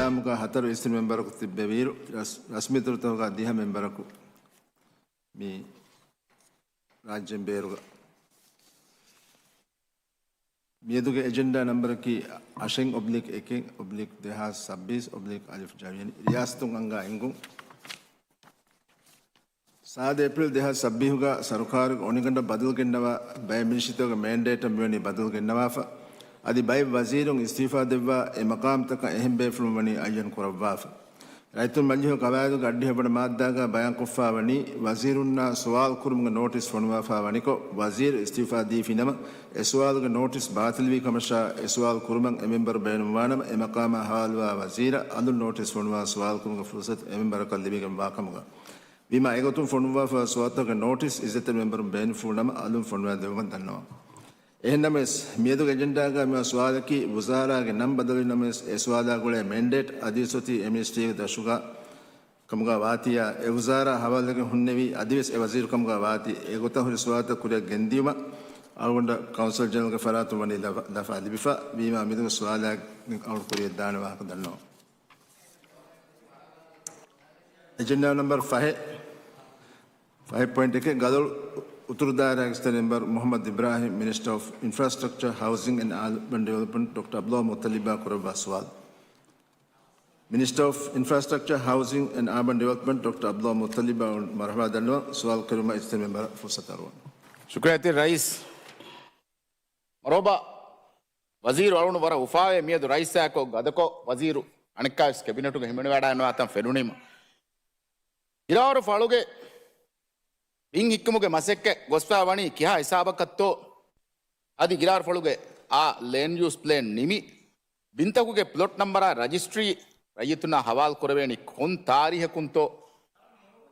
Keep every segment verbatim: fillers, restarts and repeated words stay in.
ނިޒާމުގަ ހަތަރު އިސްތިރި މެމްބަރަކު ތިއްބެވިއިރު، ރަސް-، ރަސްމީ ދުރުތަކުގަ ދިހަ މެމްބަރަކު މި ރާއްޖޭން ބޭރުގަ. މިއަދުގެ އެޖެންޑާ ނަމްބަރަކީ އަށެއް އޮބްލިކް އެކެއް އޮބްލިކް ދެހާސް ސައްބީސް އޮބްލިކް އަލިފް ޖަވިޔަނި ރިޔާސަތުން އަންގާ އެންގުން. ސާދަ އޭޕްރީލް ދެހާސް ސައްބީހުގަ ސަރުކާރުގެ އޮނިގަނޑަށް ބަދަލު ގެންނަވާ ބައެއް މިނިސްޓްރީތަކުގެ މޭންޑޭޓަށް މިވަނީ ބަދަލު ގެންނަވާފަ. އަދި ބައެއް ވަޒީރުން އިސްތިއުފާ ދެއްވާ އެ މަޤާމްތަކަށް އެހެން ބޭފުޅުން ވަނީ އައްޔަން ކުރައްވާފަ. ރައްޔިތުން މަޖިލީހުގެ ޤަވާއިދުގެ އަށްޑިހަ ބަޑަ މާއްދާގަ ބަޔާންކޮށްފާ ވަނީ، ވަޒީރުންނާ ސުވާލު ކުރުމުގެ ނޯޓިސް ފޮނުވާފާ ވަނިކޮށް، ވަޒީރު އިސްތިއުފާ ދީފި ނަމަ، އެ ސުވާލުގެ ނޯޓިސް ބާތިލްވީ ކަމަށާ، އެ ސުވާލު ކުރުމަށް އެ މެމްބަރު ބޭނުންވާނަމަ، އެ މަޤާމާ ހަވާލުވާ ވަޒީރަށް އަލުން ނޯޓިސް ފޮނުވާ ސުވާލު ކުރުމުގެ ފުރުސަތު އެ މެމްބަރަކަށް ލިބިގެންވާ ކަމުގަ. ވީމާ، އެގޮތުން ފޮނުއްވާފަ ސުވާލުތަކުގެ ނޯޓިސް އިއްޒަތްތެރި މެމްބަރުން ބޭނުންފުޅު ނަމަ، އަލުން ފޮނުވާ ދެއްވުމަށް ދަންނަވަން. އެހެންނަމަވެސް، މިއަދުގެ އެޖެންޑާގަ މިވާ ސުވާލަކީ، ވުޒާރާގެ ނަން ބަދަލުވި ނަމަވެސް، އެ ސުވާލާ ގުޅޭ މެންޑޭޓް އަދިވެސް އޮތީ އެ މިނިސްޓްރީގެ ދަށުގަ ކަމުގަ ވާތީއާ، އެ ވުޒާރާ ހަވާލުވެގެން ހުންނެވި އަދިވެސް އެ ވަޒީރު ކަމުގަ ވާތީ، އެގޮތަށް ހުރި ސުވާލުތައް ކުރިއަށް ގެންދިޔުމަށް އަޅުގަނޑަށް ކައުންސިލް ޖެނެރަލްގެ ފަރާތުން ވަނީ ލަފާ، ލަފާ ލިބިފަ. ވީމާ، މިއަދުގެ ސުވާލާ އަޅުގަނޑު ކުރިއަށް ދާނެ ވާހަކަ ދަންނަވަން. އެޖެންޑާ ނަމްބަރު ފަހެއް، ފަހެއް ޕޮއިންޓް އެކެއް، ގަދޮޅު އުތުރު ދާއިރާގެ އިސްތަ މެމްބަރު މުޙައްމަދު އިބްރާހިމް، މިނިސްޓަރ އޮފް އިންފްރާސްޓްރަކްޗަރ، ހައުސިން އެންޑް އާބަން ޑިވެލޮޕްމަންޓް، ޑޮކްޓަރ ޢަބްދުﷲ މުއްޠަލިބާ ކުރައްވާ ސުވާލު. މިނިސްޓަރ އޮފް އިންފްރާސްޓްރަކްޗަރ، ހައުސިން އެންޑް އާބަން ޑިވެލޮޕްމަންޓް، ޑޮކްޓަރ ޢަބްދުﷲ މުއްޠަލިބާ މަރުޙަބާ ދަންނަވަން. ސުވާލު ކުރުމަށް އިސްތަ މެމްބަރަށް ފުރުސަތު އަރުވަން. ޝުކުރިއްޔާ ރައީސް. މަރުޙަބާ. ވަޒީރު އަޅުން ވަރަށް އުފާވޭ މިއަދު ރައީސާއެކު ގަދަކޮށް، ވަޒީރު އަނެއްކާވެސް ކެބިނެޓުގަ ހިމެނިވަޑައިންނަވާތަން ފެނުނީމަ. ގިރާވަރު ފަޅުގެ ބިން ހިއްކުމުގެ މަސައްކަތް ގޮސްފައި ވަނީ ކިހާ ހިސާބަކަށްތޯ؟ އަދި ގިރާވަރު ފަޅުގެ އާ ލޭންޑް ޔޫސް ޕްލޭން ނިމި، ބިންތަކުގެ ޕްލޮޓް ނަމްބަރާ ރަޖިސްޓްރީ ރައްޔިތުންނާ ހަވާލު ކުރެވޭނީ ކޮން ތާރީހަކުންތޯ؟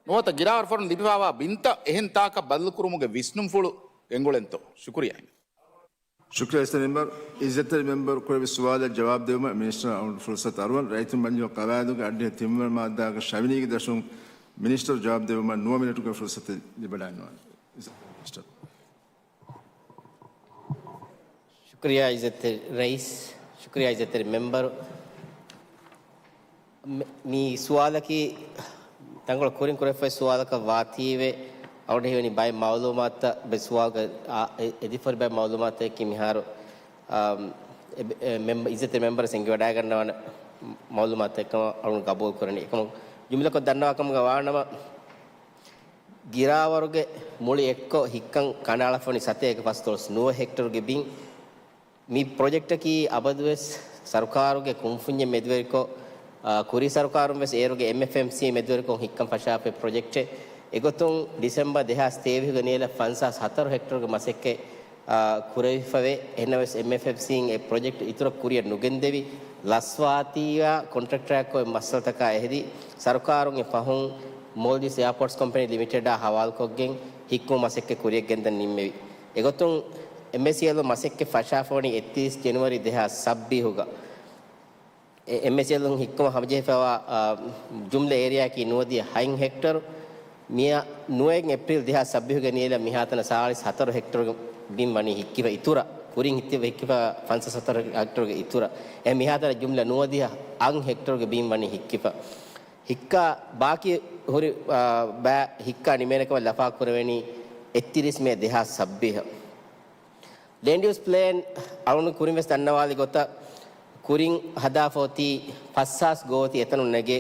ނުވަތަ ގިރާވަރު ފަޅުން ލިބިފައިވާ ބިންތައް އެހެން ތާކަށް ބަދަލުކުރުމުގެ ވިސްނުންފުޅު ގެންގުޅެންތޯ؟ ޝުކުރިއްޔާ. ޝުކުރިއްޔާ އިސްތަ މެމްބަރު. އިއްޒަތްތެރި މެމްބަރު ކުރެއްވި ސުވާލަށް ޖަވާބު ދެއްވުމަށް މިނިސްޓަރ އަޅުގަނޑު ފުރުސަތު އަރުވަން. ރައްޔިތުން މަޖިލީހުގެ ޤަވާއިދުގެ އަށްޑިހަ ތިންވަނަ މާއްދާގެ ޝަވިނީގެ ދަށުން މިނިސްޓަރު ޖަވާބު ދެއްވުމަށް ނުވަ މިނެޓުގެ ފުރުސަތެއް ލިބިވަޑައިގަންނަވާނެ. މިނިސްޓަރ. ޝުކުރިއްޔާ އިއްޒަތްތެރި ރައީސް، ޝުކުރިއްޔާ އިއްޒަތްތެރި މެމްބަރު. މި، މި ސުވާލަކީ ތަންކޮޅެއް ކުރިން ކުރެފައި ސުވާލަކަށް ވާތީވެ، އަޅުގަނޑަށް ހީވަނީ ބައެއް މައުލޫމާތުތައް ބެ ސުވާލުގަ، އާ، އެ، އެދިފަރި ބައެއް މައުލޫމާތުތަކަކީ މިހާރު، އާ، އެ، އެ، މެމްބަ، އިއްޒަތްތެރި މެމްބަރަށް އެނގިވަޑައިގަންނަވާނެ މައުލޫމާތުތައް ކަމަށް އަޅުގަނޑު ގަބޫލު ކުރަނީ. އެކަމަކު ޖުމްލަކޮށް ދަންނަވާ ކަމުގަ ވާނަމަ، ގިރާވަރުގެ މުޅި އެއްކޮށް ހިއްކަން ކަނޑައަޅާފަވަނީ ސަތޭކަ ފަސްދޮޅަސް ނުވަ ހެކްޓަރުގެ ބިން. މި ޕްރޮޖެކްޓަކީ އަބަދުވެސް ސަރުކާރުގެ ކުންފުންޏެއް މެދުވެރިކޮށް، އާ، ކުރީ ސަރުކާރުން ވެސް އޭރުގެ އެމްއެފްއެމްސީ މެދުވެރިކޮށް ހިއްކަން ފަށާފައި ޕްރޮޖެކްޓެއް. އެގޮތުން ޑިސެމްބަރ ދެހާސް ތޭވީހުގެ ނިޔަލަށް ފަންސާސް ހަތަރު ހެކްޓަރުގެ މަސައްކަތް، އާ، ކުރެވިފަވޭ. އެހެންނަމަވެސް އެމްއެފްއެމްސީން އެ ޕްރޮޖެކްޓް އިތުރަށް ކުރިއަށް ނުގެންދެވި، ލަސްވާތީވާ ކޮންޓްރެކްޓަރަކު އެ މައްސަލަތަކާ އެހެދި، ސަރުކާރުން އެ ފަހުން މޯލްޑިވްސް އެއާޕޯޓްސް ކޮމްޕެނީ ލިމިޓެޑާ ހަވާލުކޮށްގެން ހިއްކުމު މަސައްކަތް ކުރިއަށް ގެންދަން ނިންމެވި. އެގޮތުން އެމްއޭސީއެލް މަސައްކަތް ފަށާފަވަނީ އެއްތިރީސް ޖެނުއަރީ ދެހާސް ސައްބީހުގަ. އެ، އެމްއޭސީއެލުން ހިއްކުމަށް ހަމަޖެހިފައިވާ، އާ، ޖުމްލަ އޭރިއާއަކީ ނުވަދިހަ ހަތް ހެކްޓަރު. މިއަށް ނުވައެއް އޭޕްރީލް ދެހާސް ސައްބީހުގެ ނިޔަލަށް މިހާތަނަށް ސާޅީސް ހަތަރު ހެކްޓަރުގެ ބިން ވަނީ ހިއްކިފަ އިތުރަށް، ކުރިން ހިއްކި، ހިއްކިފަ ފަންސާސް ހަތަރު ހެކްޓަރުގެ އިތުރަށް. އެ މިހާތަނަށް ޖުމްލަ ނުވަދިހަ އަށް ހެކްޓަރުގެ ބިން ވަނީ ހިއްކިފަ. ހިއްކާ ބާކީ ހުރި، އާ، ބައި ހިއްކާ ނިމޭނެ ކަމަށް ލަފާ ކުރެވެނީ އެއްތިރީސް މޭ ދެހާސް ސައްބީހަށް. ލޭންޑް ޔޫސް ޕްލޭން އަޅުގަނޑު ކުރިން ވެސް ދަންނަވާލި ގޮތަށް، ކުރިން ހަދާފަ އޮތީ ފަސްހާސް ގޯތި އެތަނުން ނެގޭ،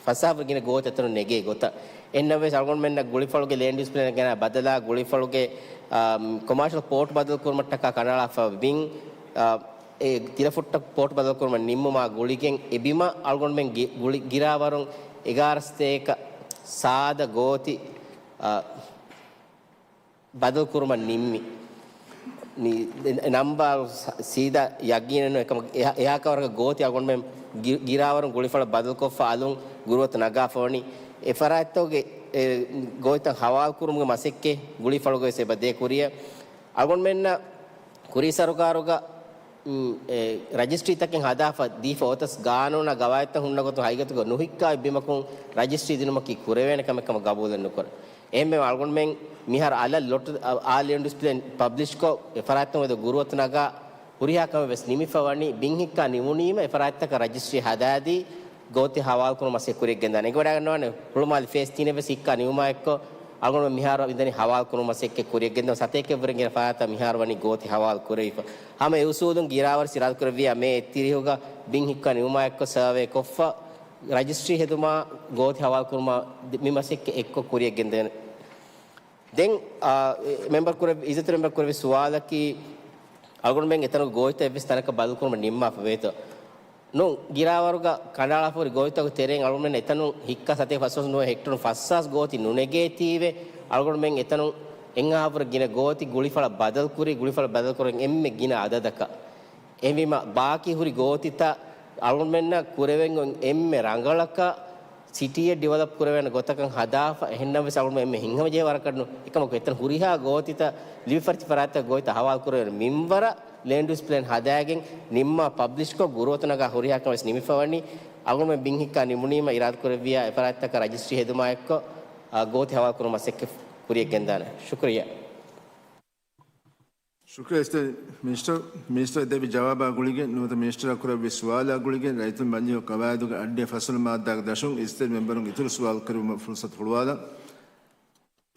ފަސްހާސް ވަރަށް ގިނަ ގޯތި އެތަނުން ނެގޭ ގޮތަށް. އެހެންނަމަވެސް އަޅުގަނޑުމެންނަށް ގުޅިފަޅުގެ ލޭންޑް ޔޫސް ޕްލޭނަށް ގެނައި ބަދަލާ ގުޅިފަޅުގެ، އާ، ކޮމާޝަލް ޕޯޓް ބަދަލު ކުރުމަށްޓަކާ ކަނޑައަޅާފަ ބިން، އާ، އެ ތިލަފުއްޓަށް ޕޯޓް ބަދަލު ކުރުމަށް ނިންމުމާ ގުޅިގެން އެ ބިމަށް އަޅުގަނޑުމެން ގި-، ގުޅި-، ގިރާވަރުން އެގާރަ ސަތޭކަ ސާދަ ގޯތި، އާ، ބަދަލުކުރުމަށް ނިންމި. މި ނަމްބަރު ސ-، ސީދާ ޔަގީނެއް ނޫން. އެކަމަކު އެހާ، އެހާ ކަވަރަކަށް ގޯތި އަޅުގަނޑުމެން ގި-، ގިރާވަރުން ގުޅިފަޅަށް ބަދަލުކޮށްފަ އަލުން ގުރުއަތު ނަގާފަ ވަނީ. އެ ފަރާތްތަކުގެ އެ ގޯތިތައް ހަވާލުކުރުމުގެ މަސައްކަތް ގުޅިފަޅުގަ ވެސް އެބަ ދޭ ކުރިއަށް. އަޅުގަނޑުމެންނަށް ކުރީ ސަރުކާރުގަ މް، އެ، ރަޖިސްޓްރީތަކެއް ހަދާފަ ދީފަ އޮތަސް، ގާނޫނާ ގަވާއިދުތައް ހުންނަ ގޮތުން ހަގީގަތުގަ ނުހިއްކާ ބިމަކުން ރަޖިސްޓްރީ ދިނުމަކީ ކުރެވޭނެ ކަމެއް ކަމަށް ގަބޫލެއް ނުކުރޭ. އެހެންވެ އަޅުގަނޑުމެން މިހާރު އަލަށް ލޮޓު، އާ، ލޭންޑް ޔޫސް ޕްލޭން ޕަބްލިޝްކޮށް، އެ ފަރާތްތަކުން އެދޭ ގުރުއަތު ނަގާ ހުރިހާ ކަމެއް ވެސް ނިމިފަ ވަނީ، ބިން ހިއްކާ ނިމުނީމަ އެ ފަރާތްތަކަށް ރަޖިސްޓްރީ ހަދާދީ، ގޯތި ހަވާލުކުރުމަށް ކުރިއަށް ގެންދާނެ. އެނގިވަޑައިގަންނަވާނެ ހުޅުމާލި ފޭސް ތިނެއް ވެސް ހިއްކާ ނިމުމާ އެއްކޮށް، އަޅުގަނޑު މިހާރު މިދަނީ ހަވާލު ކުރުމަށް ކުރިއަށް ގެންދަން ސަތޭކައެއްވުރެ ގިނަ ފަރާތަށް މިހާރު ވަނީ ގޯތި ހަވާލު ކުރެވިފަ. ހަމަ އެ އުސޫލުން ގިރާވަރު ސިރާދު ކުރެއްވިޔާ މޭ އެއްތިރީހުގަ ބިން ހިއްކާ ނިމުމާ އެއްކޮށް ސަރވޭ ކޮށްފަ، ރަޖިސްޓްރީ ހެދުމާ ގޯތި ހަވާލު ކުރުމާ މި މަސައްކަތް އެއްކޮށް ކުރިއަށް ގެންދޭނެ. ދެން، އާ، އެ، މެމްބަރު ކުރެއްވި، އިއްޒަތްތެރި މެމްބަރު ކުރެއްވި ސުވާލަކީ، އަޅުގަނޑުމެން އެތަނުގެ ގޯތިތައް އެއްވެސް ތަނަކަށް ބަދަލުކުރުމަށް ނިންމާފަ ވޭތޯ؟ ނޫން، ގިރާވަރުގަ ކަނޑައަޅާފަ ހުރި ގޯތިތަކުގެ ތެރެއިން އަޅުގަނޑުމެން އެތަނުން ހިއްކާ ސަތޭކަ ފަސްވަނަ ހެކްޓަރުން ފަސްހާސް ގޯތި ނުނެގޭތީވެ، އަޅުގަނޑުމެން އެތަނުން އެއްހާސް ވުރެ ގިނަ ގޯތި ގުޅިފަޅަށް ބަދަލުކުރި، ގުޅިފަޅަށް ބަދަލުކުރަން އެންމެ ގިނަ އަދަދަކަށް. އެހެންވީމަ، ބާކީ ހުރި ގޯތިތައް އަޅުގަނޑުމެންނަށް ކުރެވެން އޮތް އެންމެ ރަނގަޅަކަށް ސިޓީއެއް ޑިވެލޮޕް ކުރެވޭނެ ގޮތަކަށް ހަދާފަ، އެހެންނަމަވެސް އަޅުގަނޑު އެންމެ ހިތްހަމަޖެހޭ ވަރަކަށް ނޫން. އެކަމަކު އެތަން ހުރިހާ ގޯތިތައް ލިބިފައިވާ ފަރާތްތަކަށް ގޯތިތައް ހަވާލު ކުރެވޭނެ މިންވަރަށް ލޭންޑް ޔޫސް ޕްލޭން ހަދާގެން ނިންމާ ޕަބްލިޝްކޮށް ގުރުއަތު ނަގާ ހުރިހާ ކަމެއް ވެސް ނިމިފަ ވަނީ. އަޅުގަނޑުމެން ބިން ހިއްކާ ނިމުނީމަ އިރާދަ ކުރެއްވިޔާ އެ ފަރާތްތަކަށް ރަޖިސްޓްރީ ހެދުމާ އެއްކޮށް، އާ، ގޯތި ހަވާލު ކުރުމަށް މަސައްކަތް ކުރިއަށް ގެންދާނެ. ޝުކުރިއްޔާ. ޝުކުރިއްޔާ އިއްޒަތްތެރި މިނިސްޓަރ. މިނިސްޓަރ ދެއްވި ޖަވާބާ ގުޅިގެން ނުވަތަ މިނިސްޓަރާ ކުރެއްވި ސުވާލާ ގުޅިގެން ރައްޔިތުން މަޖިލީހުގެ ޤަވާއިދުގެ އަށްޑިހަ ފަސްވަނަ މާއްދާގެ ދަށުން އިއްޒަތްތެރި މެމްބަރުން އިތުރު ސުވާލު ކުރެއްވުމަށް ފުރުސަތު ހުޅުވާލަން.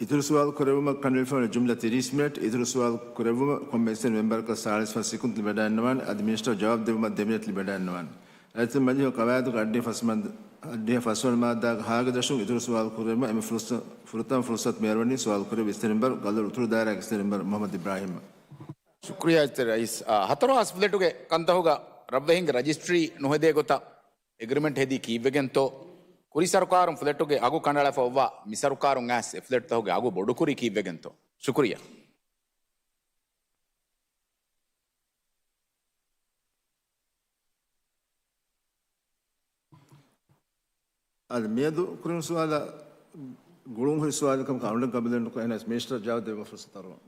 އިތުރު ސުވާލު ކުރެއްވުމަށް ކަނޑައެޅިފައިވާ ޖުމްލަ ތިރީސް މިނެޓް، އިތުރު ސުވާލު ކުރެއްވުމަށް ކޮންމެ އިއްޒަތްތެރި މެމްބަރަކަށް ސާޅީސް ފަސް ސެކުންޑް ލިބިވަޑައިގަންނަވާނެ. އަދި މިނިސްޓަރ ޖަވާބު ދެއްވުމަށް ދެ މިނެޓް ލިބިވަޑައިގަންނަވާނެ. ރައްޔިތުން މަޖިލީހުގެ ޤަވާއިދުގެ އަށްޑިހަ ފަސް މާއް-، އަށްޑިހަ ފަސްވަނަ މާއްދާގެ ހާގެ ދަށުން އިތުރު ސުވާލު ކުރެއްވުމަށް އެންމެ ފުރުސަ-، ފުރަތަމަ ފުރުސަތު މިއަރުވަނީ ސުވާލު ކުރެއްވި އިއްޒަތްތެރި މެމްބަރު ގަދަރު އުތުރު ދާއިރާގެ އިއްޒަތްތެރި މެމްބަރު މުޙައްމަދު އިބްރާހީމަށް. ޝުކުރިއްޔާ އިއްޒަތްތެރި ރައީސް. އާ، ހަތަރު ހާސް ފްލެޓުގެ ކަންތަހުގަ ރަށްވެހިންގެ ރަޖިސްޓްރީ ނުހެދޭ ގޮތަށް އެގްރިމެންޓް ހެދީ ކީއްވެގެންތޯ؟ ކުރީ ސަރުކާރުން ފްލެޓުގެ އަގު ކަނޑައަޅާފަ އޮއްވާ މި ސަރުކާރުން އައިސް އެ ފްލެޓްތަހުގެ އަގު ބޮޑުކުރީ ކީއްވެގެންތޯ؟ ޝުކުރިއްޔާ. އަދި މިއަދު ކުރިން ސުވާލަށް ގުޅުން ހުރި ސުވާލެއް ކަމަކަށް އަޅުގަނޑު ގަބޫލެއް ނުކުރޭ. އެހެނަސް މިނިސްޓަރ ޖަވާބު ދެއްވުމަށް ފުރުސަތު އަރުވަން.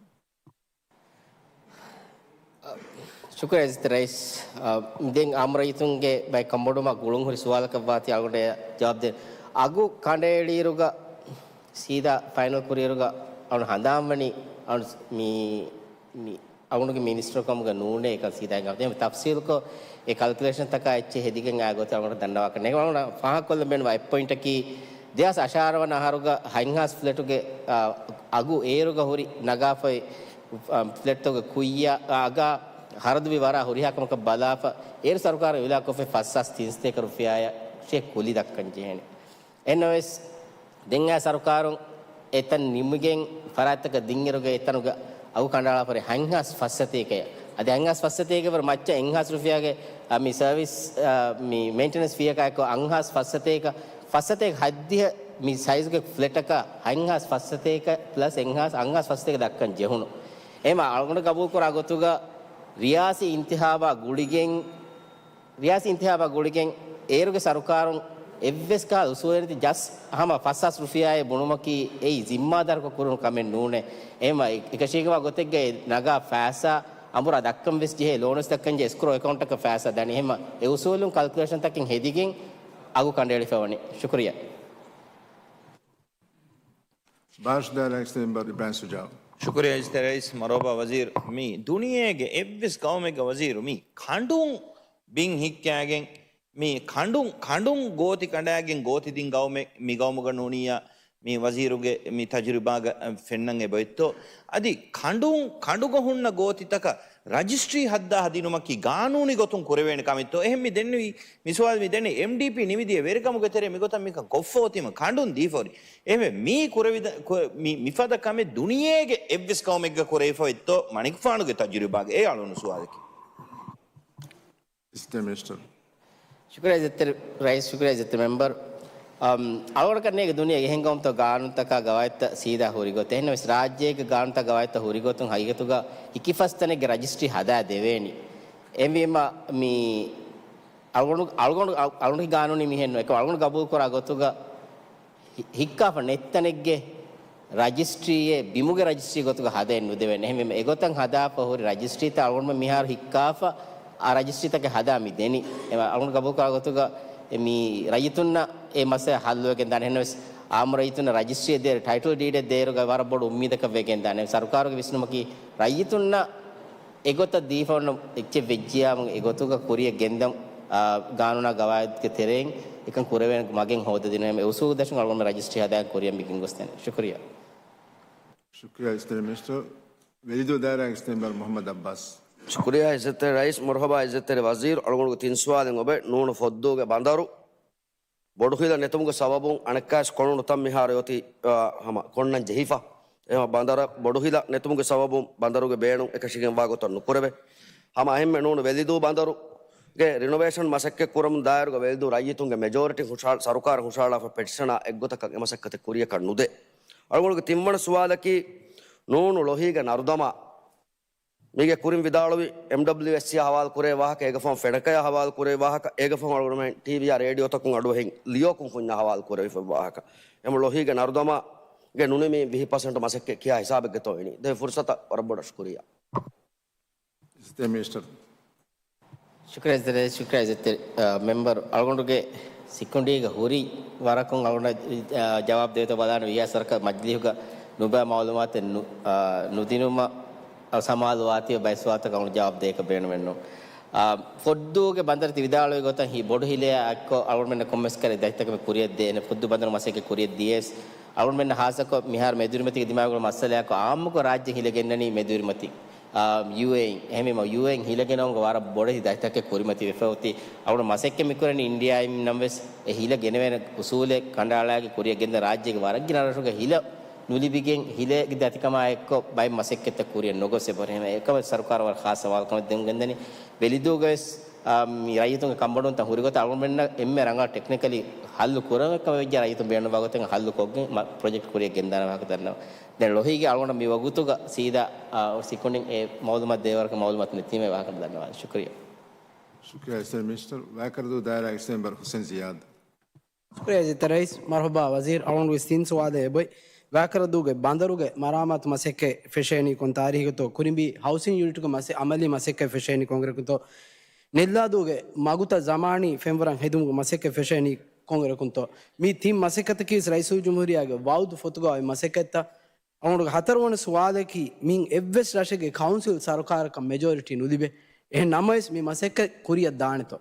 ޝުކުރިއްޔާ އިއްޒަތްތެރި ރައީސް. އަ، ދެން އާއްމު ރައްޔިތުންގެ ބައެއް ކަންބޮޑުވުމަށް ގުޅުން ހުރި ސުވާލަކަށް ވާތީ އަޅުގަނޑު ޖަވާބު ދޭން. އަގު ކަނޑައެޅިއިރުގަ ސީދާ ފައިނަލް ކުރިއިރުގަ އަޅުގަނޑު ހަނދާންވަނީ އަޅުގަނޑު މި، މި އަޅުގަނޑުގެ މިނިސްޓަރު ކަމުގަ ނޫނޭ އެކަން ސީދާ އެނގޭ. އެހެން ތަފްސީލުކޮށް އެ ކަލްކިއުލޭޝަންތަކާ އެއްޗެއް ހެދިގެން އާ ގޮތަށް އަޅުގަނޑު ދަންނަވާކަށް ނޭނގެ. އަޅުގަނޑު ފާހަގަކޮށްލަން ބޭނުންވާ އެއް ޕޮއިންޓަކީ، ދެހާސް އަށާރަ ވަނަ އަހަރުގަ ހަތްހާސް ފްލެޓުގެ، އާ، އަގު އޭރުގަ ހުރި ނަގާފައި، އާ، ފްލެޓްތަކުގެ ކުއްޔަށް، އާ، އަގާ ހަރަދުވި ވަރާ ހުރިހާ ކަމަކަށް ބަލާފަ، އޭރު ސަރުކާރުން އިއުލާ ކޮށްފައި ފަސްހާސް ތިންސަތޭކަ ރުފިޔާއަށް ކުލި ދައްކަން ޖެހޭނެ. އެހެންނަމަވެސް، ދެން އާ ސަރުކާރުން އެތަން ނިމިގެން ފަރާތްތަކަށް ދިންއިރުގަ އެތަނުގަ އަގު ކަނޑައަޅާފަ ހުރީ ހަތްހާސް ފަސްސަތޭކައަށް. އަދި ހަތްހާސް ފަސްސަތޭކަ ވަރަށް މައްޗަށް އެއްހާސް ރުފިޔާގެ، އާ، މި ސަރވިސް، އާ، މި މެއިންޓެނަންސް ފީއަކާ އެއްކޮށް އަށްހާސް ފަސްސަތޭކަ، ފަސްސަތޭކަ ހައްދިހަ މި ސައިޒުގެ ފްލެޓަކަށް ހަތްހާސް ފަސްސަތޭކަ ޕްލަސް އެއްހާސް، އަށްހާސް ފަސްސަތޭކަ ދައްކަން ޖެހުނު. އެހެންވީމަ އަޅުގަނޑު ގަބޫލުކުރާ ގޮތުގަ ރިޔާސީ އިންތިހާބާ ގުޅިގެން ރިޔާސީ އިންތިހާބާ ގުޅިގެން އޭރުގެ ސަރުކާރުން އެއްވެސް ކަހަލަ އުސޫލެއް ނެތި ޖަސްޓް ހަމަ ފަސްހާސް ރުފިޔާއޭ ބުނުމަކީ އެއީ ޒިންމާދާރުކޮށް ކުރުނު ކަމެއް ނޫނޭ. އެހެންވީމަ އެ-، އެކަށީގެންވާ ގޮތެއްގައި ނަގާ ފައިސާ އަނބުރާ ދައްކަން ވެސް ޖެހޭ، ލޯނު ވެސް ދައްކަން ޖެހޭ، އެސްކްރޯ އެކައުންޓަކަށް ފައިސާ ދަނީ. އެހެންވީމަ އެ އުސޫލުން ކަލްކިއުލޭޝަންތަކެއް ހެދިގެން އަގު ކަނޑައެޅިފަ ވަނީ. ޝުކުރިއްޔާ. ބާޝް ދާއިރާގެ އިސްތެމްބަރު އިބްރާހިމް ޝުޖާއު. ޝުކުރިއްޔާ އިއްޒަތްތެރި ރައީސް. މަރުޙަބާ ވަޒީރު. މި ދުނިޔޭގެ އެއްވެސް ގައުމެއްގަ ވަޒީރު މި ކަނޑުން ބިން ހިއްކާގެން، މި ކަނޑުން، ކަނޑުން ގޯތި ކަނޑާގެން ގޯތި ދިން ގައުމެއް މި ގައުމުގަ ނޫނިއްޔާ، މި ވަޒީރުގެ މި ތަޖުރިބާގަ ފެންނަން އެބައޮތްތޯ؟ އަދި ކަނޑުން، ކަނޑުގަ ހުންނަ ގޯތިތަކަށް ރަޖިސްޓްރީ ހައްދާ ދިނުމަކީ ގާނޫނީ ގޮތުން ކުރެވޭނެ ކަމެއްތޯ؟ އެހެން މި ދެންނެވި، މި ސުވާލު މި ދެންނެވި އެމްޑީޕީ ނިމިދިޔަ ވެރިކަމުގެ ތެރޭ މިގޮތަށް މިކަން ކޮށްފަ އޮތީމަ ކަނޑުން ދީފަ ހުރި. އެހެންވެ މީ ކުރެވިދ-، ކު-، މި، މިފަދަ ކަމެއް ދުނިޔޭގެ އެއްވެސް ގައުމެއްގަ ކުރެވިފަ އޮތްތޯ؟ މަނިކުފާނުގެ ތަޖުރިބާގަ އެ އަޅުނު ސުވާލަކީ. އިސްޓޭޓް މިނިސްޓަރ. ޝުކުރިއްޔާ އިއްޒަތްތެރި ރައީސް، ޝުކުރިއްޔާ އިއްޒަތްތެރި މެމްބަރު. އަމް، އަޅުގަނޑަކަށް ނޭނގެ ދުނިޔޭގެ އެހެން ގައުމުތައް ގާނޫނުތަކާ ގަވާއިދުތައް ސީދާ ހުރި ގޮތެއް. އެހެންނަމަވެސް ރާއްޖޭގެ ގާނޫނުތައް ގަވާއިދުތައް ހުރި ގޮތުން ހަގީގަތުގަ ހިކިފަސްތަނެއްގެ ރަޖިސްޓްރީ ހަދާ ދެވޭނީ. އެހެންވީމަ މި އަޅުގަނޑު، އަޅުގަނޑު، އަޅު-، އަޅުގަނޑު ގާނޫނީ މިހެން ނޫން. އެކަމް އަޅުގަނޑު ގަބޫލުކުރާ ގޮތުގަ ހި-، ހިއްކާފަ ނެތް ތަނެއްގެ ރަޖިސްޓްރީއެއް ބިމުގެ ރަޖިސްޓްރީ ގޮތުގަ ހަދައެއް ނުދެވޭނެ. އެހެންވީމަ އެގޮތަށް ހަދާފަ ހުރި ރަޖިސްޓްރީތައް އަޅުގަނޑުމެން މިހާރު ހިއްކާފަ އާ ރަޖިސްޓްރީތަކެއް ހަދާ މި ދެނީ. އެ އަޅުގަނޑު ގަބޫލުކުރާ ގޮތުގަ އެ މި ރައްޔިތުންނަށް އެ މައްސަލަ ހައްލުވެގެން ދާނެ. އެހެންނަމަވެސް އާއްމު ރައްޔިތުންނަށް ރަޖިސްޓްރީއެއް ދޭ، ޓައިޓަލް ޑީޑެއް ދޭއިރުގަ ވަރަށް ބޮޑު އުއްމީދަކަށް ވެގެން ދާނެ. ސަރުކާރުގެ ވިސްނުމަކީ ރައްޔިތުންނަށް އެގޮތަށް ދީފަ އޮންނަ އެއްޗެއް ވެއްޖިޔާމު އެގޮތުގަ ކުރިއަށް ގެންދަން ގާނޫނާ ގަވާއިދުގެ ތެރެއިން އެކަން ކުރެވޭނެ މަގެއް ހޯދަދިނުމަށް އެ އުސޫލު ދަށުން އަޅުގަނޑުމެން ރަޖިސްޓްރީ ހަދާ ކުރިއަށް މި ގެންގޮސްދޭނެ. ޝުކުރިއްޔާ. ޝުކުރިއްޔާ އިސްތަށި މިނިސްޓަރ. ވެލިދޫ ދާއިރާގެ އިސްތަށި މެމްބަރ މުޙައްމަދު ޢައްބާސް. ޝުކުރިއްޔާ އިއްޒަތްތެރި ރައީސް. މަރުޙަބާ އިއްޒަތްތެރި ވަޒީރު. އަޅުގަނޑުގެ ތިން ސުވާލެއް އޮވޭ. ނޫނު ފޮއްދޫގެ ބަނދަރު ބޮޑުހިލަ ނެތުމުގެ ސަބަބުން އަނެއްކާވެސް ކޮނޑުނުތައް މިހާރު އޮތީ، އާ، ހަމަ ކޮންނަން ޖެހިފަ. އެހެން ބަނދަރަށް ބޮޑުހިލަ ނެތުމުގެ ސަބަބުން ބަނދަރުގެ ބޭނުން އެކަށީގެންވާ ގޮތަށް ނުކުރެވޭ. ހަމަ އެހެންމެ ނޫނު ވެލިދޫ ބަނދަރުގެ ރިނޮވޭޝަން މަސައްކަތް ކުރަމުން ދާއިރުގަ ވެލިދޫ ރައްޔިތުންގެ މެޖޯރިޓީ ހުށަ-، ސަރުކާރަށް ހުށަހަޅާފަ ޕެޓިޝަނާ އެއްގޮތަކަށް އެ މަސައްކަތެއް ކުރިޔަކަށް ނުދޭ. އަޅުގަނޑުގެ ތިންވަނަ ސުވާލަކީ، ނޫނު ލޮހީގެ ނަރުދަމާ މީގެ ކުރިން ވިދާޅުވި އެމްޑަބްލިއުއެސްސީއާ ހަވާލު ކުރޭ ވާހަކަ، އޭގެ ފަހުން ފެނަކަޔާ ހަވާލު ކުރޭ ވާހަކަ، އޭގެ ފަހުން އަޅުގަނޑުމެން ޓީވީއާ ރޭޑިއޯތަކުން އަޑުއެހިން ލިޔޯކުން ފުންޏާ ހަވާލު ކުރެވިފައި ވާހަކަ. އެމް ލޮހީގެ ނަރުދަމާގެ ނުނިމި ވިހި ޕަސެންޓު މަސައްކަތް ކިހާ ހިސާބެއްގަތޯ އިނީ؟ ދެ ފުރުސަތަށް ވަރަށް ބޮޑަށް ޝުކުރިއްޔާ. އިސްތަށި މިނިސްޓަރ. ޝުކުރިއްޔާ އިއްޒަތްތެރި، ޝުކުރިއްޔާ އިއްޒަތްތެރި، އަ، މެމްބަރު. އަޅުގަނޑުގެ ސިކުނޑީގަ ހުރި ވަރަކުން އަޅުގަނޑަށް، އަ، ޖަވާބު ދެވޭތޯ ބަލާނަން ވިހާ ސަރަކަށް މަޖިލީހުގަ ނުބައި މައުލޫމާތެއް ނު-، އަ، ނުދިނުމަށް ސަމާލު ވާތީ ބައެއް ސުވާލުތަކަށް އަޅުގަނޑު ޖަވާބު ދޭކަށް ބޭނުމެއްނު. އާ، ފޮއްދޫގެ ބަނދަރު ތި ވިދާޅުވި ގޮތަށް ހި ބޮޑު ހިލައާ އެއްކޮށް އަޅުގަނޑުމެންނަށް ކޮންމެސް ކަރެއް ދަތިތަކެއް ކުރިއަށް ދޭނެ، ފޮއްދޫ ބަނދަރު މަސައްކަތް ކުރިއަށް ދިޔަސް، އަޅުގަނޑުމެންނަށް ހާއްސަކޮށް މިހާރު މެދުވެރިމަތީގެ ދިމާވި މައްސަލައަކު އާއްމުކޮށް ރާއްޖެ ހިލަ ގެންނަނީ މެދުވެރިމަތި، އާ، ޔޫއޭއީ. އެހެންވީމަ ޔޫއޭއީ ހިލަ ގެނައުމުގެ ވަރަށް ބޮޑެތި ދަތިތަކެއް ކުރިމަތި ވެފަ އޮތީ. އަޅުގަނޑު މަސައްކަތް މި ކުރަނީ އިންޑިއާއިން ނަމަވެސް، އެ ހިލަ ގެނެވޭނެ އުސޫލެއް ކަނޑައަޅާގެން ކުރިއަށް ގެންދަން ރާއްޖޭގެ ވަރަށް ގިނަ ރަށުގެ ހިލަ ނުލިބިގެން ހިލޭގެ ދަތިކަމާ އެއްކޮށް ބައެއް މަސައްކަތްތައް ކުރިއަށް ނުގޮސް އެބަހުރި. އެކަމަށް ސަރުކާރަށް ވަރަށް ޚާއްސަ ސަވާލު ކަމެއް ދެމުން ގެންދަނީ. ވެލިދޫގަވެސް، އާ، މި ރައްޔިތުންގެ ކަންބޮޑުވުންތައް ހުރި ގޮތަށް އަޅުގަނޑުމެންނަށް އެންމެ ރަނގަޅަށް ޓެކްނިކަލީ ހައްލު ކުރަން އެކަމަށް ވެއްޖެ ރައްޔިތުން ބޭނުންވާ ގޮތެއް ހައްލު ކޮށްގެން މަ-، ޕްރޮޖެކްޓް ކުރިއަށް ގެންދާނެ ވާހަކަ ދަންނަވަން. ދެން ލޮހީގެ އަޅުގަނޑަށް މި ވަގުތުގަ ސީދާ، އާ، ސިކުނޑިން އެ މައުލޫމާތު ނެތީމަ ވާހަކަ ދަންނަވާނެ. ޝުކުރިއްޔާ. ޝުކުރިއްޔާ އިސްތަށި މިނިސްޓަރ. ވައިކަރަދޫ ދާއިރާގެ އިސްތަށި މެމްބަރ ހުސެން ޒިޔާދު. ޝުކުރިއްޔާ އިއްޒަތްތެރި ރައީސް. މަރުޙަބާ ވަޒީރު. އަޅުގަނޑުގެ ތިން ސުވާލެއް އެބައޮތް. ވައިކަރަދޫގެ ބަނދަރުގެ މަރާމާތު މަސައްކަތް ފެށޭނީ ކޮން ތާރީޚަކުތޯ؟ ކުރިނބީ ހައުސިން ޔުނިޓުގެ މަސެ-، އަމަލީ މަސައްކަތް ފެށޭނީ ކޮން އިރަކުތޯ؟ ނެއްލާދޫގެ މަގުތައް ޒަމާނީ ފެންވަރަށް ހެދުމުގެ މަސައްކަތް ފެށޭނީ ކޮން އިރަކުންތޯ؟ މި ތިން މަސައްކަތަކީ ރައީސުލްޖުމްހޫރިއްޔާގެ ވައުދު ފޮތުގައި މަސައްކަތްތައް. އަޅުގަނޑުގެ ހަތަރުވަނަ ސުވާލަކީ، މިއިން އެއްވެސް ރަށެއްގެ ކައުންސިލް ސަރުކާރަކަށް މެޖޯރިޓީ ނުލިބޭ. އެހެން ނަމަވެސް، މި މަސައްކަތް ކުރިއަށް ދާނެތޯ؟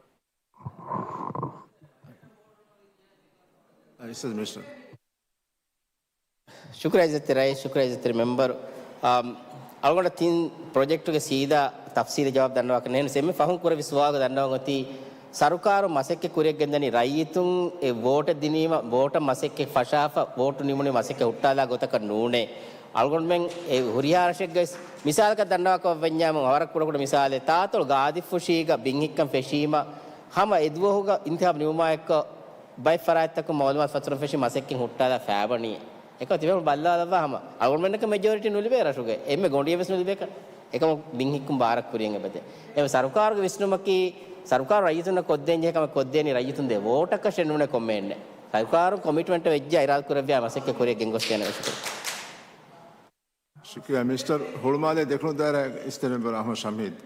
އައިސަލް މިނިސްޓަރ. ޝުކުރިއްޔާ އިއްޒަތްތެރި ރައީސް، ޝުކުރިއްޔާ އިއްޒަތްތެރި މެމްބަރު. އާ، އަޅުގަނޑަށް ތިން ޕްރޮޖެކްޓުގެ ސީދާ ތަފްސީލީ ޖަވާބު ދަންނަވާކަށް ނޭނގެ. އެންމެ ފަހުން ކުރެއްވި ސުވާލުގަ ދަންނަވަން އޮތީ، ސަރުކާރު މަސައްކަތް ކުރިއަށް ގެންދަނީ ރައްޔިތުން އެ ވޯޓެއް ދިނީމަ، ވޯޓަށް މަސައްކަތް ފަށާފަ، ވޯޓު ނިމުނީ މަސައްކަތް ހުއްޓާލާ ގޮތަކަށް ނޫނޭ. އަޅުގަނޑުމެން އެ ހުރިހާ ރަށެއްގައި މިސާލަކަށް ދަންނަވާކަށް ވަންޏާމު، ވަރަށް ކުޑަކުޑަ މިސާލެއް، ތާތޮޅު ގާދިފުށީގަ ބިންހިއްކަން ފެށީމަ، ހަމަ އެދުވަހުގަ އިންތިހާބު ނިމުމާ އެއްކޮށް، ބައެއް ފަރާތްތަކުން މައުލޫމާތު ފަތުރުން ފެށި މަސައްކަތް ހުއްޓާލާ ފައިބަނީ. އެކަމަ ތިބޭފުޅުން ބައްލަވާލައްވާ ހަމަ އަޅުގަނޑުމެންނަކަށް މެޖޯރިޓީ ނުލިބޭ ރަށުގަ. އެންމެ ގޮނޑިއެއް ވެސް ނުލިބޭކަށް. އެކަމަ ބިން ހިއްކުން ބާރަށް ކުރިއަށް އެބަދޭ. އެ ސަރުކާރުގެ ވިސްނުމަކީ، ސަރުކާރު ރައްޔިތުންނަށް ކޮށްދޭން ޖެހޭ ކަމެއް ކޮށްދޭނީ ރައްޔިތުން ދޭ ވޯޓަކަށެއް ނޫނޭ ކޮންމެއެއްނެއް. ސަރުކާރުން ކޮމިޓްމަންޓް ވެއްޖެ އިރާދަ ކުރެއްވިޔާ މަސައްކަތް ކުރިއަށް ގެންގޮސްދޭނެ. ޝުކުރިއްޔާ. ޝުކުރިއްޔާ މިނިސްޓަރ. ހުޅުމާލޭ ދެކުނު ދާއިރާ އިސްތަށި މެމްބަރ އަޙްމަދު ޝަމީދު.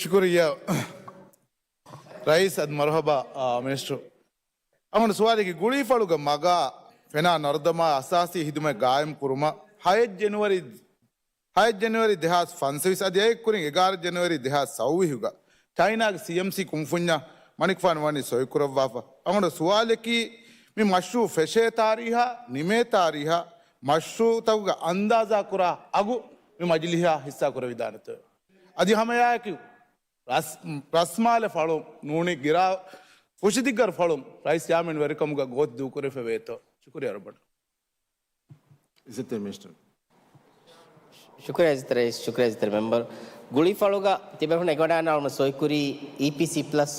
ޝުކުރިއްޔާ ރައީސް. އަދި މަރުޙަބާ، އާ، މިނިސްޓަރު. އަޅުގަނޑު ސުވާލަކީ، ގުޅީފަޅުގެ މަގާ ފެނާ ނަރުދަމާ އަސާސީ ހިދުމަތް ގާއިމް ކުރުމަށް ހައެއް ޖެނުއަރީ، ހައެއް ޖެނުއަރީ ދެހާސް ފަންސަވީސް އަދި އެއްކުރިން އެގާރަ ޖެނުއަރީ ދެހާސް ސައުވީހުގަ ޗައިނާގެ ސީއެމްސީ ކުންފުންޏަށް މަނިކުފާނު ވަނީ ސޮއިކުރައްވާފަ. އަޅުގަނޑު ސުވާލަކީ، މި މަޝްރޫއު ފެށޭ ތާރީހާ، ނިމޭ ތާރީހާ، މަޝްރޫއުތަކުގެ އަންދާޒާ ކުރާ އަގު މި މަޖިލީހާ ހިއްސާ ކުރެވިދާނެތޯ؟ އަދި ހަމައެއާއެކު ރަސް-، ރަސްމާލެ ފަޅުން ނޫނީ ގިރާ ފުށިދިއްގަރު ފަޅުން ރައީސް ޗެއާމެން ވެރިކަމުގަ ގޯތި ދޫކުރެވިފަ ވޭތޯ؟ ޝުކުރިއްޔާ ރޮބަޓް. އިއްޒަތްތެރި މިނިސްޓަރ. ޝުކުރިއްޔާ އިއްޒަތްތެރި ރައީސް، ޝުކުރިއްޔާ އިއްޒަތްތެރި މެމްބަރު. ގުޅީފަޅުގަ ތިބޭފުޅުން އެނގިވަޑައިގަންނަވާ އަޅުގަނޑު ސޮއިކުރީ އީޕީސީ ޕްލަސް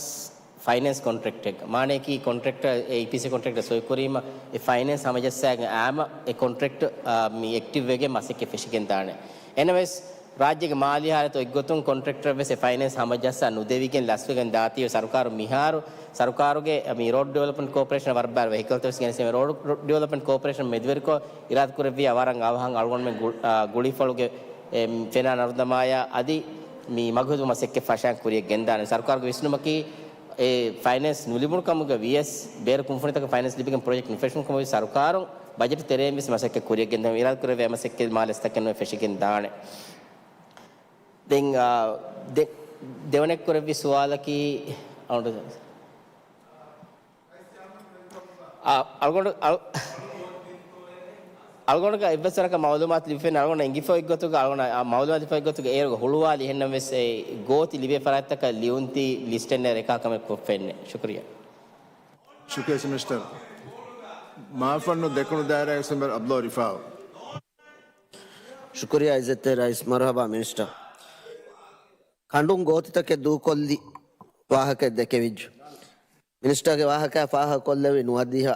ފައިނޭންސް ކޮންޓްރެކްޓެއް. މާނަޔަކީ ކޮންޓްރެކްޓަރ، އެ އީޕީސީ ކޮންޓްރެކްޓަރ ސޮއިކުރީމަ، އެ ފައިނޭންސް ހަމަޖައްސާގެން އައީމަ، އެ ކޮންޓްރެކްޓް، އާ، މި އެކްޓިވް ވެގެން މަސައްކަތް ފެށިގެން ދާނެ. އެނަވެސް، ރާއްޖޭގެ މާލީ ހާލަތު އޮތްގޮތުން ކޮންޓްރެކްޓަރަށް ވެސް އެ ފައިނޭންސް ހަމަޖައްސާ ނުދެވިގެން ލަސްވެގެން ދާތީވެ ސަރުކާރު މިހާރު، ސަރުކާރުގެ މި ރޯޑް ޑިވެލޮޕްމަންޓް ކޯޕަރޭޝަން ވަރަށް ބާރު ވެހިކަލްތައް ވެސް ގެނެސް މި ރޯޑް ޑިވެލޮޕްމަންޓް ކޯޕަރޭޝަން މެދުވެރިކޮށް އިރާދަ ކުރެއްވިޔާ ވަރަށް އަވަހަށް އަޅުގަނޑުމެން ގު-، އާ، ގުޅީފަޅުގެ އެ، ފެނާ ނަރުދަމާޔާ އަދި މި މަގުހެދުމުގެ މަސައްކަތް ފަށާން ކުރިއަށް ގެންދާނެ. ސަރުކާރުގެ ވިސްނުމަކީ، އެ ފައިނޭންސް ނުލިބުނު ކަމުގަ ވިޔަސް، ބޭރު ކުންފުނިތަކަށް ފައިނޭންސް ލިބިގެން ޕްރޮޖެކްޓް ނުފެށުނު ކަމުގަ ސަރުކާރުން ބަޖެޓް ތެރެއިން ވެސް މަސައްކަތް ކުރިއަށް ގެންދާނެ. އިރާދަ ކުރެއްވިޔާ މަސައްކަތް މާ ލަސްތަކެއް ނުވެ ފެށިގެން ދާނެ. ދެން، އާ، ދެ-، ދެވަނައަށް ކުރެއްވި ސުވާލަކީ، އަޅުގަނޑު، އަ، އަޅުގަނޑު، އަޅު-، އަޅުގަނޑުގެ އެއްވެސް ވަރަކަށް މައުލޫމާތު ލިބިފެން އަޅުގަނޑަށް އެނގިފައި ގޮތުގަ އަޅުގަނޑަށް އާ މައުލޫމާތު ލިބިފައި ގޮތުގަ އޭރުގެ ހުޅުވާލި އެހެންނަމަވެސް އެ ގޯތި ލިބޭ ފަރާތްތަކަށް ލިޔުންތީ ލިސްޓެއް ނެރެކާ ކަމެއް ކޮށްފެންނެ. ޝުކުރިއްޔާ. ޝުކުރިއްޔާ މިނިސްޓަރ. މާފަންނު ދެކުނު ދާއިރާގެ މެމްބަރ އަބްދުﷲ ރިފާއު. ޝުކުރިއްޔާ އިއްޒަތްތެރި ރައީސް. މަރުޙަބާ މިނިސްޓަރ. ކަނޑުން ގޯތިތަކެއް ދޫކޮށްލި ވާހަކައެއް ދެކެވިއްޖެ. މިނިސްޓާގެ ވާހަކާ ފާހަގަކޮށްލެވި ނުވަދިހަ،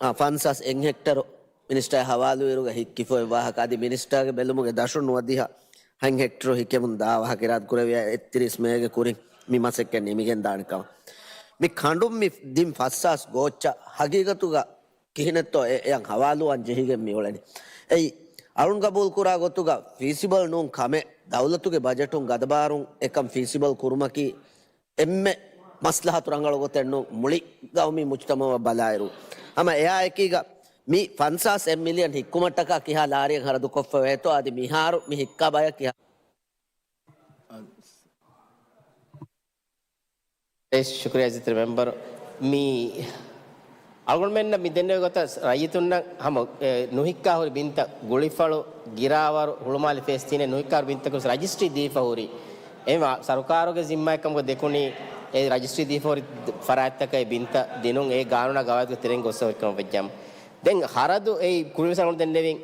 އާ، ފަންސާސް އެއް ހެކްޓަރު މިނިސްޓާ ހަވާލުވިއިރުގަ ހިއްކިފަ އޮތް ވާހަކަ. އަދި މިނިސްޓާގެ ބެލުމުގެ ދަށުން ނުވަދިހަ ހަތް ހެކްޓަރު ހިއްކެމުން ދާ ވާހަކަ އިރާދަ ކުރެވިޔާ އެއްތިރީސް މޭގެ ކުރިން މި މަސައްކަތް ނިމިގެން ދާނެ ކަމަށް. މި ކަނޑުން މި ދިން ފަސްސާސް ގޯއްޗަށް ހަގީގަތުގަ ކިހިނެއްތޯ އެ-، އެޔަށް ހަވާލުވާން ޖެހިގެން މިއުޅެނީ. އެއީ، އަޅުން ގަބޫލުކުރާ ގޮތުގަ ފީސިބަލް ނޫން ކަމެއް، ދައުލަތުގެ ބަޖެޓުން ގަދަބާރުން އެކަން ފީސިބަލް ކުރުމަކީ އެންމެ މަސްލަހަތު ރަނގަޅު ގޮތެއް ނޫން، މުޅި ގައުމީ މުޖުތަމަޢަށް ބަލާއިރު. ހަމަ އެއާ އެކީގަ މި ފަންސާސް އެއް މިލިއަން ހިއްކުމަށްޓަކާ ކިހާ ލާރިއެއް ހަރަދުކޮށްފަ ވޭތޯ، އަދި މިހާރު މި ހިއްކާ ބަޔަށް ކިހާ އެ، ޝުކުރިއްޔާ އިއްޒަތްތެރި މެމްބަރު. މި އަޅުގަނޑުމެންނަށް މި ދެންނެވި ގޮތަށް ރައްޔިތުންނަށް ހަމަ، އެ، ނުހިއްކާ ހުރި ބިންތައް، ގުޅިފަޅު، ގިރާވަރު، ހުޅުމާލެ ފޭސް ތިނެއް ނުހިއްކާ ހުރި ބިންތަކުން ރަޖިސްޓްރީ ދީފަ ހުރި. އެހެންވެ ސަރުކާރުގެ ޒިންމާއެއް ކަމުގަ ދެކުނީ އެ ރަޖިސްޓްރީ ދީފަ ހުރި ފަރާތްތަކަށް އެ ބިންތައް ދިނުން، އެ ގާނޫނާ ގަވާއިދުގެ ތެރެއިން ގޮއްސަ ހުރި ކަމަށް ވެއްޖާމަ. ދެން ހަރަދު އެއީ ކުރިންވެސް އަޅުގަނޑު ދެންނެވިން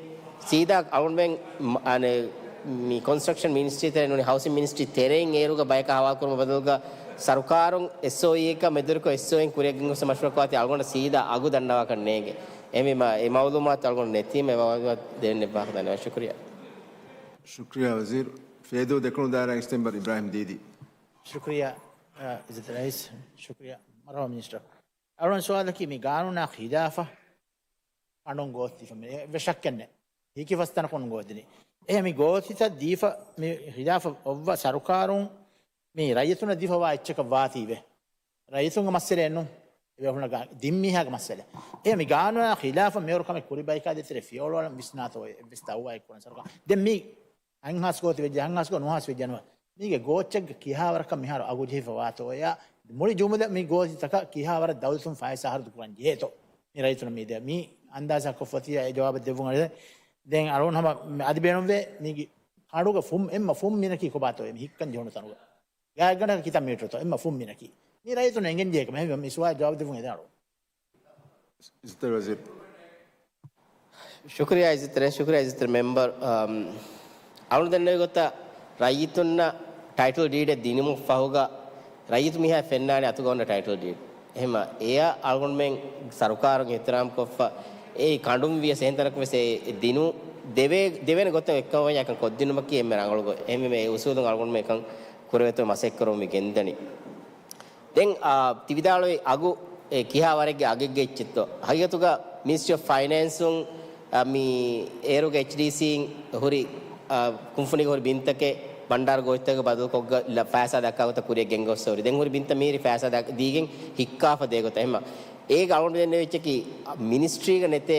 ސީދާ އަޅުގަނޑުމެން މ-، އަނެ، މި ކޮންސްޓްރަކްޝަން މިނިސްޓްރީ ތެރެއިން ނޫނީ ހައުސިން މިނިސްޓްރީ ތެރެއިން އޭރުގަ ބަޔަކަށް ހަވާލު ކުރުމަށް ބަދަލުގަ ސަރުކާރުން އެސްއޯއީއަކާ މެދުވެރިކޮށް އެސްއޯއީން ކުރިއަށް ގެންގޮސް މަޝްވަރާ ކޮށް އަތީ އަޅުގަނޑަށް ސީދާ އަގު ދަންނަވާކަށް ނޭނގެ. އެހެންވީމަ އެ މައުލޫމާތު އަޅުގަނޑު ނެތީމަ އެ މައުލޫމާތު ދެންނެއްވާކަށް ދަންނަވަން. ޝުކުރިއްޔާ. ޝުކްރިޔާ ވަޒީރު. ފޭދޫ ދެކުނު ދާއިރާގެ މެމްބަރު އިބްރާހިމް ދީދީ. ޝުކްރިޔާ، އަ، އިއްޒަތް ރައީސް. ޝުކްރިޔާ. މަރުޙަބާ މިނިސްޓަރ. އަޅުގަނޑު ސުވާލަކީ މި ގާނޫނާ ޚިލާފަށް ކަނޑުން ގޯސް ދީފަ މި އެއްވެސް ޝައްކެއް ނެތް. ހިކި ފަސް ތަނަކުން ގޯސް ދިނީ. އެހެން މި ގޯސް ދިތައް ދީފަ މި ޚިލާފަށް އޮއްވާ ސަރުކާރުން މި ރައްޔިތުންނަށް ދީފަ ވާ އެއްޗަކަށް ވާތީވެ. ރައްޔިތުންގެ މައްސަލައެއް ނޫން. އެ ބޭފުޅުންގެ ދިން މީހާގެ މައްސަލަ. އެ މި ގާނޫނާ ޚިލާފަށް މިހުރި ކަމެއް ކުރި ބަޔަކާ ދޭތެރޭ ފިޔަވަޅު އަޅަން ވިސްނާތޯ އެއްވެސް ދައުވާއެއް ކުރަން ސަރުކާރުން. ދެން މި އަންހާސް ގޯތި ވެއްޖެ، އަންހާސް ގޯ ނުހާސް ވެއްޖެ ނުވަ. މީގެ ގޯއްޗެއްގެ ކިހާވަރަކަށް މިހާރު އަގު ޖެހިފަ ވާތޯއެއް؟ މުޅި ޖުމުލަ މި ގޯތިތަކަށް ކިހާވަރަށް ދައުލަތުން ފައިސާ ހަރަދު ކުރަން ޖެހޭތޯ؟ މި ރައްޔިތުން މި ދޭ. މި އަންދާޒާ ކޮށްފަ އޮތީ އެ ޖަވާބަށް ދެއްވުން އަޅެ. ދެން އަޅުން ހަމަ އަދި ބޭނުންވޭ މީގެ ކަނޑުގެ ފުން، އެންމެ ފުން މިނަކީ ކޮބާތޯ މި ހިއްކަން ޖެހުނު ތަނުގަ؟ ގާތްގަނޑަކަށް ކިތައް މީޓަރުތޯ؟ އެންމެ ފުން މިނަކީ. މި ރައްޔިތުން އެނގެން ޖެހޭ ކަމެއް. މި ސުވާލަށް ޖަވާބު ދެއްވުން އެދެން އަޅުން. އިއްޒަތްތެރި ވަޒީރު. ޝުކުރިއްޔާ އިއްޒަތްތެރި، ޝުކުރިއްޔާ އިއްޒަތްތެރި މެމްބަރު. އަމް، އަޅުން ދެންނެވި ގޮތަށް ރައްޔިތުންނަށް ޓައިޓަލް ޑީޑެއް ދިނުމުން ފަހުގަ ރައްޔިތު މީހާ ފެންނާނެ އަތުގަ އޮންނަ ޓައިޓަލް ޑީޑް. އެހެންމަ އެޔަށް އަޅުގަނޑުމެން ސަރުކާރުން އިޙްތިރާމް ކޮށްފަ، އެ ކަނޑުން ވިޔަސް އެހެން ތަނަކު ވެސް އެ ދިނު ދެވޭ-، ދެވޭނެ ގޮތަށް އެއްކަމަށް ވަންޏާ އެކަން ކޮށްދިނުމަކީ އެންމެ ރަނގަޅު ގޮތް. އެހެންވީމަ އެ އުސޫލުން އަޅުގަނޑުމެން އެކަން ކުރެވޭތޯ މަސައްކަތް ކުރަމުން މި ގެންދަނީ. ދެން، އާ، ތި ވިދާޅުވި އަގު، އެ، ކިހާ ވަރެއްގެ އަގެއްގެ އެއްޗެއްތޯ؟ ހަގީގަތުގަ މިނިސްޓްރީ އޮފް ފައިނޭންސުން، އާ، މި އޭރުގެ އެޗްޑީސީން ހުރި، އާ، ކުންފުނީގެ ހުރި ބިންތަކެއް ބަންޑާރަ ގޯތިތަކުގެ ބަދަލުކޮށްގަ ލަ-، ފައިސާ ދައްކާ ގޮތަށް ކުރިއަށް ގެންގޮސްފަ ހުރި. ދެން ހުރި ބިންތައް މިހިރީ ފައިސާ ދައް-، ދީގެން ހިއްކާފަ ދޭ ގޮތަށް. އެހެންމަ އޭގަ އަޅުގަނޑު ދެންނެވި އެއްޗަކީ، މިނިސްޓްރީގަ ނެތޭ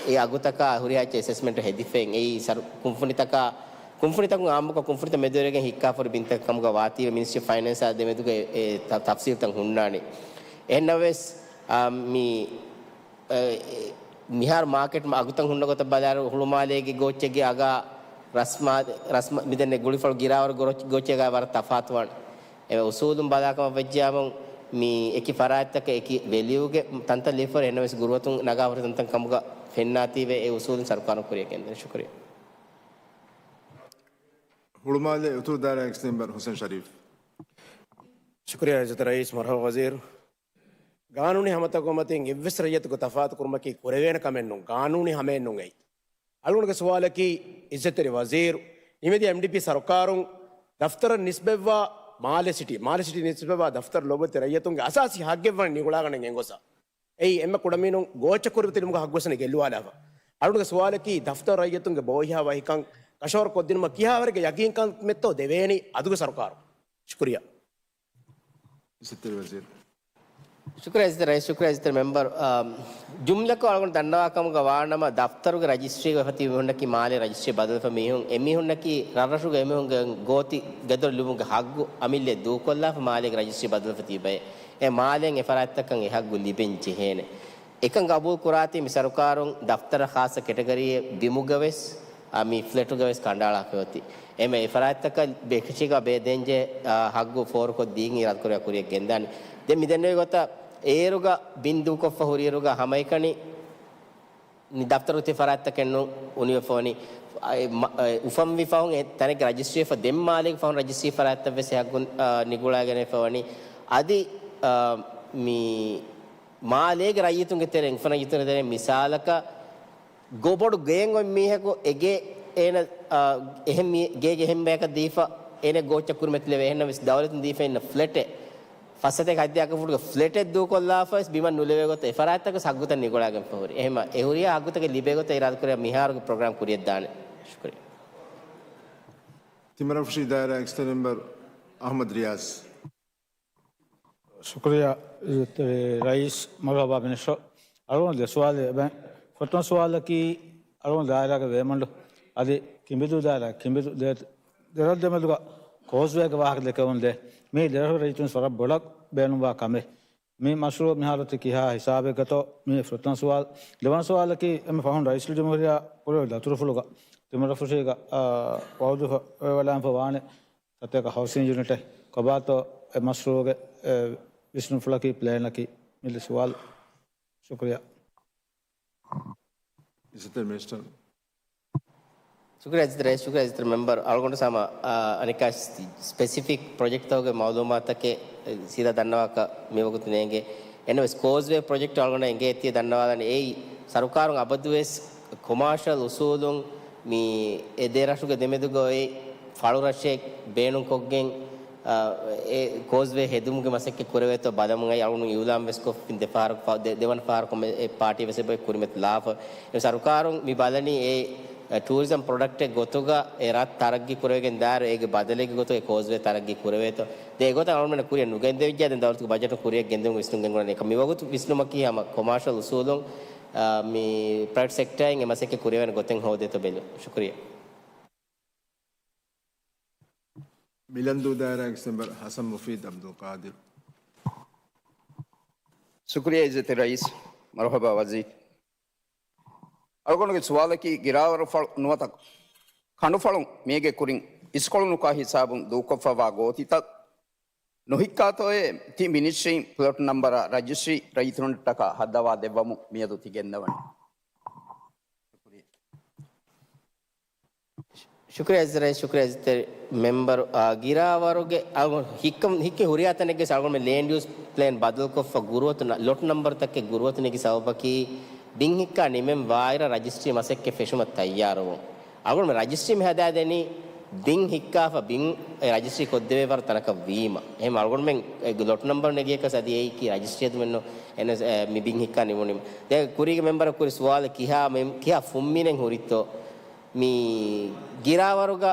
އެ އަގުތަކާ ހުރިހާ އެއްޗެއް އެސެސްމަންޓް ހެދިފައި. އެއީ ސަރު-، ކުންފުނިތަކާ، ކުންފުނިތަކުން އާއްމުކޮށް ކުންފުނިތައް މެދުވެރިވެގެން ހިއްކާފަ ހުރި ބިންތަކެއް ކަމުގަ ވާތީވެ މިނިސްޓްރީ އޮފް ފައިނޭންސާ ދެމެދުގަ އެ، އެ ތަ-، ތަފްސީލްތައް ހުންނާނެ. އެހެންނަމަވެސް، އާ، މި، އެ، މިހާރު މާކެޓް އަގުތައް ހުންނަ ގޮތަށް ބަލާއިރު ހުޅުމާލޭގެ ގޯއްޗެއްގެ އަގާ ރަސްމާ-، ރަސްމާ-، މިދެންނެ ގުޅިފަޅު ގިރާވަރު ގޯ-، ގޯއްޗެއްގަ ވަރަށް ތަފާތުވާނެ. އެ އުސޫލުން ބަލާކަމަށް ވެއްޖެޔާމު، މި އެކި ފަރާތްތަކަށް އެކި ވެލިއުގެ ތަންތަން ލިބިފަ ހުރި، އެހެންނަމަވެސް ގުރުއަތުން ނަގާފަ ހުރި ތަންތަން ކަމުގަ ފެންނާތީވެ އެ އުސޫލުން ސަރުކާރުން ކުރިއަށް ގެންދަނީ. ޝުކުރިއްޔާ. ހުޅުމާލެ އުތުރު ދާއިރާގެ މެމްބަރު ހުސެން ޝަރީފް. ޝުކުރިއްޔާ އިއްޒަތް ރައީސް. މަރުޙަބާ ވަޒީރު. ގާނޫނީ ހަމަތަކުގެ މަތިން އެއްވެސް ރައްޔަތަކު ތަފާތު ކުރުމަކީ ކުރެވޭނެ ކަމެއް ނޫން. ގާނޫނީ ހަމައެއް ނޫން އެއީ. އަޅުގަނޑުގެ ސުވާލަކީ، އިއްޒަތްތެރި ވަޒީރު، ނިމިދިޔަ އެމްޑީޕީ ސަރުކާރުން ދަފްތަރަށް ނިސްބަތްވާ މާލެ ސިޓީ، މާލެ ސިޓީ ނިސްބަތްވާ ދަފްތަރު ލޯބިވެތި ރައްޔިތުންގެ އަސާސީ ހައްގެއް ވަނީ ނިގުޅާގަނޑެއް ގެންގޮސްފަ. އެއީ އެންމެ ކުޑަމިނުން ގޯއްޗަށް ކުރިމަތިލުމުގެ ހައްގުވެސް ވަނީ ގެއްލުވާލާފަ. އަޅުގަނޑުގެ ސުވާލަކީ، ދަފްތަރު ރައްޔިތުންގެ ބޯހިޔާ ވަހިކަން ކަށަވަރު ކޮށްދިނުމަށް ކިހާވަރެއްގެ ޔަގީންކަމެއްތޯ ދެވޭނީ އަދުގެ ސަރުކާރުން؟ ޝުކުރިއްޔާ. އިއްޒަތްތެރި ވަޒީރު. ޝުކުރިއްޔާ އިއްޒަތްތެރި ރައީސް، ޝުކުރިއްޔާ އިއްޒަތްތެރި މެމްބަރު. އާ، ޖުމްލަކޮށް އަޅުގަނޑު ދަންނަވާ ކަމުގަ ވާނަމަ، ދަފްތަރުގެ ރަޖިސްޓްރީގަ އޮތް މީހުންނަކީ މާލޭ ރަޖިސްޓްރީ ބަދަލުވެފަ މީހުން، އެމީހުންނަކީ ރަށްރަށުގެ އެމީހުންގެ ގޯތި ގެދޮރު ލިބުމުގެ ހައްގު އަމިއްލައަށް ދޫކޮށްލާފަ މާލޭގެ ރަޖިސްޓްރީ ބަދަލުވެފަ ތިބޭ. އެ މާލޭން އެ ފަރާތްތަކަށް އެ ހައްގު ލިބެން ޖެހޭނެ. އެކަން ގަބޫލު ކުރާތީ މި ސަރުކާރުން ދަފްތަރަށް ޚާއްޞަ ކެޓަގަރީއެއް ބިމުގަވެސް، އާ، މި ފްލެޓުގަވެސް ކަނޑައަޅާފައި އޮތީ. އެމެ އެ ފަރާތްތަކަށް ބޭކަށީގަ ބޭދޭންޖެ، އާ، ހައްގު ފޯރުކޮށްދީން އިރާދަކުރި ކުރިއަށް ގެންދާނެ. ދެން މި ދެންނެވި ގޮތަށް އޭރުގަ ބިން ދޫކޮށްފަ ހުރިއިރުގަ ހަމައެކަނި ދަފްތަރު ތި ފަރާތްތަކެއް ނޫން އުނިވެފަ ވަނީ. އެ މަ-، އެ އުފަންވި ފަހުން އެ ތަނެއްގަ ރަޖިސްޓްރީފަ ދެން މާލޭގެ ފަހުން ރަޖިސްޓްރީ ފަރާތްތައް ވެސް އެ ހައްގު، އާ، ނިގުޅާގެނެފަ ވަނީ. އަދި، އާ، މި މާލޭގެ ރައްޔިތުންގެ ތެރެއިން، އުފަން ރައްޔިތުންގެ ތެރެއިން މިސާލަކަށް ގޮ-، ބޮޑު ގެއެއް އޮތް މީހަކު އެ ގޭ އޭނަ، އާ، އެހެން މީ-، ގޭގެ އެހެން ބަޔަކަށް ދީފަ އޭނަ ގޯއްޗަށް ކުރިމަތިލެވޭ. އެހެންނަމަވެސް ދައުލަތުން ދީފަ އިންނަ ފްލެޓެއް، ފަސް ސަތޭކަ ހަތްދިހަ އަކަށްފުޓުގެ ފްލެޓެއް ދޫކޮށްލާފަވެސް ބިމަށް ނުލެވޭ ގޮތަށް އެ ފަރާތްތަކަށް ހައްގުތައް ނިގުޅާގެންފަ ހުރި. އެހެމަ އެ ހުރިހާ ހައްގުތަކެއް ލިބޭ ގޮތަށް އިރާދަކުރިއަށް މިހާރުގެ ޕްރޮގްރާމް ކުރިއަށްދާނެ. ޝުކުރިއްޔާ. ތިމަރަފުށި ދާއިރާ އެކްސް މެމްބަރު އަޙްމަދު ރިޔާޒް. ޝުކުރިއްޔާ ރައީސް، މަރުޙަބާ މިނިސްޓަރު. އަޅުގަނޑު ދެ ސުވާލެއް އެބަ. ފުރަތަމަ ސުވާލަކީ އަޅުގަނޑު ދާއިރާގެ ވޭމަންޑު އަދި ކިނބިދޫ ދާއިރާ، ކިނބިދޫ ދެ-، ދެރަށް ދެމެދުގަ ކޯސްވޭގެ ވާހަކަ ދެކެވުނު ދޭ. މީ ދެރަށު ރައްޔިތުން ވަރަށް ބޮޑަށް ބޭނުންވާ ކަމެއް. މި މަޝްރޫޢު މިހާރު ތި ކިހާ ހިސާބެއްގަތޯ؟ މީ ފުރަތަމަ ސުވާލު. ދެވަނަ ސުވާލަކީ، އެންމެ ފަހުން ރައީސުލްޖުމްހޫރިއްޔާ ކުރެއްވި ދަތުރުފުޅުގަ ތިމަރަފުށީގަ، އާ، ވައުދު ފަ-، ވެވަޑައިގެންފަ ވާނެ ސަތޭކަ ހައުސިން ޔުނިޓެއް. ކޮބާތޯ އެ މަޝްރޫޢުގެ އެ ވިސްނުންފުޅަކީ، ޕްލޭނަކީ؟ މި ދެ ސުވާލު. ޝުކުރިއްޔާ. އިއްޒަތްތެރި މިނިސްޓަރު. ޝުކުރިއްޔާ އިއްޒަތްތެރި ރައީސް، ޝުކުރިއްޔާ އިއްޒަތްތެރި މެމްބަރު. އަޅުގަނޑު ސަމަ، އާ، އަނެއްކާ ސް-، ސްޕެސިފިކް ޕްރޮޖެކްޓްތަކުގެ މައުލޫމާތުތަކެއް ސީދާ ދަންނަވާކަށް މިވަގުތު ނޭނގޭ. އެންވެސް ކޯސްވޭ ޕްރޮޖެކްޓް އަޅުގަނޑަށް އެނގޭ ތިޔަ ދަންނަވާލަން. އެއީ ސަރުކާރުން އަބަދުވެސް ކޮމާޝަލް އުސޫލުން މި އެ ދެ ރަށުގެ ދެމެދުގައި ފަޅުރަށެއް ބޭނުންކޮށްގެން، އާ، އެ ކޯސްވޭ ހެދުމުގެ މަސައްކަތް ކުރެވޭތޯ ބަލަމުން އައި އަޅުގަނޑު އިއުލާން ވެސް ކޮށްފިން ދެފަހަރަކު ފަ-، ދެ-، ދެވަނަ ފަހަރަކު މެ-، އެ ޕާޓީ ވެސް އެބަ ކުރިމަތިލާފަ. އެ ސަރުކާރުން މި ބަލަނީ އެ، އެ ޓޫރިޒަމް ޕްރޮޑަކްޓެއް ގޮތުގަ އެ ރަށް ތަރައްގީ ކުރެވިގެން ދާއިރު އޭގެ ބަދަލެއްގެ ގޮތުގަ އެ ކޯސްވޭ ތަރައްގީ ކުރެވޭތޯ. ދެ އެގޮތަށް އަޅުގަނޑު ކުރިއަށް ނުގެންދެވިއްޖެ. ދެން ދައުލަތުގެ ބަޖެޓުން ކުރިއަށް ގެންދެވުން ވިސްނުން ގެންގުޅެނީ. މިވަގުތު ވިސްނުމަކީ ހަމަ ކޮމާޝަލް އުސޫލުން، އާ، މި ޕްރައިވެޓް ސެކްޓަރއިން އެ މަސައްކަތް ކުރެވޭނެ ގޮތެއް ހޯދޭތޯ ބެލުން. ޝުކުރިއްޔާ. މިލަންދޫ ދާއިރާގެ މެމްބަރު ޙަސަން މުފީދު ޢަބްދުލް ޤާދިރު. ޝުކުރިއްޔާ އިއްޒަތްތެރި ރައީސް، މަރުޙަބާ ވަޒީރު. އަޅުގަނޑުގެ ސުވާލަކީ، ގިރާވަރުފަޅު ނުވަތަ ކަނޑުފަޅުން މީގެ ކުރިން އިސްކޮޅު ނުކާ ހިސާބުން ދޫކޮށްފަވާ ގޯތިތައް ނުހިއްކާތޯއޭ؟ ތި މިނިސްޓްރީން ޕްލޮޓް ނަންބަރާ ރަޖިސްޓްރީ ރައްޔިތުންނަށްޓަކާ ހައްދަވާ ދެއްވަމުން މިއަދު ތި ގެންދަވަނީ. ޝުކުރިއްޔާ އިއްޒަތްތެރި ރައީސް، ޝުކުރިއްޔާ އިއްޒަތްތެރި މެމްބަރު، އާ، ގިރާވަރުގެ އަޅުގަނޑު ހިއްކަ-، ހިއްކި ހުރިހާ ތަނެއްގެ އަޅުގަނޑުމެން ލޭންޑް ޔޫސް ޕްލޭން ބަދަލުކޮށްފަ ގުރުއަތު ނަ-، ލޮޓް ނަންބަރުތަކެއް ގުރުއަތު ނެގި ސަބަބަކީ ބިން ހިއްކާ ނިމެން ވާއިރަށް ރަޖިސްޓްރީ މަސައްކަތް ފެށުމަށް ތައްޔާރުވުން. އަޅުގަނޑުމެން ރަޖިސްޓްރީ މި ހަދާދެނީ ބިން ހިއްކާފަ ބިން އެ ރަޖިސްޓްރީ ކޮށްދެވޭ ވަރު ތަނަކަށް ވީމަ. އެހެން އަޅުގަނޑުމެން އެ ލޮޓް ނަންބަރު ނެގިޔަކަސް އަދި އެއީކީ ރަޖިސްޓްރީ ހެދުމެއްނު އެން އެސް، އެ، މި ބިން ހިއްކާ ނިމުނީމަ. ދެން ކުރީގެ މެމްބަރަށް ކުރި ސުވާލެއް ކިހާ މެ-، ކިހާ ފުންމިނެއް ހުރިތޯ؟ މި ގިރާވަރުގަ،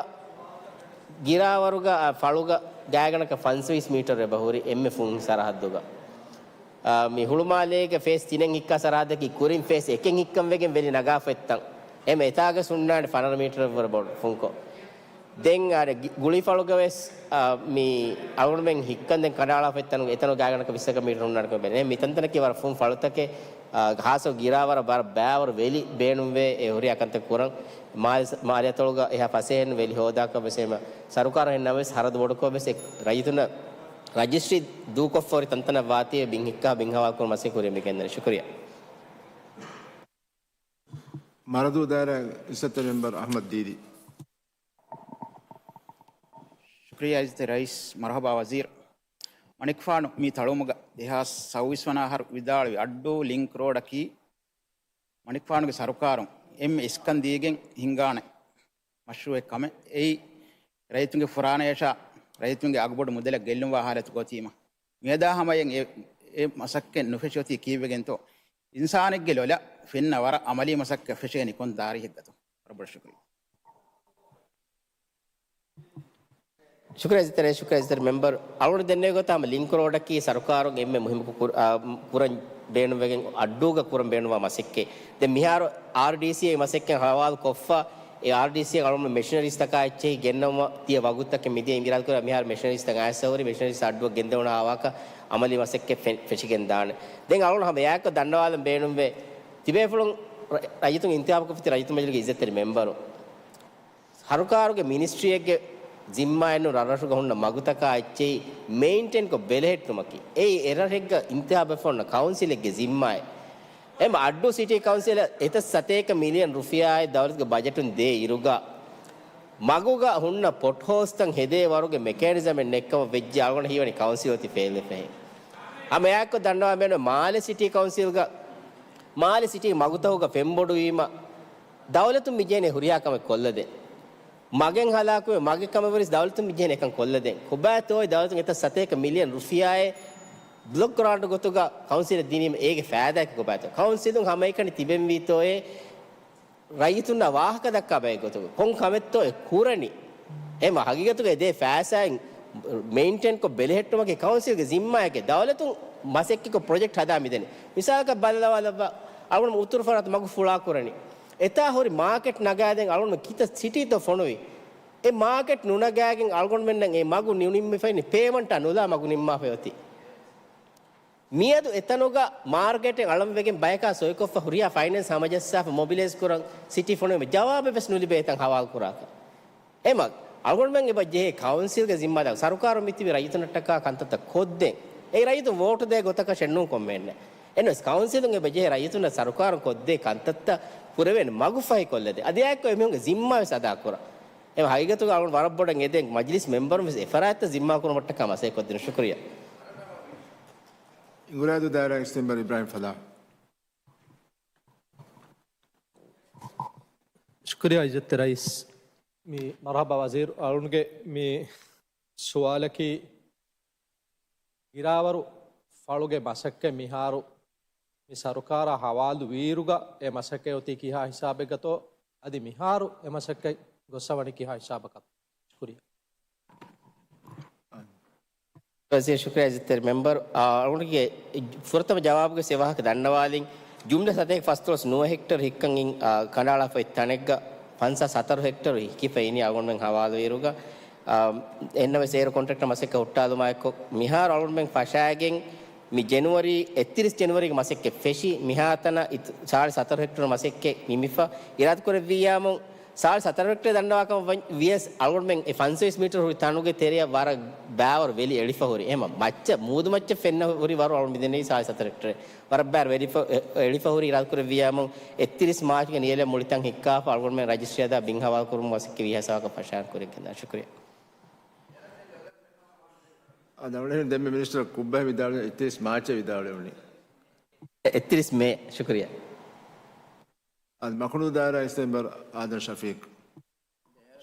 ގިރާވަރުގަ ފަޅުގަ ގާތްގަނޑަކަށް ފަންސަވީސް މީޓަރު އެބަހުރި އެންމެ ފުން ސަރަހައްދުގަ. އާ، މި ހުޅުމާލޭގެ ފޭސް ތިނެއް ހިއްކާ ސަރަހައްދަކީ ކުރިން ފޭސް އެކެއް ހިއްކަން ވެގެން ވެލި ނަގާފައިތަން. އެމެ އެތާގަސް ހުންނާނެ ފަނަރަ މީޓަރަށްވުރެ ބޮޑު ފުންކޮށް. ދެން އަ، ގި-، ގުޅިފަޅުގަވެސް، އަ، މި އަޅުގަނޑުމެން ހިއްކަން ދެން ކަނޑައަޅާފައި ތަނު އެތަނު ގާތްގަނޑަކަށް ވިއްސަކަށް މީޓަރު ހުންނާނެކަން ބެލެން. މި ތަންތަނަކީ ވަރަށް ފުން ފަޅުތަކެއް، އަ، ހާސް ގިރާވަރަށް ވަރަށް ބައިވަރު ވެލި ބޭނުންވޭ އެ ހުރިހާ ކަންތައް ކުރަން. މާލެ-، މާލެއަތޮޅުގަ އެހާ ފަސޭހައެއްނު ވެލި ހޯދާކަށް ވެސް އެމަ ސަރުކާރު ހެންނަމަވެސް ހަރަދު ބޮޑުކޮށް ވެސް އެ ރައްޔިތުންނަށް ރަޖިސްޓްރީ ދޫކޮށްފަ ހުރި ތަންތަނަށް ވާތީ ބިން ހިއްކާ ބިން ހަވާލު ކުރުން މަސައްކަތް ކުރިއަށް މި ގެންދަނީ. ޝުކުރިއްޔާ. މަރަދޫ ދާއިރާ އިއްޒަތްތެރި މެމްބަރު އަޙްމަދު ދީދީ. ޝުކުރިއްޔާ އިއްޒަތްތެރި ރައީސް، މަރުޙަބާ ވަޒީރު. މަނިކުފާނު މި ތަޅުމުގަ ދެހާސް ސައުވީސް ވަނަ އަހަރު ވިދާޅުވި އައްޑޫ ލިންކް ރޯޑަކީ މަނިކުފާނުގެ ސަރުކާރުން އެންމެ އިސްކަން ދީގެން ހިންގާނެ މަޝްރޫއެއް ކަމެއް. އެއީ ރައްޔިތުންގެ ފުރާނަޔަށާ ރައްޔިތުންގެ އަގުބޮޑު މުދަލެއް ގެއްލުންވާ ހާލަތު ގޯތީމަ. މިއަދާ ހަމަޔަށް އެ، އެ މަސައްކަތް ނުފެށި އޮތީ ކީއްވެގެންތޯ؟ އިންސާނެއްގެ ލޮލަށް ފެންނަ ވަރަށް އަމަލީ މަސައްކަތް ފެށޭނީ ކޮން ތާރީހެއްގަތޯ؟ ވަރަށް ބޮޑަށް ޝުކުރިއްޔާ. ޝުކުރިއްޔާ އިއްޒަތްތެރި، ޝުކުރިއްޔާ އިއްޒަތްތެރި މެމްބަރު. އަޅުގަނޑު ދެންނެވި ގޮތަށް ހަމަ ލިންކް ރޯޑަކީ ސަރުކާރުން އެންމެ މުހިއްމު ކުރ-، އާ، ކުރަން ބޭނުންވެގެން އައްޑޫގަ ކުރަން ބޭނުންވާ މަސައްކަތް. ދެން މިހާރު އާރްޑީސީ މަސައްކަތް ހަވާލު ކޮށްފަ، އެ އާރްޑީސީ އަޅުގަނޑު މެޝިނަރީސްތަކާ އެއްޗެހި ގެންނަވުމަށް ތިޔަ ވަގުތުތަކެއް މިދިޔަ އިން އިރާދަކުރާ މިހާރު މެޝިނަރީސްތައް އައިސް ހުރި މެޝިނަރީސް އައްޑޫއަށް ގެންދެވުނު ހާވާކަ އަމަލީ މަސައްކަތް ފެ-، ފެށިގެން ދާނެ. ދެން އަޅުގަނޑު ހަމަ އެއާއެކު ދަންނަވާލަން ބޭނުންވޭ. ތިބޭފުޅުން ރަ-، ރައްޔިތުން އިންތިހާބުކޮށްފަ ތި ރައްޔިތު މަޖިލީގެ އިއްޒަތްތެރި މެމްބަރު. ސަރުކާރުގެ މިނިސްޓްރީއެއްގެ ޒިންމާއެއްނު ރަށްރަށުގަ ހުންނަ މަގުތަކާ އެއްޗެހި މެއިންޓެންކޮށް ބެލެހެއްޓުމަކީ. އެއީ އެރަށެއްގަ އިންތިހާބަށްފަ ހުންނަ ކައުންސިލެއްގެ ޒިންމާއެއް. އެމަ އައްޑޫ ސިޓީ ކައުންސިލަށް އެތައް ސަތޭކަ މިލިއަން ރުފިޔާއެއް ދައުލަތުގެ ބަޖެޓުން ދޭ އިރުގަ، މަގުގަ ހުންނަ ޕޮޓްހޯލްސްތައް ހެދޭ ވަރުގެ މެކޭނިޒަމެއް ނެއްކަމަށް ވެއްޖެ އަޅުގަނޑަށް ހީވަނީ ކައުންސިލް އޮތީ ފެއިލްވެފަހެން. ހަމަ އެއާއެކު ދަންނަވާ މޭނު މާލެ ސިޓީ ކައުންސިލްގަ، މާލެ ސިޓީ މަގުތަކުގަ ފެންބޮޑުވީމަ، ދައުލަތުން މިޖެހޭނެ ހުރިހާ ކަމެއް ކޮށްލަދޭ. މަގެއް ހަލާކުވެ، މަގެއް ކަމެއްވެރިސް ދައުލަތުން މިޖެހޭނެ އެކަން ކޮށްލަދޭ. ކޮބާތޯއޭ ދައުލަތުން އެތައް ސަތޭކަ މިލިއަން ރުފިޔާއެއް ބްލޮކް ގްރާންޓް ގޮތުގަ ކައުންސިލަށް ދިނީމަ އޭގެ ފައިދާއަކީ ކޮބާތޯ؟ ކައުންސިލުން ހަމައެކަނި ތިބެންވީތޯއޭ ރައްޔިތުންނާ ވާހަކަ ދައްކާ ބައެއް ގޮތުގަ ކޮން ކަމެއްތޯ އެ ކުރަނީ؟ އެމަ ހަގީގަތުގަ އެ ދޭ ފައިސާއިން މެއިންޓެންކޮށް ބެލެހެއްޓުމަކީ ކައުންސިލްގެ ޒިންމާއެކޭ. ދައުލަތުން މަސައްކަތްކޮށް ޕްރޮޖެކްޓް ހަދާ މިދެނީ. މިސާލަކަށް ބަލަލަވާލައްވާ، އަޅުގަނޑު އުތުރު ފަރާތު މަގު ފުޅާކުރަނީ. އެތާ ހުރި މާކެޓް ނަގާދޭން އަޅުގަނޑު ކިތައް ސިޓީތޯ ފޮނުވީ. އެ މާކެޓް ނުނަގާގެން އަޅުގަނޑުމެންނަށް އެ މަގު ނި-، ނިންމިފައިނީ ޕޭމަންޓާ ނުލާ މަގު ނިންމާފައި އޮތީ. މިއަދު އެތަނުގަ މާރްކެޓެއް އަޅަން ވެގެން ބަޔަކާ ސޮއިކޮށްފަ ހުރިހާ ފައިނޭންސް ހަމަޖައްސާފަ މޮބިލައިޒް ކުރަން ސިޓީ ފޮނުވީމަ ޖަވާބެއް ވެސް ނުލިބޭ އެތަން ހަވާލު ކުރާކަށް. އެމަ އަޅުގަނޑުމެން އެބަ ޖެހޭ ކައުންސިލްގެ ޒިންމާދާރު ސަރުކާރުން މިތިބި ރައްޔިތުންނަށްޓަކާ ކަންތައްތައް ކޮށްދޭން. އެ ރައްޔިތުން ވޯޓު ދޭ ގޮތަކަށެއް ނޫން ކޮންމެހެންނެއް. އެންވެސް ކައުންސިލުން އެބަ ޖެހޭ ރައްޔިތުންނަށް ސަރުކާރުން ކޮށްދޭ ކަންތައްތައް ކުރެވޭނެ މަގު ފަހި ކޮށްލަދޭ. އަދި އާއެކު އެމީހުންގެ ޒިންމާ ވެސް އަދާކުރާ. އެމަ ހަގީގަތުގަ އަޅުގަނޑު ވަރަށް ބޮޑަށް އެދެން މަޖިލިސް މެމްބަރުން ވެސް އެފަރާތްތައް ޒިންމާ ކުރުމަށްޓަކާ މަސައްކަތް ކޮށްދިނުން. ޝުކުރިއްޔާ. އިނގުރާދޫ ދާއިރާ އިސް މެމްބަރު އިބްރާހިމް ފަލާ. ޝުކުރިއްޔާ އިއްޒަތްތެރި ރައީސް. މި މަރުހަބާ ވަޒީރު އަޅުންގެ މި ސުވާލަކީ ގިރާވަރު ފަޅުގެ މަސައްކަތް މިހާރު މި ސަރުކާރާ ހަވާލު ވީއިރުގަ އެ މަސައްކަތް އޮތީ ކިހާ ހިސާބެއްގަތޯ؟ އަދި މިހާރު އެ މަސައްކަތް ގޮއްސަވަނީ ކިހާ ހިސާބަކަށް؟ ޝުކުރިއްޔާ. ވަޒީރު ޝުކުރިއްޔާ އިއްޒަތްތެރި މެމްބަރު. އާ، އަޅުގަނޑުގެ ފުރަތަމަ ޖަވާބުގެ ސެ ވާހަކަ ދަންނަވާލިން. ޖުމްލަ ސަތޭކަ ފަސްދޮޅަސް ނުވަ ހެކްޓަރު ހިއްކަން އިން، އާ، ކަނޑައަޅާފައި ތަނެއްގަ ފަންސާސް ހަތަރު ހެކްޓަރު ހިކިފައި އިނީ އަޅުގަނޑުމެން ހަވާލުވިއިރުގަ، އާ، އެންނަވަސް އޭރު ކޮންޓްރެކްޓަރ މަސައްކަތް ހުއްޓާލުމާއެކު މިހާރު އަޅުގަނޑުމެން ފަށާގެން މި ޖެނުއަރީ، އެއްތިރީސް ޖެނުއަރީގެ މަސައްކަތް ފެށި މިހާތަނަށް ސާޅީސް ހަތަރު ހެކްޓަރު މަސައްކަތް ނިމިފަ އިރާދަކުރެއްވިއްޔާމު، ސާޅީސް ހަތަރު ހެކްޓަރު ދަންނަވާކަމަށް ވަން-، ވިޔަސް އަޅުގަނޑުމެން އެ ފަންސަވީސް މީޓަރު ހުރި ތަނުގެ ތެރެއަށް ވަރަށް ބާވަރު ވެލި އެޅިފަ ހުރި. އެހެމަ މައްޗަށް، މޫދު މައްޗަށް ފެންނަ ހުރި ވަރު އަޅުގަނޑު މިދެނީ ސާޅީސް ހަތަރު ހެކްޓަރެއް. ވަރަށް ބާރު ވެލިފަ-، އެ-، އެޅިފަ ހުރި އިރާދަކުރެއްވިއްޔާމު، އެއްތިރީސް މާޗުގެ ނިޔަލެއް މުޅިތަން ހިއްކާފަ އަޅުގަނޑުމެން ރަޖިސްޓްރީ ހަދާ ބިން ހަވާލު ކުރުމުން މަސައްކަތް ވީހާ ހިސާބަކަށް ފަށާން ކުރިއަށް ގެންދާނެ. ޝުކުރިއްޔާ. އާ، ދަންނަވަނީ ދެންމެ މިނިސްޓަރ ކުއްބައި ވިދާޅުވި އެއްތިރީސް މާޗެއް ވިދާޅުވެވުނީ. އެއްތިރީސް މޭ. ޝުކުރިއްޔާ. އަދި މަކުނުދޫ ދާއިރާ އިސް މެމްބަރު އާދަމް ޝަފީޤު.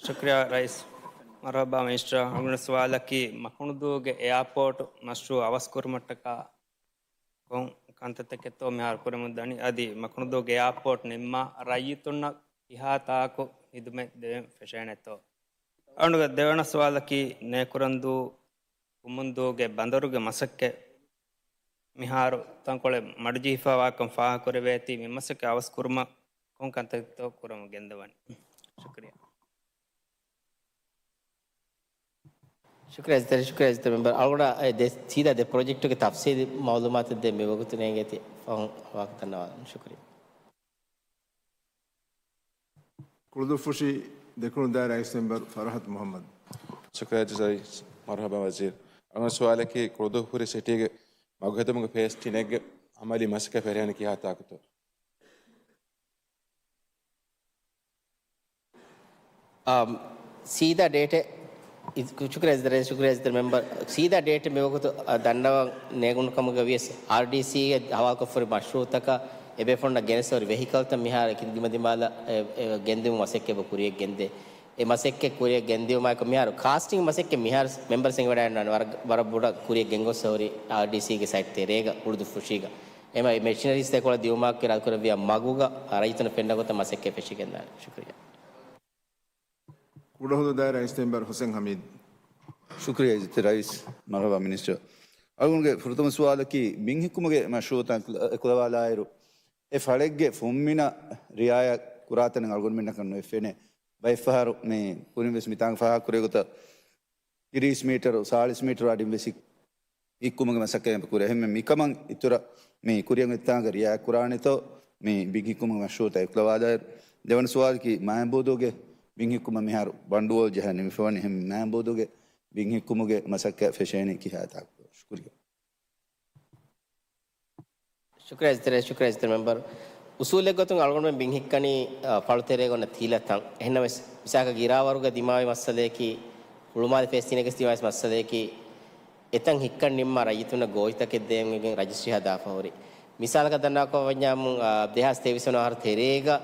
ޝުކުރިއްޔާ ރައީސް. މަރުހަބާ މިނިސްޓަރ، އަޅުގަނޑު ސުވާލަކީ މަކުނުދޫގެ އެއާޕޯޓު މަޝްރޫއު އަވަސްކުރުމަށްޓަކާ ކޮން ކަންތައްތަކެއްތޯ މިހާރު ކުރެމުން ދަނީ؟ އަދި މަކުނުދޫގެ އެއާޕޯޓް ނިންމާ ރައްޔިތުންނަށް ކިހާ ތާކު ހިދުމަތް ދެވެން ފެށޭނެތޯ؟ އަޅުގަނޑުގެ ދެވަނަ ސުވާލަކީ ނޭކުރަންދޫ ކުމުންދޫގެ ބަނދަރުގެ މަސައްކަތް މިހާރު ތަންކޮޅެއް މަޑުޖެހިފައިވާކަން ފާހަގަކުރެވޭތީ، މި މަސައްކަތް އަވަސްކުރުމަށް ކޮން ކަންތައްތޯ ކުރަމުން ގެންދަވަނީ؟ ޝުކުރިއްޔާ. ޝުކުރިއްޔާ އިއްޒަތްތެރި، ޝުކުރިއްޔާ އިއްޒަތްތެރި މެމްބަރު. އަޅުގަނޑަށް އެ ދެ، ސީދާ ދެ ޕްރޮޖެކްޓުގެ ތަފްސީލީ މައުލޫމާތެއް ދޭން މިވަގުތު ނޭނގޭތީ ފަހުން ހަވާލު ދަންނަވާލަން. ޝުކުރިއްޔާ. ކުޅުދުއްފުށި ދެކުނު ދާއިރާ އިސް މެމްބަރު ފަރަހަތު މުހައްމަދު. ޝުކުރިއްޔާ އިއްޒަތްތެރި ރައީސް، މަރުހަބާ ވަޒީރު. އަޅުގަނޑު ސުވާލަކީ ކުޅުދުއްފުށި ސިޓީގެ މަގުހެދުމުގެ ފޭސް ޓެނެއްގެ އަމަލީ މަސައްކަތް ފެށޭނެ ކިހާ ތާކުތޯ؟ އާ، ސީދާ ޑޭޓެއް، އި-، ޝުކުރިއްޔާ އިއްޒަތްތެރި، ޝުކުރިއްޔާ އިއްޒަތްތެރި މެމްބަރު. ސީދާ ޑޭޓެއް މިވަގުތު، އާ، ދަންނަވަން ނޭނގުނު ކަމުގަ ވިޔަސް، އާރްޑީސީގެ ހަވާލުކޮށްފަ ހުރި މަޝްރޫއުތަކަށް އެބޭފުޅުންނަށް ގެނެސްފަ ހުރި ވެހިކަލްތައް މިހާރު އެކި ދިމަދިމާލަށް އެ، އެ، ގެންދިއުމުގެ މަސައްކަތް އެބަ ކުރިއަށް ގެންދޭ. އެ މަސައްކަތް ކުރިއަށް ގެންދިއުމާއެކު މިހާރު ކާސްޓިން މަސައްކަތް މިހާރު މެމްބަރު ސިނގިވަޑައިގަންނަވާނެ ވަރަށް، ވަރަށް ބޮޑަށް ކުރިއަށް ގެންގޮސްފަ ހުރި އާރްޑީސީގެ ސައިޓްތައް ރޭގަ ކުޅުދުއްފުށީގަ. އެމަ މެޝިނަރީސް ދެކޮޅަށް ދިއުމާއެކު އިރާދަކުރެއްވިއްޔާ މަގުގަ ރައްޔިތުންނަށް ފެންނަ ގޮތަށް މަސައްކަތް ފެށިގެންދާނެ. ޝުކުރިއްޔާ. ކުޑަހުދޫ ދާއިރާ އިސް މެމްބަރު ހުސެން ހަމީދު. ޝުކުރިއްޔާ އިއްޒަތްތެރި ރައީސް. މަރުޙަބާ މިނިސްޓަރ. އަޅުގަނޑުގެ ފުރަތަމަ ސުވާލަކީ ބިން ހިއްކުމުގެ މަޝްރޫޢުތައް އެކުލަވާލާއިރު، އެ ފަޅެއްގެ ފުންމިނަށް ރިޢާޔަތް ކުރާތަނެއް އަޅުގަނޑުމެންނަކަށް ނުއެއް ފެނޭ. ބައެއްފަހަރު މި ކުރިން ވެސް މިތާނގަ ފާހަގަކުރި ގޮތަށް ތިރީސް މީޓަރު، ސާޅީސް މީޓަރު އަޑިން ވެސް ހިއްކުމުގެ މަސައްކަތް ކުރޭ. އެހެންވެ މިކަމަށް އިތުރަށް މި ކުރިއަށް އޮތްތާނގަ ރިޢާޔަތް ކުރާނެތޯ މި ބިން ހިއްކުމުގެ މަޝްރޫޢުތައް އެކުލަވާލާއިރު. ދެވަނަ ސުވާލަކީ މާތް ބޯދޫގެ ބިން ހިއްކުމަށް މިހާރު ބަނޑުވޯލް ޖަހަން ނިމިފަވަނީ. އެހެން މާތް ބޯދޫގެ ބިން ހިއްކުމުގެ މަސައްކަތް ފެށޭނީ ކިހާ ތާކު؟ ޝުކުރިއްޔާ. ޝުކުރިއްޔާ އިއްޒަތްތެރި، ޝުކުރިއްޔާ އިއްޒަތްތެރި މެމްބަރު. އުސޫލެއް ގޮތުން އަޅުގަނޑުމެން ބިން ހިއްކަނީ، އަ، ފަޅުތެރޭގަ އޮންނަ ތިލަތައް. އެހެންނަމަވެސް، މިސާލަކަށް ގިރާވަރުގަ ދިމާވި މައްސަލަޔަކީ، ހުޅުމާލެ ފޭސް ތިނެއްގެ ދިމާވި މައްސަލަޔަކީ، އެތަން ހިއްކަން ނިންމާ ރައްޔިތުންނަށް ގޯތިތަކެއް ދޭން ވެގެން ރަޖިސްޓްރީ ހަދާފަ ހުރި. މިސާލަކަށް ދަންނަވާކަށް ވަންޏާމު، އާ، ދެހާސް ތޭވީސް ވަނަ އަހަރު ތެރޭގަ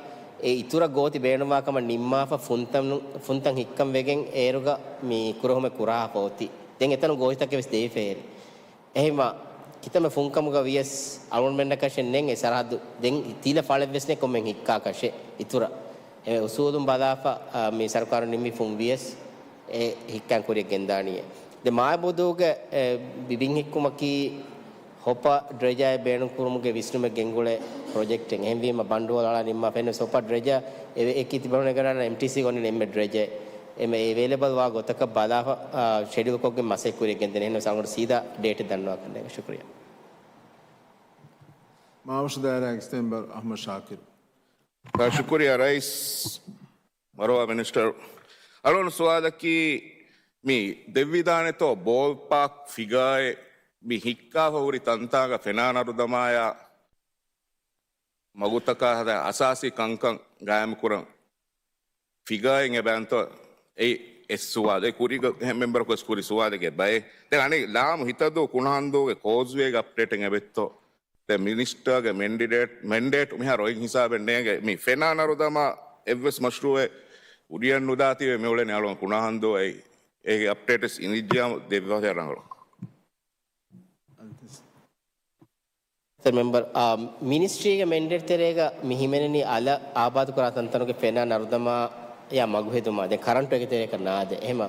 އެ އިތުރަށް ގޯތި ބޭނުންވާ ކަމަށް ނިންމާފަ ފުންތަން، ފުންތަން ހިއްކަން ވެގެން އޭރުގަ މި ކުރެހުމެއް ކުރާފަ އޮތީ. ދެން އެތަނުން ގޯތިތަކެއް ވެސް ދެވިފަ ހުރި. އެހެންވާ، ކިތަންމެ ފުންކަމުގަ ވިޔަސް އަޅުގަނޑުމެންނަކަށެއް ނެތް އެ ސަރަހައްދު. ދެން ތިލަ ފަޅެއްވެސް ނެތް ކޮންމެ ހިއްކާކަށެއް އިތުރަށް. އެ އުސޫލުން ބަލާފަ، އާ، މި ސަރުކާރުން ނިންމި ފުން ވިޔަސް އެ ހިއްކާން ކުރިއަށް ގެންދާނީއޭ. ދެ މާތް ބޯދޫގެ، އެ، ބި-، ބިން ހިއްކުމަކީ ހޮޕަ ޑްރެޖާއެއް ބޭނުންކުރުމުގެ ވިސްނުމެއް ގެންގުޅޭ ޕްރޮޖެކްޓެއް. އެހެންވީމަ ބަނޑުވޯލް އަޅާ ނިންމާފަ އެން ސޮޕަ ޑްރެޖާ އެ، އެކީ ތިބެހުނެގަނޑާނަ އެމްޓީސީ ގޮންނެ އެންމެ ޑްރެޖެއް. އެމެ އެވޭލެބަލް ވާ ގޮތަކަށް ބަލާފަ، އާ، ޝެޑިއުލް ކޮށްގެން މަސައްކަތް ކުރިއަށް ގެންދޭނެ. އެހެން ސަނގުޑު ސީދާ ޑޭޓެއް ދަންނަވާކަށް ނޭނގެ. ޝުކުރިއްޔާ. މާވަށު ދާއިރާ އެކްސް މެމްބަރު އަޙްމަދު ޝާކިރު. ޝުކުރިއްޔާ ރައީސް. މަރުޙަބާ މިނިސްޓަރު. އަޅުގަނޑު ސުވާލަކީ މި ދެއްވިދާނެތޯ ބޯލް ޕާކް ފިގާއެއް މި ހިއްކާފަ ހުރި ތަންތާގަ ފެނާ ނަރުދަމާޔާ މަގުތަކާ ހަދާ އަސާސީ ކަންކަން ގާއިމުކުރަން ފިގާއެއް އެބައިންތޯ؟ އެއީ އެއް ސުވާލެއް. ކުރީގަ މެމްބަރަކު ވެސް ކުރި ސުވާލެއް އެބައޭ. ދެން އަނެއް ލާމު ހިތަދޫ ކުނަހަންދޫގެ ކޯޒްވޭގެ އަޕްޑޭޓެއް އެބައޮތްތޯ؟ ދެން މިނިސްޓާގެ މެންޑޭޓް، މެންޑޭޓް މިހާރު އޮތް ހިސާބެއް ނޭނގެ. މި ފެނާ ނަރުދަމާ އެއްވެސް މަޝްރޫއެއް ކުރިއަށް ނުދާތީވެ މިއުޅެނީ އަޅުގަނޑު ކުނަހަންދޫ. އެއީ އޭގެ އަޕްޑޭޓް ވެސް އިނދިއްޖިޔާމު ދެއްވާފަ ރަނގަޅު. މެމްބަރު، އާ، މިނިސްޓްރީގެ މެންޑޭޓް ތެރޭގަ މި ހިމެނެނީ އަލަށް އާބާދުކުރާ ތަންތަނުގެ ފެނާ ނަރުދަމާޔާ މަގުހެދުމާ. ދެން ކަރަންޓު އޭގެ ތެރޭގަ ނާދޭ. އެހެމަ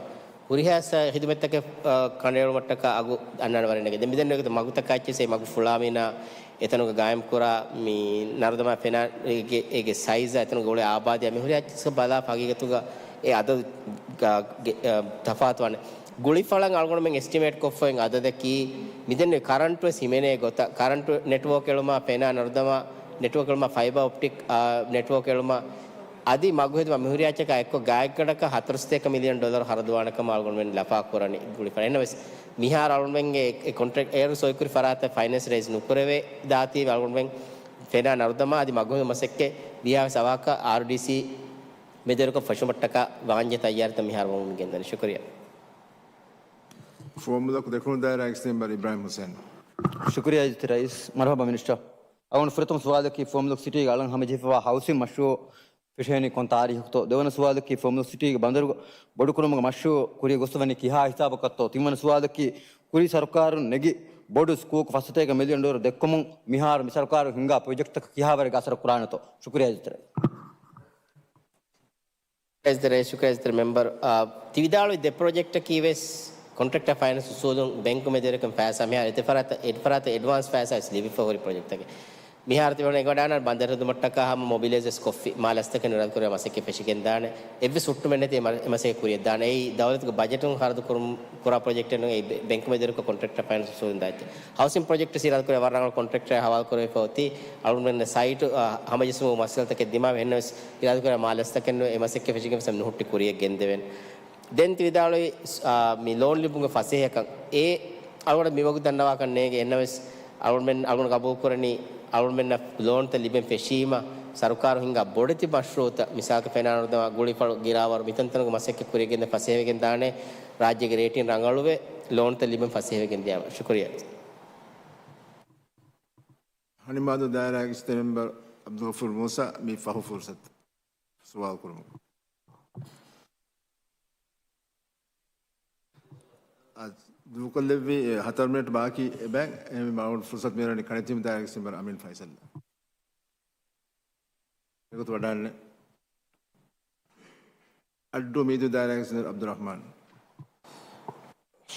ހުރިހާ ސަ-، ހިދުމަތްތަކެއް، އާ، ކަނޑައެޅުމަށްޓަކާ އަގު އަންނާނެ ވަރެއް ނެގެ. ދެން މިދެންނެވި މަގުތަކާ އެއްޗެސް އެ މަގު ފުޅާމީނާ އެތަނުގަ ގާއިމްކުރާ މި ނަރުދަމާ ފެނާ އޭގެ، އޭގެ ސައިޒާ އެތަނުގަ އުޅޭ އާބާދީ މި ހުރިހާ އެއްޗެސްގަ ބަލާފަ ހަގީގަތުގަ އެ އަދަދު ގ-، ގ-، އަ، ތަފާތުވާނެ. ގުޅިފަޅަށް އަޅުގަނޑުމެން އެސްޓިމޭޓް ކޮށްފައި އޮތް އަދަދަކީ، މިދެންނެވި ކަރަންޓު ވެސް ހިމެނޭ ގޮތަށް، ކަރަންޓު ނެޓްވޯކް އެޅުމާ، ފެނާ ނަރުދަމާ ނެޓްވޯކް އެޅުމާ، ފައިބާ އޮޕްޓިކް، އާ، ނެޓްވޯކް އެޅުމާ، އަދި މަގުހެދުމާ މިހުރިހާ އެއްޗަކާ އެއްކޮށް ގާތްގަނޑަކަށް ހަތަރުސަތޭކަ މިލިއަން ޑޮލަރު ހަރަދުވާނެ ކަމަށް އަޅުގަނޑުމެން ލަފާ ކުރަނީ ގުޅިފަޅަށް. އެހެންނަމަވެސް، މިހާރު އަޅުގަނޑުމެންގެ އެ ކޮންޓްރެކްޓް އޭރު ސޮއިކުރި ފަރާތަށް ފައިނޭންސް ރޭޒް ނުކުރެވޭ ދާތީވެ އަޅުގަނޑުމެން ފެނާ ނަރުދަމާ އަދި މަގުހެދުމަށް މަސައްކަތް ވީހާވެސް އަވަހަކަށް އާރްޑީސީ މެދުވެރިކޮށް ފެށުމަށްޓަކާ ވާންޏާ ތައްޔާރުތައް މިހާރު ވަމުން ގެންދަނީ. ޝުކުރިއްޔާ. ފުވައްމުލަކު ދެކުނު ދާއިރާ އެކްސް މެމްބަރު އިބްރާހިމް ހުސެން. ޝުކުރިއްޔާ އިއްޒަތްތެރި ރައީސް. މަރުޙަބާ މިނިސްޓަރ. އަޅުގަނޑު ފުރަތަމަ ސުވާލަކީ ފުވައްމުލަކު ސިޓީގަ އަޅަން ހަމަޖެހިފަވާ ހައުސިން މަޝްރޫއު ފެށޭނީ ކޮން ތާރީޚަކުތޯ؟ ދެވަނަ ސުވާލަކީ ފުވައްމުލަކު ސިޓީގެ ބަނދަރު ބޮޑުކުރުމުގެ މަޝްރޫއު ކުރިއަށް ގޮސްފަވަނީ ކިހާ ހިސާބަކަށްތޯ؟ ތިންވަނަ ސުވާލަކީ ކުރީ ސަރުކާރުން ނެގި ބޮޑު ސްކޫލްކު ފަސް ސަތޭކަ މިލިއަން ޑޮލަރު ދެއްކުމުން މިހާރު މި ސަރުކާރު ހިންގާ ޕްރޮޖެކްޓްތަކަށް ކިހާވަރެއްގެ އަސަރު ކުރާނެތޯ؟ ޝުކުރިއްޔާ އިއްޒަތްތެރި. އިއްޒަތްތެރި ރައީސް، ޝުކުރިއްޔާ އިއްޒަތްތެރި މެމްބަރު. އާ، ތި ވިދާޅުވި ދެ ޕްރޮޖެކްޓަކީ ވެސް ކޮންޓްރެކްޓަރ ފައިނޭންސް އުސޫލުން ބެންކު މެދުވެރިކަން ފައިސާ މިހާރު އެތައް ފަރާތަށް، އެތައް ފަރާތަށް އެޑްވާންސް ފައިސާ ވެސް ލިބިފަ ހުރި ޕްރޮޖެކްޓްތަކެއް. މިހާރު ތިބެހުން އެނގިވަޑާނަން ބަނދަރު ހެދުމަށްޓަކާ ހަމަ މޮބިލައިޒް ވެސް ކޮށްފި، މާ ލަސްތަކެއް ނުއިރާދަކުރެވޭ މަސައްކަތް ފެށިގެންދާނެ. އެއްވެސް ހުއްޓުމެއް ނެތި އެ މަ-، އެ މަސައްކަތް ކުރިއަށްދާނެ. އެއީ ދައުލަތުގެ ބަޖެޓުން ޚަރަދު ކުރުން، ކުރާ ޕްރޮޖެކްޓެއް ނޫން. އެއީ ބެ-، ބެންކު މެދުވެރިކޮށް ކޮންޓްރެކްޓަރ ފައިނޭންސް އުސޫލުން ދާ އެއްޗެއް. ހައުސިން ޕްރޮޖެކްޓް ސީދާ ކުރެވޭ ވަރަށް ރަނގަޅު ކޮންޓްރެކްޓަރ ހަވާލު ކުރެވިފަ އޮތީ. އަޅުގަނޑުމެން ސައިޓު، އާ، ހަމަޖެއްސުމުގެ މައްސަލަތަކެއް ދިމާވެ އެހެންނަމަވެސް އިރާދަ ކުރާ މާ ލަސްތަކެއް ނޫން. އެ މަސައްކަތް ފެށިގެން ވެސް ނުހުއްޓި ކުރިއަށް ގެންދެވެން. ދެން ތި ވިދާޅުވި، އާ، މި ލޯން ލިބުމުގެ ފަސޭހަކަން އެ އަޅުގަނޑަށް މިވަގުތު ދަންނަވާކަށް ނޭނގެ. އެހެންނަމަވެސް އަޅުގަނޑުމެން، އަޅުގަނޑު ގަބޫލުކުރަނީ އަޅުގަނޑުމެންނަށް ލޯންތައް ލިބެން ފެށީމަ، ސަރުކާރު ހިންގާ ބޮޑެތި މަޝްރޫއުތައް، މިސާލަކަށް ފެނާ ނަރުދަމާ، ގުޅިފަޅު، ގިރާވަރު، މިތަންތަނުގެ މަސައްކަތް ކުރިއަށް ގެންދަން ފަސޭހަވެގެން ދާނެ. ރާއްޖޭގެ ރޭޓިން ރަނގަޅުވެ، ލޯންތައް ލިބެން ފަސޭހަވެގެން ދިޔާމަ. ޝުކުރިއްޔާ. ހަނިމާދޫ ދާއިރާގެ އިސްތެ މެމްބަރު އަބްދުލްޣަފޫރު މޫސާ، މި ފަހު ފުރުސަތު ސުވާލު ކުރުމަށް. އަދި ދޫކޮށްލެއްވި ހަތަރު މިނެޓް ބާކީ އެބައިން. އެހެންވީމަ އަޅުގަނޑު ފުރުސަތު މިއަންނަނީ ކަނެތީމު ދާއިރާގެ އިސްތެ މެމްބަރު އަމީން ފައިސަލް. އެގޮތުން ވަޑާންނެ. އައްޑޫ މީދޫ ދާއިރާގެ އިސްތެ މެމްބަރު އަބްދުއްރަޙްމާން.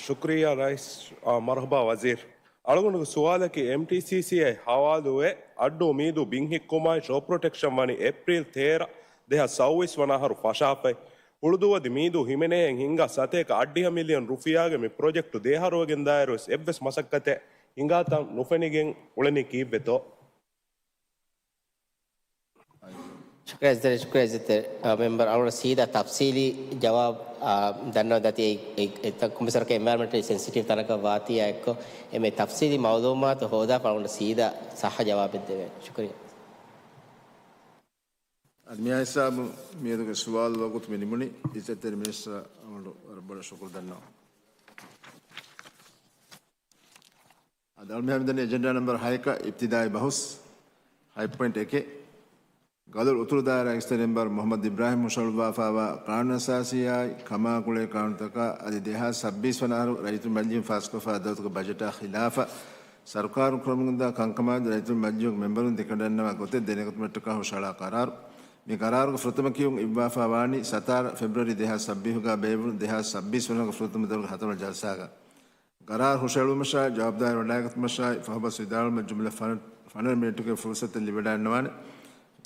ޝުކުރިއްޔާ ރައީސް. އާ، މަރުޙަބާ ވަޒީރު. އަޅުގަނޑުގެ ސުވާލަކީ އެމްޓީސީސީއާއި ހަވާލުވެ، އައްޑޫ މީދޫ ބިން ހިއްކުމާއި ޝޯ ޕްރޮޓެކްޝަން ވަނީ އޭޕްރީލް ތޭރަ، ދެހާސް ސައުވީސް ވަނަ އަހަރު ފަށާފައި. ހުޅުދޫ އަދި މީދޫ ހިމެނޭހެން ހިންގާ ސަތޭކަ އަށްޑިހަ މިލިއަން ރުފިޔާގެ މި ޕްރޮޖެކްޓު ދޭހަރުވެގެންދާއިރުވެސް އެއްވެސް މަސައްކަތެއް ހިނގާތަން ނުފެނިގެން އުޅެނީ ކީއްވެތޯ؟ ޝުކުރިއްޔާ އިއްޒަތްތެރި، ޝުކުރިއްޔާ އިއްޒަތްތެރި، އަ، މެމްބަރ. އަޅުގަނޑަށް ސީދާ ތަފްސީލީ ޖަވާބު، އަ، ދަންނަވަން ދަތި އެ، އެ، އެ، ތަ-، ކޮންމެސަރަކަށް އެންވަޔަރމަންޓަލީ ސެންސިޓިވް ތަނަކަށް ވާތީއާ އެއްކޮށް، އެމެ ތަފްސީލީ މައުލޫމާތު ހޯދާފަ އަޅުގަނޑަށް ސީދާ ސައްހަ ޖަވާބެއް ދެވޭނެ. ޝުކުރިއްޔާ. އަދި މިއާ ހިސާބު މިއަދުގެ ސުވާލު ވަގުތު މި ނިމުނީ. އިއްޒަތްތެރި މިނިސްޓަރ އަޅުގަނޑު ވަރަށް ބޮޑަށް ޝުކުރު ދަންނަވަން. އަދި އަޅުގަނޑު މިހާރު މިދަނީ އެޖެންޑާ ނަމްބަރު ހައެއްގެ އިބްތިދާއީ ބަހުސް ހަތް ޕޮއިންޓް އެކެއް. ގަލޮޅު އުތުރު ދާއިރާގެ އިއްޒަތްތެރި މެމްބަރު މުޙައްމަދު އިބްރާހިމް ހުށަހަޅުއްވާފައިވާ ޤާނޫނުއަސާސީއާއި ކަމާގުޅޭ ޤާނޫނުތަކާ އަދި ދެހާސް ސައްބީސް ވަނަ އަހަރު ރައްޔިތުންގެ މަޖިލީހުން ފާސްކޮށްފައިވާ ދައުލަތުގެ ބަޖެޓާ ޚިލާފަށް ސަރުކާރުން ކުރަމުންދާ ކަންކަމާއި ރައްޔިތުންގެ މަޖިލީހުގެ މެމްބަރުން ދެކެވަޑައިގަންނަވާ ގޮތެއް ދެނެގަތުމަށްޓަކާ ހުށަހަޅާ ޤަރާރު. މި ޤަރާރުގެ ފުރަތަމަ ކިޔުން އިއްވާފައިވާނީ ސަތާރަ ފެބްރުއަރީ ދެހާސް ސައްބީސްގަ ބޭއްވުނު ދެހާސް ސައްބީސް ވަނަ ފުރަތަމަ ދައުރުގެ ހަތަރު ޖަލްސާގަ. ޤަރާރު ހުށަހެޅުމަށާއި ޖަވާބުދާރީ ވަޑައިގަތުމަށާއި ފަހުބަސް ވިދާޅުވުމަށް ޖުމްލަ ފަނަރަ، ފަނަރަ މިނެޓުގެ ފުރުސަތެއް ލިބިވަޑައިގަންނަވާނެ.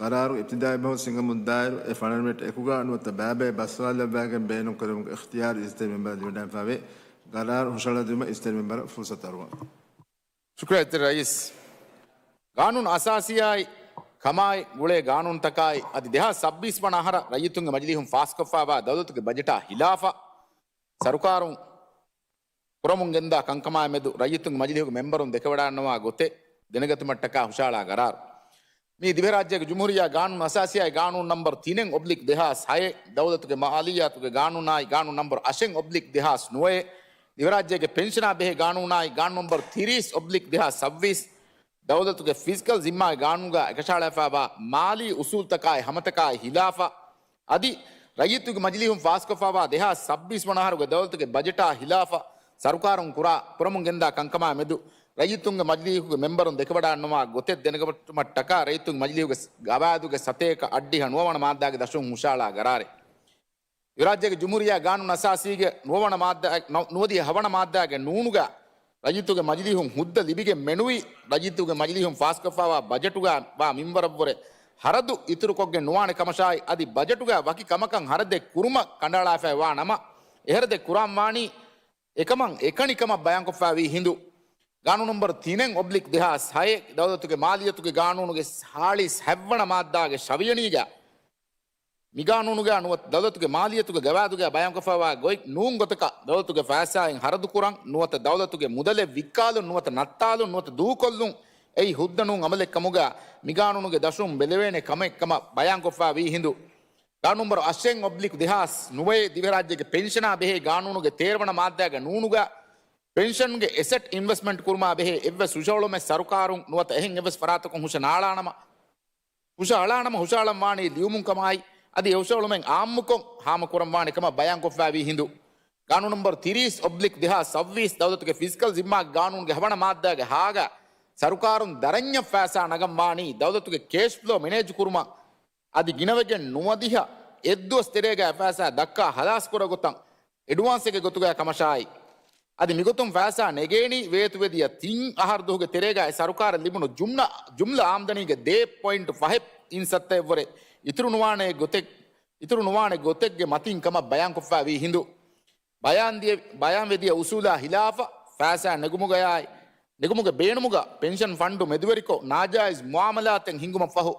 ޤަރާރުގެ އިބްތިދާއީ ބަހުސް ހިނގަމުން ދާއިރު އެ ފަނަރަ މިނެޓް އެކުގަ ނުވަތަ ބައިބައި ބަސްވާލައްވައިގެން ބޭނުންކުރެވުމުގެ އިޚްތިޔާރު އިއްޒަތްތެރި މެމްބަރަށް ލިބިވަޑައިގެންފައިވޭ. ޤަރާރު ހުށަހަޅައިދިއުމަށް އިއްޒަތްތެރި މެމްބަރަށް ފުރުސަތު އަރުވަން. ޝުކުރިއްޔާ އިއްޒަތްތެރި ރައީސް. ޤާނޫނު އަސާސީއާއި ކަމާއި ގުޅޭ ޤާނޫނުތަކާއި އަދި ދެހާސް ސައްބީސް ވަނަ އަހަރަށް ރައްޔިތުންގެ މަޖިލީހުން ފާސްކޮށްފައިވާ ދައުލަތުގެ ބަޖެޓާ ޚިލާފަށް ސަރުކާރުން ކުރަމުން ގެންދާ ކަންކަމާއި މެދު ރައްޔިތުންގެ މަޖިލީހުގެ މެމްބަރުން ދެކެވަޑައިގަންނަވާ ގޮތެއް ދެނެގަތުމަށްޓަކާ ހުށަހަޅާ ޤަރާރު. މީ ދިވެހިރާއްޖޭގެ ޖުމްހޫރިއްޔާ ޤާނޫނު އަސާސީއާއި ޤާނޫނު ނަމްބަރު ތިނެއް އޮބްލިކް ދެހާސް ހައެއް، ދައުލަތުގެ މާލިއްޔާތުގެ ޤާނޫނާއި ޤާނޫނު ނަމްބަރު އަށެއް އޮބްލިކް ދެހާސް ނުވައެއް، ދިވެހިރާއްޖޭގެ ޕެންޝަނާ ބެހޭ ޤާނޫނާއި ޤާނޫނު ނަމްބަރު ތިރީސް އޮބްލިކް ދެހާސް ސައްބީސް، ދައުލަތުގެ ފިސްކަލް ޒިންމާގެ ޤާނޫނުގަ އެކަށައަޅާފައިވާ މާލީ އުސޫލުތަކާއި ހަމަތަކާއި ޚިލާފަށް، އަދި ރައްޔިތުންގެ މަޖިލީހުން ފާސްކޮށްފައިވާ ދެހާސް ސައްބީސް ވަނަ އަހަރުގެ ދައުލަތުގެ ބަޖެޓާ ޚިލާފަށް ސަރުކާރުން ކުރާ، ކުރަމުން ގެންދާ ކަންކަމާ މެދު ރައްޔިތުންގެ މަޖިލީހުގެ މެމްބަރުން ދެކެވަޑައިގަންނަވާ ގޮތެއް ދެނެގަތުމަށްޓަކާ ރައްޔިތުންގެ މަޖިލީހުގެ ގަވާއިދުގެ ސަތޭކަ އަށްޑިހަ ނުވަވަނަ މާއްދާގެ ދަށުން ހުށަހަޅާ ޤަރާރެއް. ދިވެހިރާއްޖޭގެ ޖުމްހޫރިއްޔާ ޤާނޫނު އަސާސީގެ ނުވަވަނަ މާއްދާ، ނު-، ނުވަދިހަ ހަވަނަ މާއްދާގެ ނޫނުގަ ރައްޔިތުގެ މަޖިލީހުން ހުއްދަ ލިބިގެން މެނުވީ، ރައްޔިތުގެ މަޖިލީހުން ފާސްކޮށްފައިވާ ބަޖެޓުގަ ވާ މިންވަރަށްވުރެ ހަރަދު އިތުރުކޮށްގެން ނުވާނެ ކަމަށާއި، އަދި ބަޖެޓުގަ ވަކި ކަމަކަށް ހަރަދެއް ކުރުމަށް ކަނޑައަޅާފައި ވާ ނަމަ، އެހަރަދެއް ކުރާން ވާނީ އެކަމަށް އެކަނި ކަމަށް ބަޔާންކޮށްފައިވީ ހިނދު. ޤާނޫނު ނަމްބަރު ތިނެއް އޮބްލިކް ދެހާސް ހައެއް، ދައުލަތުގެ މާލިއްޔަތުގެ ޤާނޫނުގެ ހާޅީސް ހައެއްވަނަ މާއްދާގެ ޝަވިޔަނީގަ، މިޤާނޫނުގަ ނުވަތަ ދައުލަތުގެ މާލިއްޔަތުގެ ގަވާއިދުގަ ބަޔާންކޮށްފައިވާ ގޮތް ނޫން ގޮތަކަށް ދައުލަތުގެ ފައިސާއިން ހަރަދުކުރަން، ނުވަތަ ދައުލަތުގެ މުދަލެއް ވިއްކާލުން، ނުވަތަ ނައްތާލުން، ނުވަތަ ދޫކޮށްލުން އެއީ ހުއްދަ ނޫން އަމަލެއްކަމުގަ މިޤާނޫނުގެ ދަށުން ބެލެވޭނެ ކަމެއްކަމަށް ބަޔާންކޮށްފައިވީ ހިނދު. ޤާނޫނު ނަމްބަރު އަށެއް އޮބްލިކް ދެހާސް ނުވައެއް، ދިވެހިރާއްޖޭގެ ޕެންޝަނާ ބެހޭ ޤާނޫނުގެ ތޭރަވަނަ މާއްދާގެ ނޫނުގަ ޕެންޝަންގެ އެސެޓް އިންވެސްޓްމަންޓް ކުރުމާ ބެހޭ އެއްވެސް ހުށަހެޅުމެއް ސަރުކާރުން ނުވަތަ އެހެން އެއްވެސް ފަރާތަކުން ހުށަނާޅާނަމަ، ހުށަހަޅާނަމަ ހުށަހަޅަންވާނީ ލިޔުމުން ކަމާއި، އަދި އެ ހުށަހެޅުމެއް އާއްމުކޮށް ހާމަކުރަންވާނެ ކަމަށް ބަޔާންކޮށްފައިވީ ހިނދު. ޤާނޫނު ނަމްބަރު ތިރީސް އޮބްލިކް ދެހާސް ސައުވީސް ދައުލަތުގެ ފިސްކަލް ޒިންމާގެ ޤާނޫނުގެ ހަވަނަ މާއްދާގެ ހާގަ ސަރުކާރުން ދަރަންޏަށް ފައިސާ ނަގަންވާނީ ދައުލަތުގެ ކޭޝް ފްލޯ މެނޭޖް ކުރުމަށް އަދި ގިނަވެގެން ނުވަދިހަ އެއްދުވަސް ތެރޭގަ އެ ފައިސާ ދައްކާ ހަލާސްކުރާ ގޮތަށް އެޑްވާންސެއްގެ ގޮތުގަ ކަމަށާއި، އަދި މިގޮތުން ފައިސާ ނެގޭނީ ވޭތުވެދިޔަ ތިން އަހަރު ދުވަހުގެ ތެރޭގަ އެ ސަރުކާރަށް ލިބުނު ޖުމްނަ، ޖުމްލަ އާމްދަނީގެ ދޭއް ޕޮއިންޓު ފަހެއް އިން ސައްތައެއްވުރެ އިތުރުނުވާނެ ގޮތެއް، އިތުރުނުވާނެ ގޮތެއްގެ މަތިން ކަމަށް ބަޔާންކޮށްފައިވީ ހިނދު. ބަޔާންދިޔަ، ބަޔާންވެދިޔަ އުސޫލާ ހިލާފަށް ފައިސާ ނެގުމުގަޔާއި، ނެގުމުގެ ބޭނުމުގަ ޕެންޝަން ފަންޑު މެދުވެރިކޮށް ނާޖާއިޒް މުއާމަލާތެއް ހިނގުމަށްފަހު،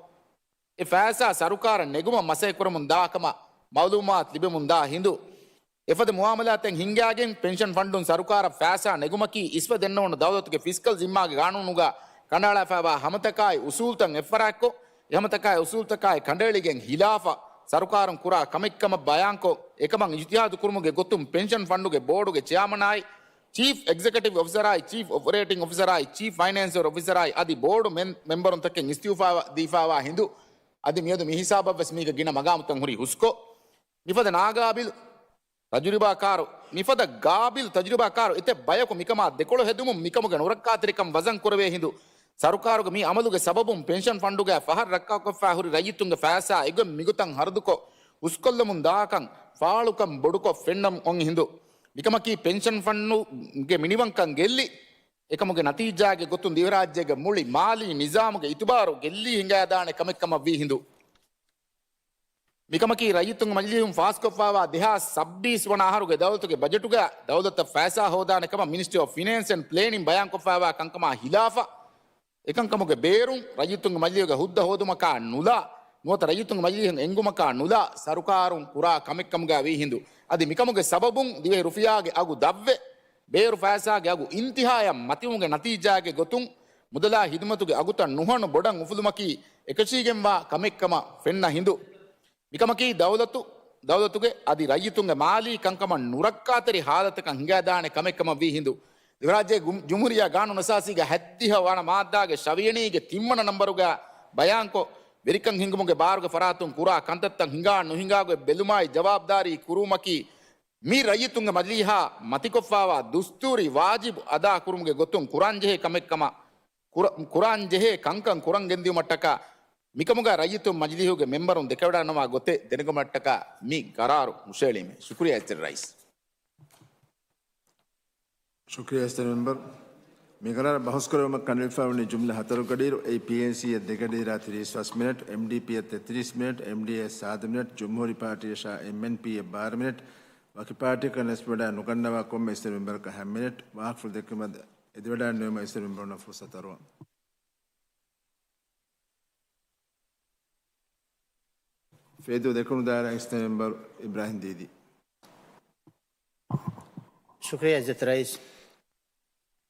އެ ފައިސާ ސަރުކާރަށް ނެގުމަށް މަސައްކަތްކުރަމުން ދާ ކަމަށް މައުލޫމާތު ލިބެމުން ދާ ހިނދު، އެފަދަ މުއާމަލާތެއް ހިންގާގެން ޕެންޝަން ފަންޑުން ސަރުކާރަށް ފައިސާ ނެގުމަކީ އިސްވެ ދެންނެވުނު ދައުލަތުގެ ފިސްކަލް ޒިންމާގެ ގާނޫނުގަ ކަނޑައަޅާފައިވާ ހަމަތަކާއި އުސޫލްތައް އެއްފަރާތްކޮށް، އެ ހަމަތަކާއި އުސޫލްތަކާއި ކަނޑައެޅިގެން ހިލާފަށް ސަރުކާރުން ކުރާ ކަމެއްކަމަށް ބަޔާންކޮށް، އެކަމަށް އިޖްތިހާދު ކުރުމުގެ ގޮތުން ޕެންޝަން ފަންޑުގެ ބޯޑުގެ ޗެއާމަނާއި، ޗީފް އެގްޒެކެޓިވް އޮފިސަރާއި، ޗީފް އޮޕަރޭޓިން އޮފިސަރާއި، ޗީފް ފައިނޭންސަރ އޮފިސަރާއި އަދި ބޯޑު މެން-، މެމްބަރުންތަކެއް އިސްތިއުފާ ދީފާވާ ހިނދު، އަދި މިއަދު މި ހިސާބަށްވެސް މީގެ ގިނަ މަގާމުތައް ހުރީ ހުސްކޮށް، މިފަދަ ނާގާބިލު ތަޖުރިބާކާރު، މިފަދަ ގާބިލު ތަޖުރިބާކާރު އެތައް ބަޔަކު މިކަމާ ދެކޮޅު ހެދުމުން މިކަމުގެ ނުރައްކާތެރިކަން ވަޒަން ކުރެވޭ ހިނދު، ސަރުކާރުގެ މި އަމަލުގެ ސަބަބުން ޕެންޝަން ފަންޑުގައި ފަހަރު ރައްކާކޮށްފަ ހުރި ރައްޔިތުންގެ ފައިސާ އެގޮތް މިގޮތަށް ހަރަދުކޮށް ހުސްކޮށްލަމުން ދާކަން ފާޅުކަން ބޮޑުކޮށް ފެންނަމުން އޮން ހިނދު. މިކަމަކީ ޕެންޝަން ފަންޑުގެ މިނިވަންކަން ގެއްލި، އެކަމުގެ ނަތީޖާގެ ގޮތުން ދިވެހިރާއްޖޭގެ މުޅި މާލީ ނިޒާމުގެ އިތުބާރު ގެއްލީ ހިނގާދާނެ ކަމެއްކަމަށްވީ ހިނދު. މިކަމަކީ ރައްޔިތުންގެ މަޖިލީހުން ފާސްކޮށްފާވާ ދެހާސް ސައްބީސް ވަނަ އަހަރުގެ ދައުލަތުގެ ބަޖެޓުގަ ދައުލަތަށް ފައިސާ ހޯދާނެ ކަމަށް މިނިސްޓްރީ އޮފް ފިނޭންސް އެންޑް ޕްލޭނިން ބަޔާންކޮށްފާވާ ކަންކަމާ ހިލާފަށް، އެކަންކަމުގެ ބޭރުން ރައްޔިތުންގެ މަޖިލީހުގެ ހުއްދަ ހޯދުމަކާ ނުލާ، ނުވަތަ ރައްޔިތުންގެ މަޖިލީހުން އެންގުމަކާ ނުލާ ސަރުކާރުން ކުރާ ކަމެއްކަމުގަ ވީ ހިނދު. އަދި މިކަމުގެ ސަބަބުން ދިވެހި ރުފިޔާގެ އަގު ދަށްވެ، ބޭރު ފައިސާގެ އަގު އިންތިހާޔަށް މަތިވުމުގެ ނަތީޖާގެ ގޮތުން މުދަލާ ހިދުމަތުގެ އަގުތައް ނުހަނު ބޮޑަށް އުފުލުމަކީ އެކަށީގެންވާ ކަމެއްކަމަށް ފެންނަ ހިނދު. މިކަމަކީ ދައުލަތު، ދައުލަތުގެ އަދި ރައްޔިތުންގެ މާލީ ކަންކަމަށް ނުރައްކާތެރި ހާލަތަކަށް ހިނގާދާނެ ކަމެއްކަމަށް ވީ ހިނދު. ދިވެހިރާއްޖޭގެ ގު-، ޖުމްހޫރިއްޔާ ގާނޫނު އަސާސީގެ ހަތްދިހަ ވަނަ މާއްދާގެ ށަވިޔަނީގެ ތިންވަނަ ނަންބަރުގަ ބަޔާންކޮށް، ވެރިކަން ހިންގުމުގެ ބާރުގެ ފަރާތުން ކުރާ ކަންތައްތައް ހިނގާ ނުހިނގާގޮތް ބެލުމާއި ޖަވާބުދާރީ ކުރުވުމަކީ މި ރައްޔިތުންގެ މަޖިލީހާ މަތިކޮށްފާވާ ދުސްތޫރީ ވާޖިބު އަދާ ކުރުމުގެ ގޮތުން ކުރާންޖެހޭ ކަމެއްކަމަށް، ކުރ-، ކުރާންޖެހޭ ކަންކަން ކުރަން ގެންދިއުމަށްޓަކާ، މިކަމުގަ ރައްޔިތުން މަޖިލީހުގެ މެމްބަރުން ދެކެވަޑަންނަވާ ގޮތެއް ދެނެގަންނަވުމަށްޓަކާ މި ގަރާރު ހުށައެޅީމޭ. ޝުކުރިއްޔާ އިއްޒަތްތެރި ރައީސް. ޝުކުރިއްޔާ އިއްޒަތްތެރި މެމްބަރު. މި ގަރާރަށް ބަހުސްކުރެއްވުމަށް ކަނޑައެޅިފައިވަނީ ޖުމްލަ ހަތަރުގެ އަޑިއިރު، އެއީ ޕީއެންސީއަށް ދެގެ އަޑިއިރާ ތިރީސް ފަސް މިނެޓް، އެމްޑީޕީއަށް ތެތިރީސް މިނެޓް، އެމްޑީއޭއަށް ސާދަ މިނެޓް، ޖުމްހޫރީ ޕާޓީއަށާ އެމްއެންޕީއަށް ބާރަ މިނެޓް، ވަކި ޕާޓީއަކަށް ނިސްބަތްވެވަޑައި ނުގަންނަވާ ކޮންމެ އިއްޒަތްތެރި މެމްބަރަކަށް ހަ މިނެޓް. ވާހަކަފުޅު ދެއްކުމަށް އެދިވަޑައިގަންނަވީމަ އިއްޒަތްތެރި މެމްބަރުންނަށް ފުރުސަތު އަރުވަން. ފޭދޫ ދެކުނު ދާއިރާ އިސްތަ މެމްބަރު އިބްރާހިމް ދީދީ. ޝުކުރިއްޔާ އިއްޒަތް ރައީސް.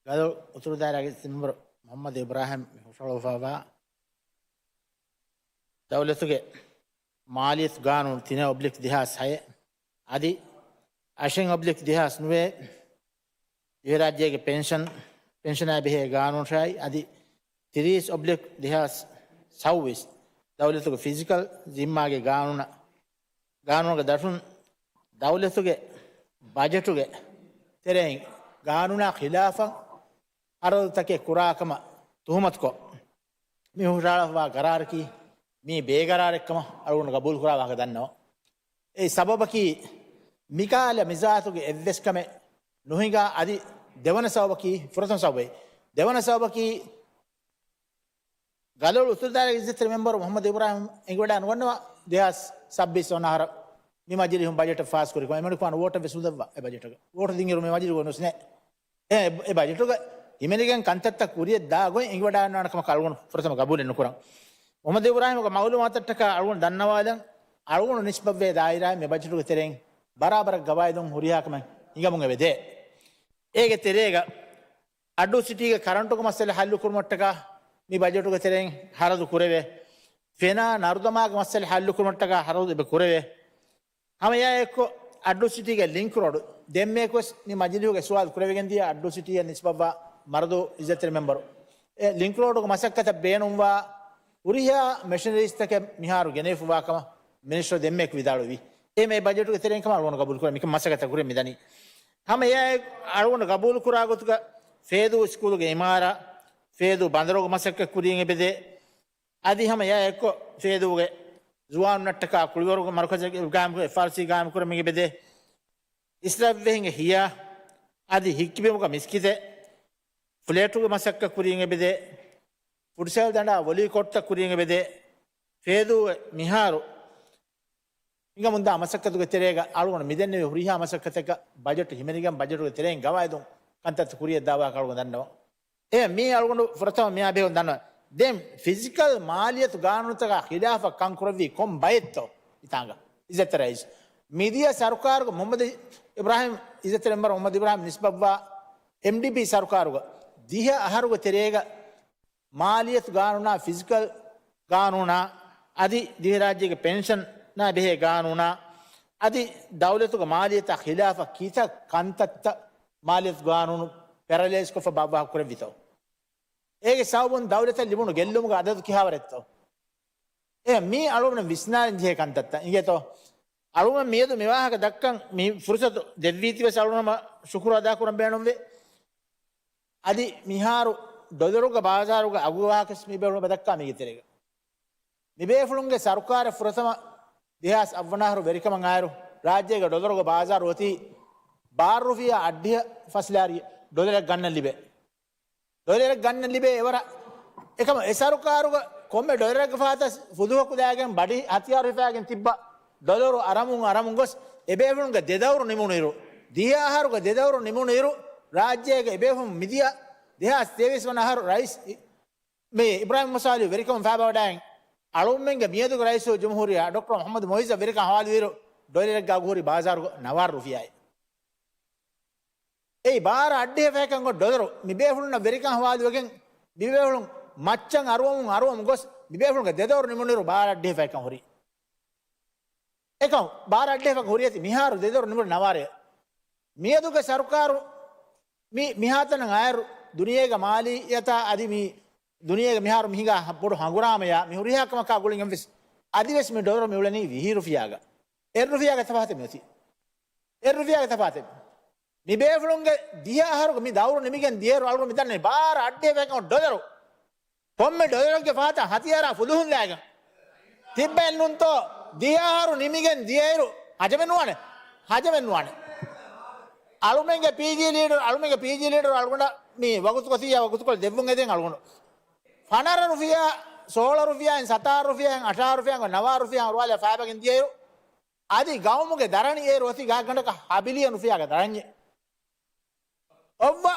ގަދަ އުތުރު ދާއިރާގެ އިސްތަ މެމްބަރު މުޙައްމަދު އިބްރާހިމް ހުށަހަޅުފާވާ ދައުލަތުގެ މާލިޔަތު ގާނޫނު ތިނެއް އޮބްލިކް ދެހާސް ހައެއް އަދި އަށެއް އޮބްލިކް ދެހާސް ނުވައެއް ދިވެހިރާއްޖޭގެ ޕެންޝަން، ޕެންޝަނާ ބެހޭ ގާނޫނަށާއި އަދި ތިރީސް އޮބްލިކް ދެހާސް ސައުވީސް ދައުލަތުގެ ފިޒިކަލް ޒިންމާގެ ގާނޫނަށް، ގާނޫނުގެ ދަށުން ދައުލަތުގެ ބަޖެޓުގެ ތެރެއިން ގާނޫނާ ޚިލާފަށް ހަރަދުތަކެއް ކުރާ ކަމަށް ތުހުމަތުކޮށް، މި ހުށަހަޅަފައިވާ ގަރާރަކީ މީ ބޭގަރާރެއްކަމަށް އަޅުގަނޑު ގަބޫލުކުރާ ވާހަކަ ދަންނަވަން. އެއީ ސަބަބަކީ މިކަހަލަ މިޒާތުގެ އެއްވެސް ކަމެއް ނުހިނގާ އަދި ދެވަނަ ސަބަބަކީ، ފުރަތަމަ ސަބަބެއް. ދެވަނަ ސަބަބަކީ ގަލޮޅު އުތުރުދާއިރާގެ އިއްޒަތްތެރި މެމްބަރު މުޙައްމަދު އިބްރާހިމް އެނގިވަޑައި ނުގަންނަވާ ދެހާސް ސައްބީސް ވަނަ އަހަރަށް މި މަޖިލީހުން ބަޖެޓަށް ފާސްކުރިކޮށް، އެމަނިކުފާނު ވޯޓެއް ވެސް ނުދެއްވާ އެ ބަޖެޓުގަ. ވޯޓު ދިންއިރު މި މަޖިލީހުގަ ނުސްނޭ. އެ، އެ ބަޖެޓުގަ ހިމެނިގެން ކަންތައްތައް ކުރިޔަށް ދާ ގޮތް އެނގިވަޑައިންނާނެ ކަމަކަށް އަޅުގަނޑު ފުރަތަމަ ގަބޫލެއް ނުކުރަން. މުޙައްމަދު އިބްރާހިމްގެ މައުލޫމާތަށްޓަކާ އަޅުގަނޑު ދަންނަވާލަން، އަޅުގަނޑު ނިސްބަތްވޭ ދާއިރާއިން މި ބަޖެޓުގެ ތެރެއިން ބަރާބަރަށް ގަވާއިދުން ހުރިހާ ކަމެއް ހިނގަމުން އެބަދޭ. އޭގެ ތެރޭގަ އައްޑޫ ސިޓީގެ ކަރަންޓުގެ މައްސަލަ ހައްލުކުރުމަށްޓަކާ މި ބަޖެޓުގެ ތެރެއިން ހަރަދު ކުރެވޭ. ފެނާ ނަރުދަމާގެ މައްސަލަ ހައްލުކުރުމަށްޓަކާ ހަރަދު އެބަ ކުރެވޭ. ހަމަ އެއާއެއްކޮށް، އައްޑޫ ސިޓީގެ ލިންކް ރޯޑު ދެންމެއަކުވެސް މި މަޖިލީހުގެ ސުވާލު ކުރެވިގެންދިޔަ އައްޑޫ ސިޓީއަށް ނިސްބަތްވާ މަރަދޫ އިއްޒަތްތެރި މެމްބަރު. އެ ލިންކް ރޯޑުގެ މަސައްކަތަށް ބޭނުންވާ ހުރިހާ މެޝިނަރީސްތަކެއް މިހާރު ގެނެވިފައިވާ ކަމަށް މިނިސްޓަރު ދެންމެއަކު ވިދާޅުވި. އެހެން އެ ބަޖެޓުގެ ތެރެއިން ކަމަށް އަޅުގަނޑު ގަބޫލުކުރޭ. މިކަން މަސައްކަތަށް ކުރިޔަށް މިދަނީ. ހަމަ އެއާއެކު އަޅުގަނޑު ގަބޫލުކުރާ ގޮތުގަ ފޭދޫ ސްކޫލުގެ އިމާރާ، ފޭދޫ ބަނދަރުގެ މަސައްކަތް ކުރިޔަށް އެބަދޭ. އަދި ހަމަ އެއާއެކު ފޭދޫގެ ޒުވާނުންނަށްޓަކާ ކުޅިވަރުގެ މަރުކަޒެއް ގާއިމު، އެފްއާރްސީ ގާއިމު ކުރަމުން އެބަދޭ. އިސްރާތްވެހިންގެ ހިޔާ އަދި ހިއްކިބިމުގަ މިސްކިތެއް، ފްލެޓުގެ މަސައްކަތް ކުރިޔަށް އެބަދޭ. ފުޓްސަލް ދަނޑާ ވޮލީ ކޯޓްތައް ކުރިޔަށް އެބަދޭ. ފޭދޫ މިހާރު ހިނގަމުންދާ މަސައްކަތުގެ ތެރޭގަ އަޅުގަނޑު މިދެންނެވި ހުރިހާ މަސައްކަތަކަށް ބަޖެޓު ހިމެނިގެން ބަޖެޓުގެ ތެރެއިން ގަވާއިދުން ކަންތައްތައް ކުރިޔަށްދާ ވާހަކަ އަޅުގަނޑު ދަންނަވަން. އެ މީ އަޅުގަނޑު ފުރަތަމަ މިއާ ބެހުން ދަންނަވަން. ދެން ފިޒިކަލް މާލިޔަތު ގާނޫނުތަކާ ޚިލާފަށް ކަން ކުރެއްވީ ކޮން ބައެއްތޯ އިތާނގަ؟ އިއްޒަތްތެރި ރައީސް، މިދިޔަ ސަރުކާރުގަ މުޙައްމަދު އިބްރާހިމް، އިއްޒަތްތެރި މެމްބަރު މުޙައްމަދު އިބްރާހިމް ނިސްބަތްވާ އެމްޑީޕީ ސަރުކާރުގަ ދިހަ އަހަރުގެ ތެރޭގަ މާލިޔަތު ގާނޫނާ، ފިޒިކަލް ގާނޫނާ، އަދި ދިވެހިރާއްޖޭގެ ޕެންޝަނާ ބެހޭ ގާނޫނާ، އަދި ދައުލަތުގެ މާލިޔަތާ ޚިލާފަށް ކިތައް ކަންތައްތައް މާލިޔަތު ގާނޫނު ޕެރަލައިޒްކޮށްފަ ބާއްވާ ކުރެއްވިތޯ؟ އޭގެ ސަބަބުން ދައުލަތަށް ލިބުނު ގެއްލުމުގެ އަދަދު ކިހާވަރެއްތޯ؟ އެ މީ އަޅުގަނޑު ވިސްނާލަން ޖެހޭ ކަންތައްތައް އިނގޭތޯ؟ އަޅުގަނޑު މިއަދު މި ވާހަކަ ދައްކަން މި ފުރުސަތު ދެއްވީތީވެސް އަޅުގަނޑު ޝުކުރު އަދާކުރަން ބޭނުންވޭ. އަދި މިހާރު ޑޮލަރުގެ ބާޒާރުގެ އަގު ވާހަކަވެސް މި ބޭފުޅުން ދައްކާ މީގެ ތެރޭގަ. މި ބޭފުޅުންގެ ސަރުކާރަށް ފުރަތަމަ ދެހާސް އަށް ވަނަ އަހަރު ވެރިކަމަށް އައިރު، ރާއްޖޭގެ ޑޮލަރުގެ ބާޒާރު އޮތީ ބާރަ ރުފިޔާ އަށްޑިހަ ފަސް ލާރި ޑޮލަރެއް ގަންނަން ލިބޭ. ޑޮލަރެއް ގަންނަން ލިބޭ އެވަރަށް. އެކަމަ އެ ސަރުކާރުގަ ކޮންމެ ޑޮލަރެއްގެ ފާތަސް ފުދުހަކު ދާގެން ބަޑި ހަތިޔާރު ހިފާގެން ތިއްބަ ޑޮލަރު އަރަމުން އަރަމުން ގޮސް އެބޭފުޅުންގެ ދެދައުރު ނިމުނުއިރު، ދިހަ އަހަރުގެ ދެދައުރު ނިމުނުއިރު، ރާއްޖޭގެ އެބޭފުޅުން މިދިޔަ ދެހާސް ތޭވީސް ވަނަ އަހަރު ރައީސް މި އިބްރާހިމް މުހައްމަދު ސާލިހު ވެރިކަމުން ފާބަވަޑައިގެން އަޅުގަނޑުމެންގެ މިއަދުގެ ރައީސުލްޖުމްހޫރިއްޔާ ޑޮކްޓަރ މުހައްމަދު މުއިއްޒަށް ވެރިކަން ހަވާލުވިއިރު، ޑޮލަރެއްގަ އަގުހުރީ ބާޒާރުގަ ނަވާރަ ރުފިޔާއެއް. އެއީ ބާރަ އަށްޑިހަ ފަހެކަން ގޮސް ޑޮލަރު މިބޭފުޅުންނަށް ވެރިކަން ހަވާލުވެގެން، މިބޭފުޅުން މައްޗަށް އަރުވަމުން އަރުވަމުން ގޮސް، މިބޭފުޅުންގެ ދެދައުރު ނިމުނުއިރު ބާރަ އަށްޑިހަ ފަހެކަން ހުރީ. އެކަމް ބާރަ އަށްޑިހަ ފަހެކަން ހުރިއަތި މިހާރު ދެދައުރު ނިމުނު ނަވާރައެއް. މިއަދުގެ ސަރުކާރު މި މިހާތަނަށް އައިއިރު ދުނިޔޭގެ މާލިއްޔަތާ އަދި މި ދުނިޔޭގެ މިހާރު މިހިނގާ ބޮޑު ހަނގުރާމަޔާ މި ހުރިހާ ކަމަކާ ގުޅިގެން ވެސް އަދިވެސް މި ޑޮލަރު މި އުޅެނީ ވިހި ރުފިޔާގަ. އެއް ރުފިޔާގެ ތަފާތެއް މިއޮތީ. އެއް ރުފިޔާގެ ތަފާތެއް. މި ބޭފުޅުންގެ ދިހަ އަހަރުގެ މި ދައުރު ނިމިގެން ދިޔައިރު އަޅުގަނޑު މި ދަންނަވަނީ ބާރަ އަށްޑިހަ ފަހެކަން ޑޮލަރު. ކޮންމެ ޑޮލަރެއްގެ ފާތަ ހަތިޔާރާ ފުލުހުން ލާގެން ތިއްބެއް ނޫންތޯ؟ ދިހަ އަހަރު ނިމިގެން ދިޔައިރު ހަޖަމެއް ނުވާނެ. ހަޖަމެއް ނުވާނެ. އަޅުމެންގެ ޕީޖީ ލީޑަރު، އަޅުމެންގެ ޕީޖީ ލީޑަރު އަޅުގަނޑަށް މި ވަގުތުކޮށް ތިއްޔާ ވަގުތުކޮށް ދެއްވުން އެދެން އަޅުގަނޑު. ފަނަރަ ރުފިޔާ، ސޯޅަ ރުފިޔާއިން، ސަތާރަ ރުފިޔާއިން، އަށާރަ ރުފިޔާއިން، ނަވާރަ ރުފިޔާ އުރުވާލާ ފާބަގެން ދިޔައިރު، އަދި ގައުމުގެ ދަރަނި އޭރު އޮތީ ގާތްގަނޑަކަށް ހަ ބިލިއަން ރުފިޔާގެ ދަރަންޏެއް. އޮއްވަ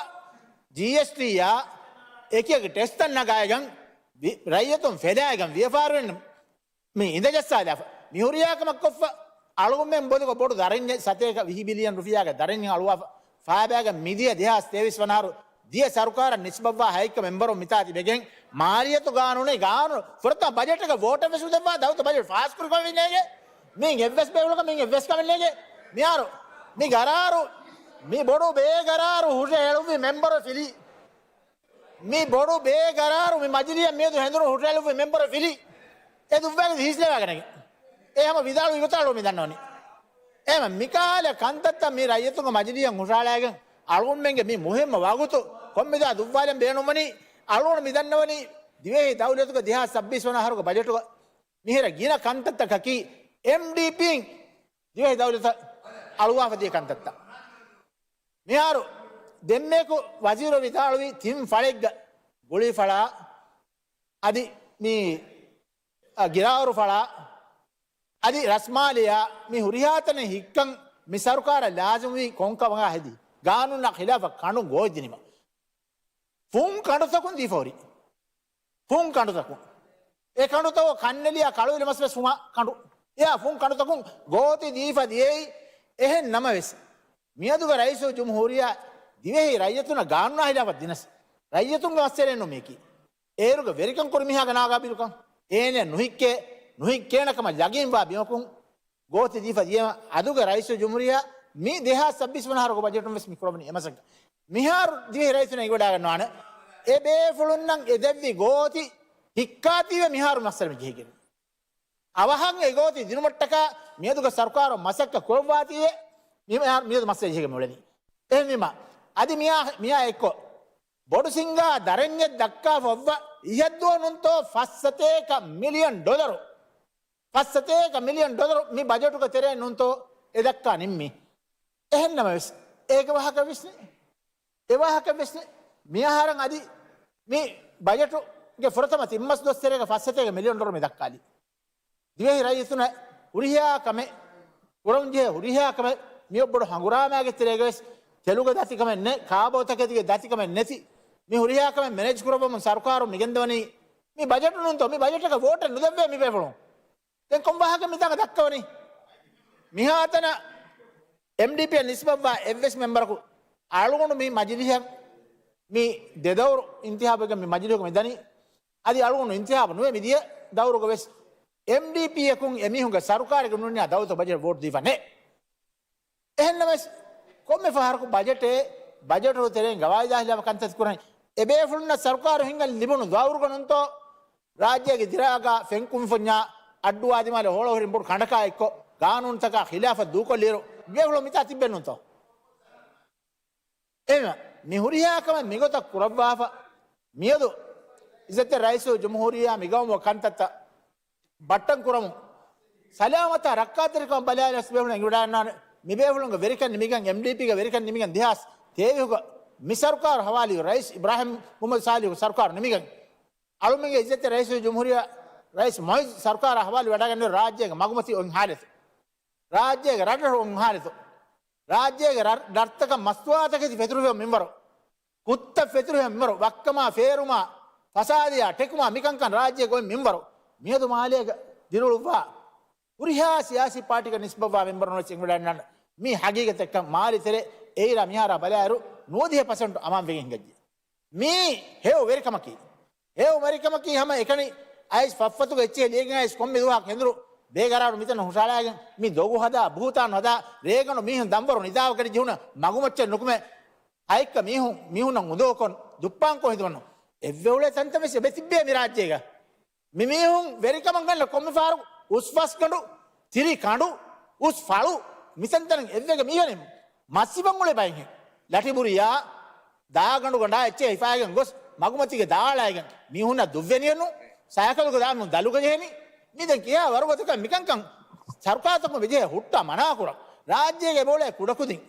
ޖީއެސްޓީއާ އެކިއެކި ޓެކްސްތައް ނަގާގެން ވި-، ރައްޔިތުން ފެލާގެން ވިޔަފާރިވެރިން މި އިނދަ ޖައްސާލާފަ. މި ހުރިހާ ކަމަށް ކޮށްފަ އަޅުގަނޑުމެން ބޮލުގަ ބޮޑު ދަރަންޏެއް، ސަތޭކަ ވިހި ބިލިއަން ރުފިޔާގެ ދަރަންޏެއް އަޅުވާފަ. ފާބާގެން މިދިޔަ ދެހާސް ތޭވީސް ވަނަ އަހަރު ދިޔަ ސަރުކާރަށް ނިސްބަތްވާ ހައެއްކަ މެމްބަރުން މިތާ ތިބެގެން މާލިއްޔަތު ގާނޫނެއް، ގާނޫނު ފުރަތަމަ ބަޖެޓްގަ ވޯޓެއް ވެސް ނުދެއްވާ ދައުތު ބަޖެޓް ފާސްކުރި ކަމެއް ނޭގެ. މި އެއްވެސް ބޭފުޅަކަށް މި އެއްވެސް ކަމެއް ނޭގެ. މިހާރު މި ގަރާރު، މި ބޮޑު ބޭގަރާރު ހުށަހެޅުއްވި މެމްބަރު ފިލީ. މި ބޮޑު ބޭގަރާރު މި މަޖިލީހަށް މިއަދު ހެނދުނު ހުށަހެޅުއްވި މެމްބަރު ފިލީ. އެ ދުއްވާގެ ހީސްލަވާގަނެގެން. އެ ހަމަ ވިދާޅުވި ގޮތަށް އަޅު މި ދަންނަވަނީ. އެހެން މިކަހަލަ ކަންތައްތައް މި ރައްޔިތުންގެ މަޖިލީހަށް ހުށަހަޅާގެން އަޅުގަނޑުމެންގެ މި މުހިއްމު ވަގުތު ކޮންމެދާ ދުއްވާލަން ބޭނުންވަނީ އަޅުގަނޑު މި ދަންނަވަނީ ދިވެހި ދައުލަތުގެ ދެހާސް ސައްބީސް ވަނަ އަހަރުގެ ބަޖެޓުގަ މިހިރަ ގިނަ ކަންތައްތަކަކީ އެމްޑީޕީން ދިވެހި ދައުލަތަށް އަޅުވާފަ ދިޔަ ކަންތައްތައް. މިހާރު ދެންމެއަކު ވަޒީރު ވިދާޅުވީ ތިން ފަޅެއްގަ ގުޅީ ފަޅާ، އަދި މި، އަ، ގިރާއުރު ފަޅާ، އަދި ރަސްމާލިޔާ މި ހުރިހާތަނެއް ހިއްކަން މި ސަރުކާރަށް ލާޒިމްވީ ކޮންކަމަކާ ހެދި؟ ގާނޫނާ ޚިލާފަށް ކަނޑުން ގޯތްދިނުމަށް. ފުން ކަނޑުތަކުން ދީފަ ހުރި. ފުން ކަނޑުތަކުން. އެ ކަނޑުތަކު ކަންނެލިޔާ ކަޅުއިލު މަސް ވެސް ހުމާ ކަނޑު. އެއާ ފުން ކަނޑުތަކުން ގޯތި ދީފަ ދިޔައީ. އެހެން ނަމަވެސް، މިއަދުގެ ރައީސުލްޖުމްހޫރިއްޔާ ދިވެހި ރައްޔިތުންނަށް ގާނޫނާ ޚިލާފަށް ދިނަސް، ރައްޔިތުންގެ މައްސަލައެއް ނޫން މީކީ. އޭރުގެ ވެރިކަން ކުރި މީހާގެ ނާގާބިލުކަން އޭނަ ނުހިއްކޭ، ނުހިއްކޭނެ ކަމަށް ޔަގީންވާ ބިމަކުން ގޯތި ދީފަ ދިޔަމަ އަދުގެ ރައީސުލްޖުމްހޫރިއްޔާ މި ދެހާސް ސައްބީސް ވަނަ އަހަރުގެ ބަޖެޓުން ވެސް މި ކުރަމުން އެ މަސައްކަތް. މިހާރު ދިވެހި ރައްޔިތުންނަށް އެނގިވަޑައިގަންނަވާނެ، އެ ބޭފުޅުންނަށް އެ ދެއްވި ގޯތި ހިއްކާތީވެ މިހާރު މައްސަލަ މި ޖެހިގެން. އަވަހަށް އެ ގޯތި ދިނުމަށްޓަކާ މިއަދުގެ ސަރުކާރުން މަސައްކަތް ކުރައްވާތީވެ މި-، މިއަދު މައްސަލަ ޖެހިގެން މިއުޅެނީ. އެހެންވީމަ، އަދި މިއާ، މިއާ އެއްކޮށް ބޮޑު ސިންގާ ދަރަންޏެއް ދައްކާފަ އޮއްވަ އިހަށްދުވަހު ނޫންތޯ ފަސް ސަތޭކަ މިލިއަން ޑޮލަރު، ފަސް ސަތޭކަ މިލިއަން ޑޮލަރު މި ބަޖެޓުގެ ތެރެއިން ނޫންތޯ އެ ދައްކާ ނިންމީ. އެހެން ނަމަވެސް، އޭގެ ވާހަކަ ވެސް ނެތް. އެ ވާހަކަ ވެސް ނެތް. މިއަހަރަށް އަދި މި ބަޖެޓުގެ ފުރަތަމަ ތިން މަސް ދުވަސް ތެރޭގަ ފަސް ސަތޭކަ މިލިއަން ޑޮލަރު މި ދައްކާލީ. ދިވެހި ރައްޔިތުންނަށް ހުރިހާ ކަމެއް، ކުރަންޖެހޭ ހުރިހާ ކަމެއް މިއޮއް ބޮޑު ހަނގުރާމައިގެ ތެރޭގަވެސް ތެލުގެ ދަތިކަމެއް ނެތް، ކާބޯތަކެތީގެ ދަތިކަމެއް ނެތި. މި ހުރިހާ ކަމެއް މެނޭޖް ކުރައްވަމުން ސަރުކާރުން މިގެންދަވަނީ މި ބަޖެޓު ނޫންތޯ؟ މި ބަޖެޓަކަށް ވޯޓެއް ނުދެއްވޭ މި ބޭފުޅުން. ދެން ކޮން ވާހަކަ މިތާގަ ދައްކަވަނީ؟ މިހާތަނަށް އެމްޑީޕީއަށް ނިސްބަތްވާ އެއްވެސް މެމްބަރަކު އަޅުގަނޑު މި މަޖިލިހަށް މި ދެދައުރު އިންތިހާބުގަ މި މަޖިލިހުގަ މި ދަނީ. އަދި އަޅުގަނޑު އިންތިހާބު ނުވެ މިދިޔަ ދައުރުގަ ވެސް އެމްޑީޕީއަކުން އެމީހުންގެ ސަރުކާރެއްގެ ނޫންނާ ދައުތަ ބަޖެޓް ވޯޓް ދީފަ ނެތް. އެހެންނަމަވެސް، ކޮންމެ ފަހަރަކު ބަޖެޓޭ، ބަޖެޓު ތެރެއިން ގަވާއިދާ ހިލާފަށް ކަންތައް ކުރަން އެބޭފުޅުންނަށް ސަރުކާރު ހިންގަން ލިބުނު ދައުރުގަ ނޫންތޯ؟ ރާއްޖޭގެ ދިރާގާ ފެންކުންފުންޏާ އައްޑޫ އާދިމާލެ ހޯޅަ ހުރިން ބޮޑު ކަނޑަކާ އެއްކޮށް، ގާނޫނުތަކާ ޚިލާފަށް ދޫކޮށްލިއިރު، ބޭފުޅުން މިތާ ތިއްބެއް ނޫންތޯ؟ އެހެންވެ، މި ހުރިހާ ކަމެއް މިގޮތަށް ކުރައްވާފަ، މިއަދު އިއްޒަތްތެރި ރައީސުލްޖުމްހޫރިއްޔާ މިގައުމުގެ ކަންތައްތައް ބައްޓަން ކުރަމުން، ސަލާމަތާ ރައްކާތެރިކަމަށް ބަލާލަސް ބޭފުޅުން އެނގިވަޑައިގަންނާނެ. މިބޭފުޅުންގެ ވެރިކަން ނިމިގެން، އެމްޑީޕީގެ ވެރިކަން ނިމިގެން ދެހާސް ތޭވީހުގަ މި ސަރުކާރު ހަވާލުވި ރައީސް އިބްރާހިމް މުހައްމަދު ސާލިހު ސަރުކާރު ނިމިގެން، އަޅުމެންގެ އިއްޒަތްތެރި ރައީސުލްޖުމްހޫރިއްޔާ ރައީސް މުއިއްޒު ސަރުކާރާ ހަވާލުވެވަޑައިގެން ރާއްޖޭގެ މަގުމަތީ އޮތް ހާލަތު، ރާއްޖޭގެ ރަށްރަށު އޮތް ހާލަތު، ރާއްޖޭގެ ރަށް، ރަށްތަކަށް މަސްތުވާތަކެތި ފެތުރިފަ މިންވަރު، ކުއްތައް ފެތުރިފަ މިންވަރު، ވައްކަމާ ފޭރުމާ، ފަސާދަޔާ ޓެކުމާ މިކަންކަން ރާއްޖޭގަ އޮތް މިންވަރު، މިއަދު މާލޭގަ ދިރިއުޅުއްވާ ހުރިހާ ސިޔާސީ ޕާޓީގެ ނިސްބަތްވާ މެމްބަރުން ވެސް އެނގިވަޑައިގަންނަން. މީ ހަގީގަތެއްކަން މާލެ ތެރޭ އެއިރާ މިހާރާ ބަލާއިރު ނުވަދިހަ ޕަސެންޓު އަމާން ވެގެން ހިނގައްޖެ. މީ ހެޔޮ ވެރިކަމަކީ. ހެޔޮ ވެރިކަމަކީ ހަމަ އެކަނި އައިސް ފަށްފަތުގަ އެއްޗެހި ލިޔެގެން އައިސް ކޮންމެ ދުވަހަކު ހެނދުރު ބޭގަރާރު މިތަނަށް ހުށަހަޅައިގެން މި ދޮގު ހަދާ ބުހުތާނު ހަދާ ރޭގަނޑު މީހުން ދަންވަރު ނިދާވަގަޑި ޖެހުނަ މަގުމައްޗަށް ނުކުމެ ހައެއްކަ މީހުން މީހުންނަށް އުނދަގޫކޮށް ދުއްޕާންކޮށް ހިދުމަން އެއްވެ އުޅޭ ތަންތަން ވެސް އެބަ ތިއްބޭ މި ރާއްޖޭގަ. މި މީހުން ވެރިކަމަށް ގަންނަ ކޮންމެ ފަހަރަކު އުސް ފަސްގަނޑު، ތިރި ކަނޑު، އުސް ފަޅު މިތަންތަނަށް އެއްވެގެ މީހުން މަސް އިވަން އުޅޭ ބައެއްހެން. ލަޓިބުރިޔާ، ދާގަނޑުގަނޑާ އެއްޗެއް ހިފާގެން ގޮސް މަގުމަތީގެ ދާއަޅާގެން މީހުންނަށް ދުށްވެނިއެއްނު، ސައިކަލުގަ ދާމުން ދަލުގަ ޖެހެނީ. މި ދެން ކިހާ ވަރުގަތަކަށް މިކަންކަން ސަރުކާރުތަކުން ވެޖެހޭ ހުއްޓާ މަނާކުރަން. ރާއްޖޭގެ އެބައުޅޭ ކުޑަކުދިން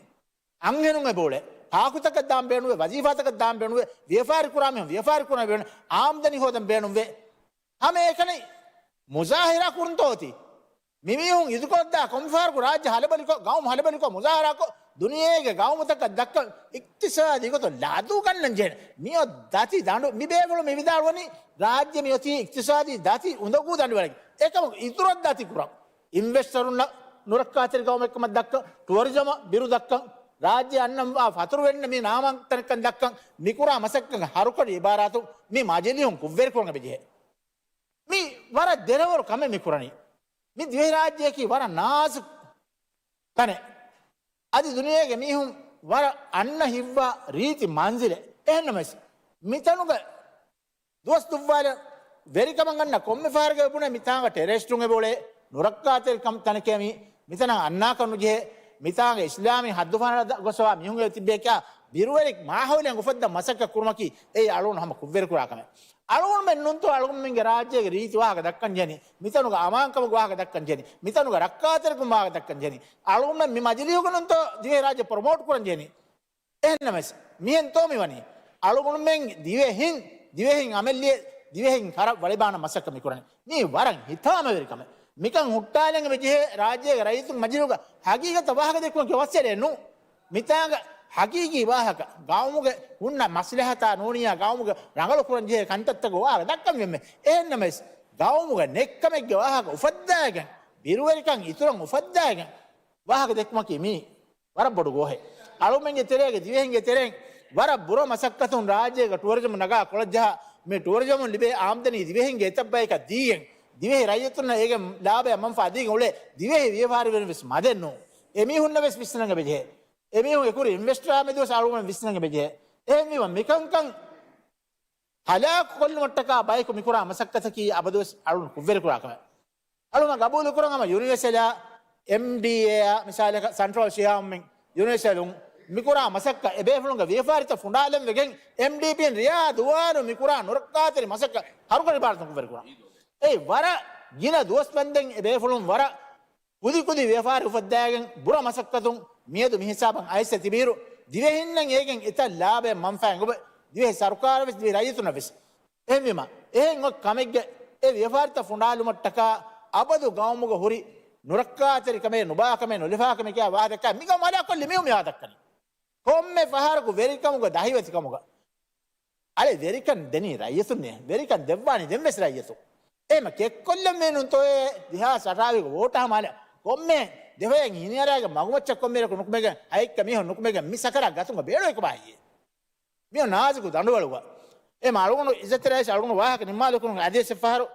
އަންހެނުން އެބައުޅޭ، ހާކުތަކަށް ދާން ބޭނުވޭ، ވަޒީފާތަކަށް ދާން ބޭނުވޭ، ވިޔަފާރި ކުރާ މީހުން ވިޔަފާރި ކުރަން ބޭނުވޭ، އާމްދަނީ ހޯދަން ބޭނުންވޭ. ހަމައެކަނި މުޒާހިރާ ކުރުންތޯ އޮތީ؟ މި މީހުން އިދިކޮޅަށްދާ ކޮންފަހަރަކު ރާއްޖެ ހަލަބަލިކޮށް، ގައުމު ހަލަބަލިކޮށް، މުޒާހަރާކޮށް، ދުނިޔޭގެ ގައުމުތަކަށް ދައްކަން އިޤްތިޞާދީ ގޮތުން ލާދޫ ގަންނަން ޖެހޭނެ. މިއޮތް ދަތި ދަނޑު، މި ބޭފުޅުން މި ވިދާޅުވަނީ ރާއްޖެ މިއޮތީ އިޤްތިޞާދީ ދަތި އުނދަގޫ ދަނޑިވަޅެއް. އެކަމަކު އިތުރަށް ދަތި ކުރަން. އިންވެސްޓަރުންނަށް ނުރައްކާތެރި ގައުމެއްކަމަށް ދައްކަން، ޓުއަރިޒަމަށް ބިރު ދައްކަން، ރާއްޖެ އަންނަންވާ ފަތުރުވެންނަ މި ނާމާން ތަނެއްކަން ދައްކަން، މިކުރާ މަސައްކަތް ހަރުކަށި އިބާރާތުން މި މަޖިލީހުން ކުށްވެރިކުރަން އެބަޖެހޭ. މި ވަރަށް ދެރަވަރު ކަމެއް މި ކުރަނީ. މި ދިވެހިރާއްޖެއަކީ ވަރަށް ނާޒުކު ތަނެއް. އަދި ދުނިޔޭގެ މީހުން ވަރަށް އަންނަ ހިތްވާ ރީތި މަންޒިލެއް. އެހެންނަމަވެސް، މިތަނުގަ ދުވަސް ދުއްވާލަން ވެރިކަމަށް ގަންނަ ކޮންމެ ފަހަރެއްގަ ބުނެ މިތާނގަ ޓެރެރިސްޓުން އެބައުޅޭ، ނުރައްކާތެރިކަން ތަނެކޭ މީ، މިތަނަށް އަންނާކަށް ނުޖެހޭ، މިތާނގަ އިސްލާމީ ހައްދުފަހަރަށް ގޮސްވާ މީހުން އެބަ ތިއްބޭކާ، ބިރުވެރި މާހައުލެއް އުފައްދަން މަސައްކަތް ކުރުމަކީ އެއީ އަޅުގަނޑު ހަމަ ކުށްވެރިކުރާ ކަމެއް. އަޅުގަނޑުމެން ނޫންތޯ އަޅުގަނޑުމެންގެ ރާއްޖޭގެ ރީތި ވާހަކަ ދައްކަން ޖެހެނީ، މިތަނުގަ އަމާންކަމުގެ ވާހަކަ ދައްކަން ޖެހެނީ، މިތަނުގަ ރައްކާތެރިކަމުގެ ވާހަކަ ދައްކަން ޖެހެނީ. އަޅުގަނޑުމެން މި މަޖިލީހުގަ ނޫންތޯ ދިވެހިރާއްޖެ ޕްރޮމޯޓް ކުރަން ޖެހެނީ. އެހެންނަމަވެސް، މިހެންތޯ މިވަނީ؟ އަޅުގަނޑުމެން ދިވެހިން، ދިވެހިން އަމެއްލިޔެ، ދިވެހިން ކަރަށް ވަޅިބާނަ މަސައްކަތް މިކުރަނީ. މީ ވަރަށް ހިތާމަވެރި ކަމެއް. މިކަން ހުއްޓާލަން އެބަޖެހޭ ރާއްޖޭގެ ރައްޔިތުން މަޖިލީހުގަ ހަގީގަތަށް ވާހަކަ ދެއްކުމަކީ ވައްސެރޭ ނޫ. މިތާނގަ ހަގީގީ ވާހަކަ، ގައުމުގެ ހުންނަ މަސްލަހަތާ ނޫނިއްޔާ ގައުމުގެ ރަނގަޅު ކުރަން ޖެހޭ ކަންތައްތަކުގެ ވާހަކަ ދައްކަން ވީމެ. އެހެންނަމަވެސް، ގައުމުގެ ނެއްކަމެއްގެ ވާހަކަ އުފައްދާގެން، ބިރުވެރިކަން އިތުރަށް އުފައްދާގެން ވާހަކަ ދެއްކުމަކީ މީ ވަރަށް ބޮޑު ގޯހެއް. އަޅުމެންގެ ތެރޭގެ ދިވެހިންގެ ތެރެއިން ވަރަށް ބުރަ މަސައްކަތުން ރާއްޖޭގަ ޓުއަރިޒަމް ނަގާ ކޮޅަށްޖަހާ، މި ޓުއަރިޒަމުން ލިބޭ އާމްދަނީ ދިވެހިންގެ އެތައް ބަޔަކަށް ދީގެން، ދިވެހި ރައްޔިތުންނަށް އޭގެ ލާބަޔަށް މަންފާ ދީގެން އުޅޭ ދިވެހި ވިޔަފާރިވެރިން ވެސް މަދެއް ނޫން. އެމީހުންނަށް ވެސް ވިސްނަން އެބަޖެހޭ. އެމީހުން އެކުރި އިންވެސްޓަރާ މެދު ވެސް އަޅުގަނޑު ވިސްނަން އެބަޖެހޭ. އެހެންވީމަ މިކަންކަން ހަލާކު ކޮށްލުމަށްޓަކާ ބަޔަކު މިކުރާ މަސައްކަތަކީ އަބަދުވެސް އަޅުން ކުށްވެރިކުރާ ކަމެއް. އަޅުމަށް ގަބޫލުކުރަން ހަމަ ޔުނިވަރސަލާ، އެމްޑީއޭއާ، މިސާލަކަށް ސަންޓްރަލް ޝިޔާމެން ޔުނިވަރސަލުން މިކުރާ މަސައްކަތް އެބޭފުޅުންގެ ވިޔަފާރިތައް ފުނޑާލަން ވެގެން އެމްޑީޕީން ރިޔާ ދުވާލު މިކުރާ ނުރައްކާތެރި މަސައްކަތް ހަރުކަށި ބާރުތަން ކުށްވެރިކުރާ. އެއީ ވަރަށް ގިނަ ދުވަސް ބަންދެން އެބޭފުޅުން ވަރަށް ކުދިކުދި ވިޔަފާރި އުފައްދާގެން ބުރަ މަސައްކަތުން މިއަދު މިހިސާބަށް އައިސް ތިބިއިރު، ދިވެހިންނަށް އޭގެން އެތައް ލާބައެއް މަންފާއެއް އެނގުމެ ދިވެހި ސަރުކާރަށް ވެސް ދިވެހި ރައްޔިތުންނަށް ވެސް. އެހެންވީމަ، އެހެން އޮތް ކަމެއްގެ އެ ވިޔަފާރިތައް ފުނޑާލުމަށްޓަކާ އަބަދު ގައުމުގަ ހުރި ނުރައްކާތެރިކަމެއް، ނުބާކަމެއް، ނުލަފާކަމެކޭ ވާހަކަ ދައްކާ މި ގައުމު ހަލާކުކޮށްލި މީހުން މި ވާހަކަ ދައްކަނީ. ކޮންމެ ފަހަރަކު ވެރިކަމުގަ ދަހިވެތިކަމުގަ އަޅެ ވެރިކަން ދެނީ ރައްޔިތުންނޭ. ވެރިކަން ދެއްވާނީ ދެން ވެސް ރައްޔިތުން. އެހެމަ ކެއްކޮށްލަން މީނުންތޯއޭ ދެހާސް އަށާވީގެ ވޯޓަށް ހަމަ އަޅެ ކޮންމެ ދެފަޔަށް ހިނިއަރާގެ މަގުމައްޗަށް ކޮންމެ އިރަކު ނުކުމެގެން ހައެއްކަ މީހުން ނުކުމެގެން މި ސަކަރާތް ގަތުމަށް ބޭނުން އެކުބާ ހިއޭ. މިއޮ ނާޒުކު ދަނޑުވަޅުގަ. އެ މަ އަޅުގަނޑު އިއްޒަތްތެރި ރައީސް އަޅުގަނޑު ވާހަކަ ނިންމާލުކުނު އަދިވެސް އެއްފަހަރު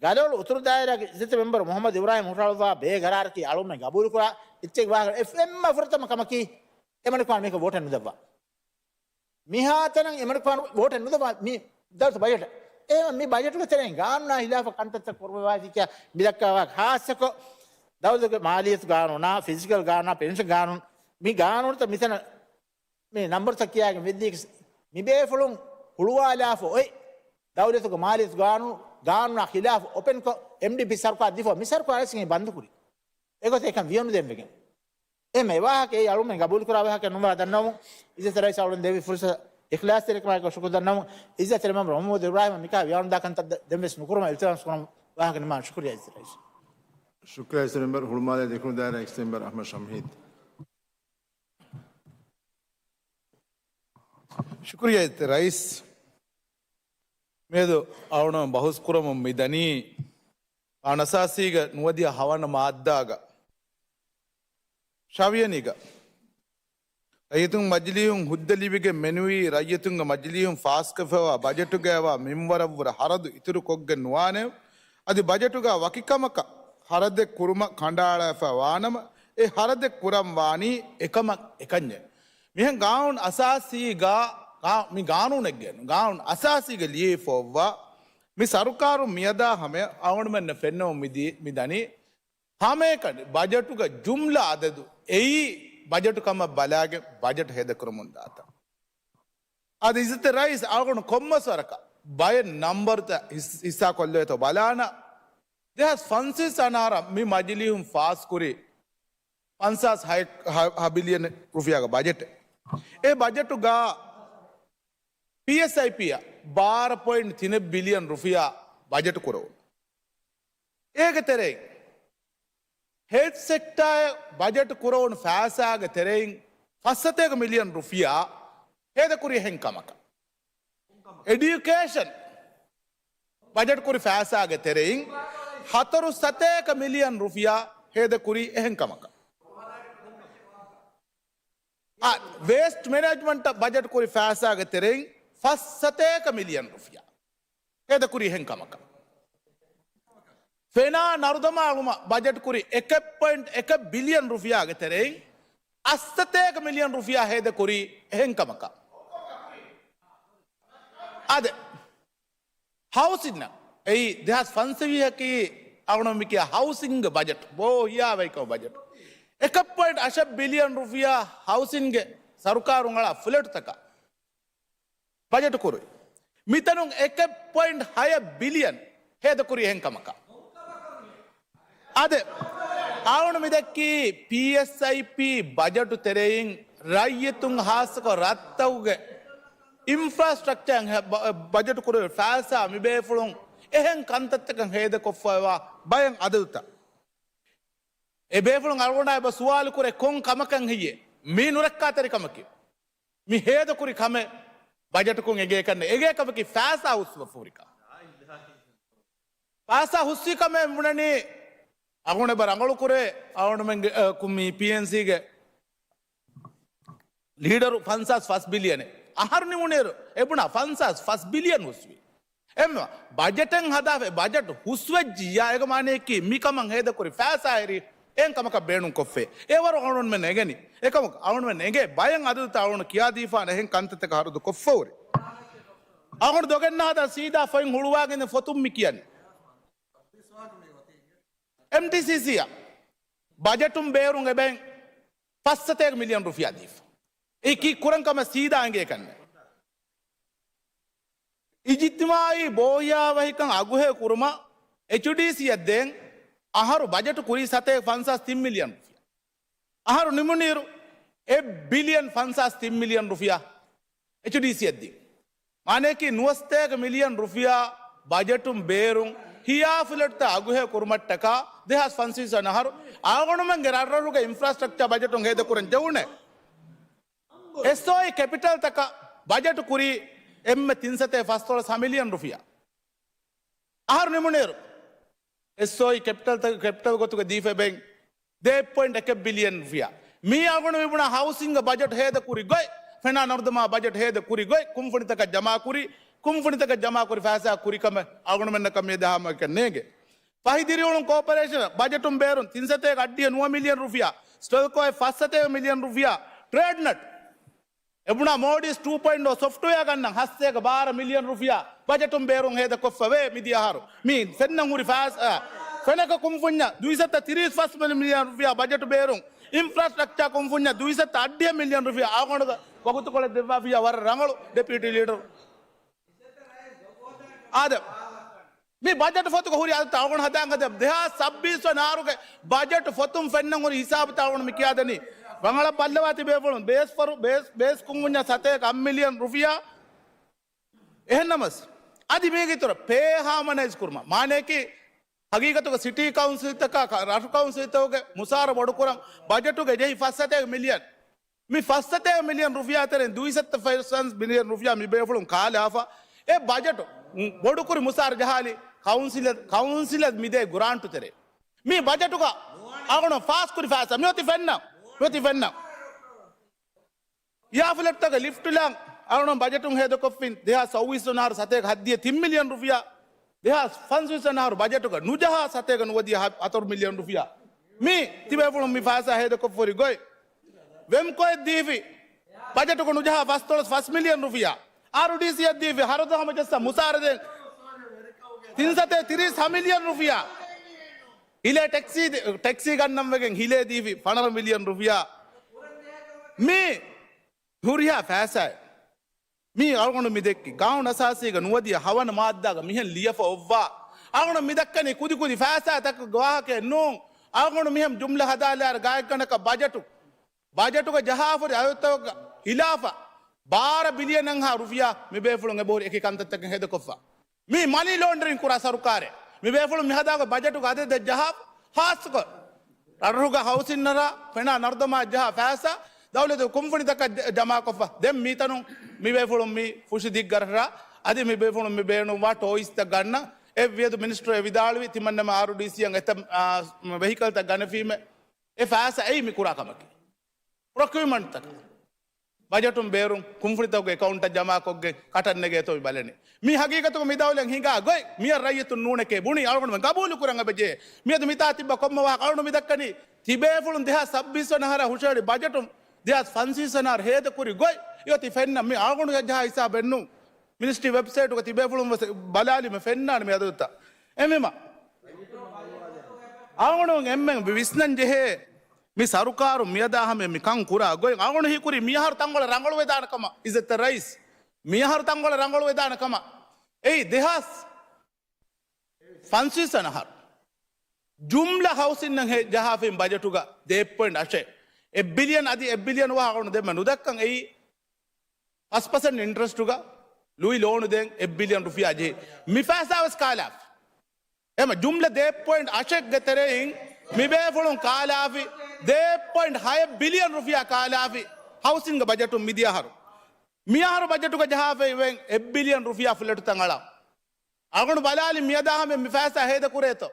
ގަލޮޅު އުތުރު ދާއިރާގެ އިއްޒަތްތެރި މެމްބަރު މުހައްމަދު އިބްރާހިމް ހުށަހަޅުއްވާ ބޭގަރާރަކީ އަޅުގަނޑުމެން ގަބޫލުކުރާ އެއްޗެއް ވާހަކަ އެއް-، އެންމެ ފުރަތަމަ ކަމަކީ އެމަނިކުފާނު މީހަކަށް ވޯޓެއް ނުދެއްވާ. މިހާތަނަށް އެމަނިކުފާނު ވޯޓެއް ނުދެއްވާ މި ދައުލަތު ބަޖެޓަށް. އެހެން މި ބަޖެޓުގެ ތެރެއިން ގާނޫނާ ހިލާފަށް ކަންތައްތައް ކުރުމަށް ވާތީ ކިޔާ މި ދައްކާ ވާހަކަ ހާއްސަކޮށް ދައުލަތުގެ މާލިއްޔަތު ގާނޫނާ، ފިސްކަލް ގާނޫނާ، ޕެންޝަން ގާނޫނު، މި ގާނޫނުތައް މިތަނަށް މި ނަންބަރުތައް ކިޔާގެން ވެއްދީކި، މިބޭފުޅުން ހުޅުވާލާފަ އޮތް ދައުލަތުގެ މާލިއްޔަތު ގާނޫ-، ގާނޫނާ ޚިލާފު އޮޕެންކޮށް، އެމްޑީޕީ ސަރުކާރު ދީފަ މި ސަރުކާރަށް އެ ބަންދުކުރީ. އެގޮތަށް އެކަން ވިޔަނުދޭން ވެގެން. އެމެ ވާހަކަ އެއީ އަޅުމެން ގަބޫލުކުރާ ވާހަކަ ނުވާ ދަންނަވަމުން، އިއްޒަތް ރައީސް އަޅުން ދެއްވި ފުރުސަތަށް އިޚްލާޞްތެރިކަމާއެކު ޝުކުރު ދަންނަވަމުން، އިއްޒަތްތެރި މެމްބަރު މުޙައްމަދު އިބްރާހިމަށް މިކަހަލަ ވިޔާނުދާކަންތައް ދެ-، ދެންވެސް ނުކުރުމަށް އިލްތިމާސް ކުރަމުން ވާހަކަ ނިމާން. ޝުކުރިއްޔާ އިއްޒަތް ރައީސް. ޝުކުރިއްޔާ އިއްޒަތް މެމްބަރު. ހުޅުމާލޭ ދެކުނު ދާއިރާ އެކްސް މެމްބަރު އަޙްމަދު ޝަމްހީދު. ޝުކުރިއްޔާ އިއްޒަތް ރައީސް. މިއަދު އަޅުގަނޑު ބަހުސް ކުރަމުން މި ދަނީ އަން އަސާސީގެ ނުވަދިހަ ހަވަނަ މާއްދާގަ ޝަވިޔަނީގަ ރައްޔިތުން މަޖިލީހުން ހުއްދަ ލިބިގެން މެނުވީ ރައްޔިތުންގެ މަޖިލީހުން ފާސްކޮށްފައިވާ ބަޖެޓުގައިވާ މިންވަރަށްވުރެ ހަރަދު އިތުރު ކޮށްގެން ނުވާނެ. އަދި ބަޖެޓުގަ ވަކި ކަމަކަށް ހަރަދެއް ކުރުމަށް ކަނޑައަޅާފައި ވާނަމަ، އެ ހަރަދެއް ކުރަން ވާނީ އެކަމަށް އެކަންޏެއް. މިހެން ގާނޫނު އަސާސީގަ، ގާ-، މި ގާނޫނެއްގެ، ގާނޫނު އަސާސީގަ ލިޔެފައިވާ މި ސަރުކާރުން މިއަދާ ހަމަޔަށް އަޅުގަނޑުމެންނަށް ފެންނަމުން މިދީ، މިދަނީ ހަމައެކަނި ބަޖެޓުގަ ޖުމްލަ އަދަދު އެއީ ބަޖެޓު ކަމަށް ބަލާގެން ބަޖެޓު ހޭދަކުރަމުން ދާތަން. އަދި އިއްޒަތް ރައީސް އަޅުގަނޑު ކޮންމެސް ވަރަކަށް ބައެއް ނަންބަރުތައް ހިސް-، ހިއްސާ ކޮށްލެވޭތޯ ބަލާނަ. ދެހާސް ފަންސަވީސް އަންނަ މި މަޖިލީހުން ފާސްކުރި ފަންސާސް ހަ ބިލިއަން ރުފިޔާގެ ބަޖެޓެއް. އެ ބަޖެޓުގަ ޕީއެސްއައިޕީއަށް ބާރަ ޕޮއިންޓް ތިނެއް ބިލިއަން ރުފިޔާ ބަޖެޓު ކުރެވުނު. އޭގެ ތެރެއިން ހެލްތް ސެކްޓާއަށް ބަޖެޓު ކުރެވުނު ފައިސާގެ ތެރެއިން ފަސް ސަތޭކަ މިލިއަން ރުފިޔާ ހޭދަކުރި އެހެން ކަމަކަށް. އެޑިއުކޭޝަން ބަޖެޓު ކުރި ފައިސާގެ ތެރެއިން ހަތަރު ސަތޭކަ މިލިއަން ރުފިޔާ ހޭދަކުރި އެހެން ކަމަކަށް. އާ، ވޭސްޓް މެނޭޖްމަންޓަށް ބަޖެޓު ކުރި ފައިސާގެ ތެރެއިން ފަސް ސަތޭކަ މިލިއަން ރުފިޔާ ހޭދަކުރި އެހެން ކަމަކަށް. ފެނާ ނަރުދަމާލުމަށް ބަޖެޓު ކުރި އެކެއް ޕޮއިންޓް އެކެއް ބިލިއަން ރުފިޔާގެ ތެރެއިން އަށްސަތޭކަ މިލިއަން ރުފިޔާ ހޭދަކުރި އެހެން ކަމަކަށް. އާދެ، ހައުސިންއަށް އެއީ ދެހާސް ފަންސަވީހަކީ އަޅުގަނޑު މި ކިޔާ ހައުސިންގ ބަޖެޓް، ބޯ ހިޔާވަހިކަމު ބަޖެޓް. އެކެއް ޕޮއިންޓް އަށެއް ބިލިއަން ރުފިޔާ ހައުސިންގ ސަރުކާރުން އަޅާ ފްލެޓްތަކަށް ބަޖެޓު ކުރުވި. މިތަނުން އެކެއް ޕޮއިންޓް ހަޔަ ބިލިއަން ހޭދަކުރި އެހެން ކަމަކަށް. އާދެ، އަޅުގަނޑު މި ދެއްކީ ޕީއެސްއައިޕީ ބަޖެޓު ތެރެއިން ރައްޔިތުން ހާއްސަކޮށް ރަށްތަކުގެ އިންފްރާސްޓްރަކްޗަރ ބަ-، ބަޖެޓު ކުރެވޭ ފައިސާ މި ބޭފުޅުން އެހެން ކަންތައްތަކަށް ހޭދަކޮށްފައިވާ ބައެއް އަދަދުތައް. އެ ބޭފުޅުން އަޅުގަނޑާ އެބަ ސުވާލު ކުރޭ ކޮން ކަމަކަށް ހެއްޔޭ މި ނުރައްކާތެރިކަމަކީ؟ މި ހޭދަކުރި ކަމެއް ބަޖެޓުކުން އެނގޭކަށް ނެތް. އެނގޭ ކަމަކީ ފައިސާ ހުސްވެފަ ހުރި ކަމެއް. ފައިސާ ހުސްވި ކަމެއް ބުނަނީ އަޅުގަނޑު އެބަ ރަނގަޅު ކުރޭ އަޅުގަނޑުމެންގެ، އަ، ކު-، މި ޕީއެންސީގެ ލީޑަރު ފަންސާސް ފަސް ބިލިއަނެއް. އަހަރު ނިމުނުއިރު އެ ބުނާ ފަންސާސް ފަސް ބިލިއަން ހުސްވި. އެއްމެ ބަޖެޓެއް ހަދާފަ، ބަޖެޓް ހުސްވެއްޖިއްޔާ އޭގެ މާނައަކީ މިކަމަށް ހޭދަކުރި ފައިސާ އެރި އެހެން ކަމަކަށް ބޭނުން ކޮށްފައި. އެވަރު އަޅުގަނޑުމެން އެނގެނީ. އެކަމަކު އަޅުގަނޑުމެން އެނގޭ ބައެއް އަދަދުތައް އަޅުގަނޑު ކިޔާދީފާނެ އެހެން ކަންތައްތަކަށް ހަރަދު ކޮށްފަހުރި. އަޅުގަނޑު ދޮގެއް ނަހަދާ ސީދާ ފޮތް ހުޅުވާގެން ފޮތުން މި ކިޔަނީ. އެމްޓީސީސީއަށް ބަޖެޓުން ބޭރުން އެބައިން ފަސް ސަތޭކަ މިލިއަން ރުފިޔާ ދީފަ. އެއީ ކީއްކުރަން ކަމެއް ސީދާ އެނގޭކަށް ނެތް. އިޖްތިމާއީ ބޯހިޔާވަހިކަން އަގުހެޔޮ ކުރުމަށް އެޗްޑީސީއަށް ދޭން އަހަރު ބަޖެޓު ކުރީ ސަތޭކަ ފަންސާސް ތިން މިލިއަން ރުފިޔާ. އަހަރު ނިމުނުއިރު އެއް ބިލިއަން ފަންސާސް ތިން މިލިއަން ރުފިޔާ އެޗްޑީސީއަށް ދީ. މާނައަކީ ނުވަސަތޭކަ މިލިއަން ރުފިޔާ ބަޖެޓުން ބޭރުން ހިޔާ ފްލެޓްތައް އަގުހެޔޮ ކުރުމަށްޓަކާ ދެހާސް ފަންސަވީސް އަހަރު އަޅުގަނޑުމެންގެ ރަށްރަށުގެ އިންފްރާސްޓްރަކްޗާ ބަޖެޓުން ހޭދަކުރަން ޖެހުނޭ. އެސްއޯއީ ކެޕިޓަލްތަކަށް ބަޖެޓު ކުރީ އެންމެ ތިން ސަތޭކަ ފަސްދޮޅަސް މިލިއަން ރުފިޔާ. އަހަރު ނިމުނުއިރު އެސްއޯއީ ކެޕިޓަލް، ކެޕިޓަލް ގޮތުގަ ދީފަ އެބައިން ދެ ޕޮއިންޓް އެކެއް ބިލިއަން ރުފިޔާ. މީ އަޅުގަނޑު މި ބުނާ ހައުސިންގ ބަޖެޓް ހޭދަ ކުރި ގޮތް، ފެނާ ނަރުދަމާ ބަޖެޓް ހޭދަ ކުރި ގޮތް، ކުންފުނިތަކަށް ޖަމާކުރި، ކުންފުނިތަކަށް ޖަމާކުރި ފައިސާ ކުރި ކަމެއް އަޅުގަނޑުމެންނަކަށް މިއަދާ ހަމައެކަން ނޭނގެ. ފަހި ދިރިއުޅުން ކޯޕަރޭޝަނަށް ބަޖެޓުން ބޭރުން ތިން ސަތޭކަ އަށްޑިހަ ނުވަ މިލިއަން ރުފިޔާ، ސްޓެލްކޯއަށް ފަސް ސަތޭކަ މިލިއަން ރުފިޔާ، ޓްރޭޑްނެޓް އެބުނާ މޯޑީސް ޓޫ ޕޮއިންޓް އޯ ސޮފްޓްވެއާ ގަންނަން ހަސްތޭކަ ބާރަ މިލިއަން ރުފިޔާ ބަޖެޓުން ބޭރުން ހޭދަކޮށްފަ ވޭ މިދިޔަ އަހަރު. މި ފެންނަން ހުރި ފައިސާ، ފެނަކަ ކުންފުންޏަށް ދުއިސައްތަ ތިރީސް ފަސް މިލިއަން ރުފިޔާ ބަޖެޓު ބޭރުން، އިންފްރާސްޓްރަކްޗާ ކުންފުންޏަށް ދުއިސައްތަ އަށްޑިހަ މިލިއަން ރުފިޔާ އަޅުގަނޑު ވަގުތުކޮޅެއް ދެއްވާފިޔާ ވަރަށް ރަނގަޅު ޑެޕިއުޓީ ލީޑަރު. އާދެ، މި ބަޖެޓު ފޮތުގަ ހުރި އަދަދުތައް އަޅުގަނޑު ހަދާން ހަދާ ދެހާސް ސައްބީސް ވަނަ އަހަރުގެ ބަޖެޓު ފޮތުން ފެންނަން ހުރި ހިސާބުތައް އަޅުގަނޑު މި ކިޔާދެނީ. ރަނގަޅަށް ބައްލަވާ ތިބޭފުޅުން ބޭސް ފަރު-، ބޭސް، ބޭސް ކުންފުންޏާ ސަތޭކަ އަށް މިލިއަން ރުފިޔާ. އެހެންނަމަސް، އަދި މީގެ އިތުރަށް ޕޭ ހާމަނައިޒް ކުރުމަށް، މާނަޔަކީ، ހަގީގަތުގަ ސިޓީ ކައުންސިލްތަކާ، ކަ-، ރަށު ކައުންސިލްތަކުގެ މުސާރަ ބޮޑުކުރަން ބަޖެޓުގަ ޖެހި ފަސް ސަތޭކަ މިލިއަން. މި ފަސް ސަތޭކަ މިލިއަން ރުފިޔާ ތެރެއިން ދުއިސައްތަ ފަސް މިލިއަން ރުފިޔާ މި ބޭފުޅުން ކާލާފަ، އެ ބަޖެޓު ބޮޑުކުރި މުސާރަ ޖަހާލި ކައުންސިލަށް، ކައުންސިލަށް މިދޭ ގްރާންޓު ތެރޭ. މި ބަޖެޓުގަ އަޅުގަނޑު ފާސްކުރި ފައިސާ މިއޮތީ ފެންނަ، މިއޮތީ ފެންނަ. އެއާފްލެޓްތަކަށް ލިފްޓްލާން އަޅުގަނޑު ބަޖެޓުން ހޭދަކޮށްފިން ދެހާސް ސައުވީސް ވަނަ އަހަރު ސަތޭކަ ހަތްދިހަ ތިން މިލިއަން ރުފިޔާ، ދެހާސް ފަންސަވީސް ވަނަ އަހަރު ބަޖެޓުގަ ނުޖަހާ ސަތޭކަ ނުވަދިހަ ހަ-، ހަތަރު މިލިއަން ރުފިޔާ. މީ ތިބޭފުޅުން މި ފައިސާ ހޭދަކޮށްފަ ހުރި ގޮތް. ވެމްކޯއަށް ދީފި ބަޖެޓުގަ ނުޖަހާ ފަސްދޮޅަސް ފަސް މިލިއަން ރުފިޔާ. އާރުޑީސީއަށް ދީފި ހަރަދު ހަމަޖައްސަ މުސާރަ ދޭން ތިންސަތޭ ތިރީސް ހަ މިލިއަން ރުފިޔާ. ހިލޭ ޓެކްސީ، ޓެކްސީ ގަންނަން ވެގެން ހިލޭ ދީފި ފަނަރަ މިލިއަން ރުފިޔާ. މީ ހުރިހާ ފައިސާއެއް. މީ އަޅުގަނޑު މި ދެއްކި ގާނޫނު އަސާސީގަ ނުވަދިހަ ހަވަނަ މާއްދާގަ މިހެން ލިޔެފަ އޮއްވާ. އަޅުގަނޑު މި ދައްކަނީ ކުދި ކުދި ފައިސާތަކުގެ ވާހަކައެއް ނޫން. އަޅުގަނޑު މިހެން ޖުމްލަ ހަދާލާއިރު ގާތްގަނޑަކަށް ބަޖެޓު، ބަޖެޓުގަ ޖަހާފަ ހުރި އަދަދުތަކުގެ ހިލާފަށް ބާރަ ބިލިއަނަށްހާ ރުފިޔާ މި ބޭފުޅުން އެބަހުރި އެކި ކަންތައްތަކެއް ހޭދަކޮށްފަ. މީ މަނީ ލޯންޑްރިން ކުރާ ސަރުކާރެއް. މި ބޭފުޅުން މިހަދާގޮތް ބަޖެޓުގަ އަދަދެއް ޖަހާ ހާއްސަކޮށް ރަށުގަ ހައުސިން ނަރާ ފެނާ ނަރުދަމާ ޖަހާ ފައިސާ ދައުލަތު ކުންފުނިތަކަށް ޖަ-، ޖަމާކޮށްފަ. ދެން މިތަނުން މި ބޭފުޅުން މި ފުށި ދިއްގަރަށްރާ އަދި މި ބޭފުޅުން މި ބޭނުންވާ ޓޯއިސްތައް ގަންނަ. އެ ވިޔަދު މިނިސްޓަރު ވިދާޅުވި ތިމަންނަމެ އާރުޑީސީއަށް އެތައް، އާ، ވެހިކަލްތައް ގަނެފީމެ. އެ ފައިސާ އެއީ މި ކުރާ ކަމަކީ. ޕްރޮކިއުމަންޓްތަކަށް ބަޖެޓުން ބޭރުން ކުންފުނިތަކުގެ އެކައުންޓަށް ޖަމާކޮށްގެން ކަޓަން ނެގޭތޯ މި ބަލަނީ. މީ ހަގީގަތުގަ މި ދައުލަތް ހިނގާ ގޮތް މިއަށް ރައްޔިތުން ނޫނެކޭ ބުނީ. އަޅުގަނޑުމެން ގަބޫލު ކުރަން އެބަޖެހޭ. މިއަދު މިތާ ތިއްބާ ކޮންމެ ވާހަކަ އަޅުގަނޑު މި ދައްކަނީ ތިބޭފުޅުން ދެހާސް ސައްބީސް ވަނަ އަހަރަށް ހުށަހެޅި ބަޖެޓުން ދެހާސް ފަންސަވީސް ވަނަ އަހަރު ހޭދަކުރި ގޮތް އޮތީ ފެންނަ. މި އަޅުގަނޑު ޖަހާ ހިސާބެއް ނޫން. މިނިސްޓްރީ ވެބްސައިޓުގަ ތިބޭފުޅުން ވެސް ބަލާލީމަ ފެންނާނެ މި އަދަދުތައް. އެހެންވީމަ އަޅުގަނޑު އެންމެން ވިސްނަން ޖެހޭ މި ސަރުކާރު މިއަދާ ހަމަ މި ކަން ކުރާ ގޮތް. އަޅުގަނޑު ހީކުރީ މިއަހަރު ތަންކޮޅެއް ރަނގަޅުވެދާނެ ކަމަށް. އިއްޒަތްތެރި ރައީސް، މިއަހަރު ތަންކޮޅެއް ރަނގަޅުވެދާނެ ކަމަށް. އެއީ ދެހާސް ފަންސަވީސް ވަނަ އަހަރު ޖުމްލަ ހައުސިންއަށް ހޭ-، ޖަހާފައި ބަޖެޓުގަ ދެ ޕޮއިންޓް އަށެއް، އެއް ބިލިއަން އަދި އެއް ބިލިއަން ވާހަކަ އަޅުގަނޑު ދެންމެ ނުދައްކަން. އެއީ ފަސް ޕަސެންޓް އިންޓްރެސްޓުގަ ލުއި ލޯނު ދޭން އެއް ބިލިއަން ރުފިޔާ ޖެހި. މި ފައިސާ ވެސް ކާލާފި. އެމަ ޖުމްލަ ދެ ޕޮއިންޓް އަށެއްގެ ތެރެއިން މި ބޭފުޅުން ކާލާފި، ދެ ޕޮއިންޓް ހަ ބިލިއަން ރުފިޔާ ކާލާފި ހައުސިންގ ބަޖެޓުން މިދިޔަ އަހަރު. މިއަހަރު ބަޖެޓުގަ ޖަހާފައި ވެން އެއް ބިލިއަން ރުފިޔާ ފްލެޓުތައް އަޅާ. އަޅުގަނޑު ބަލާލި މިއަދާ ހަމަ މި ފައިސާ ހޭދަ ކުރޭތޯ.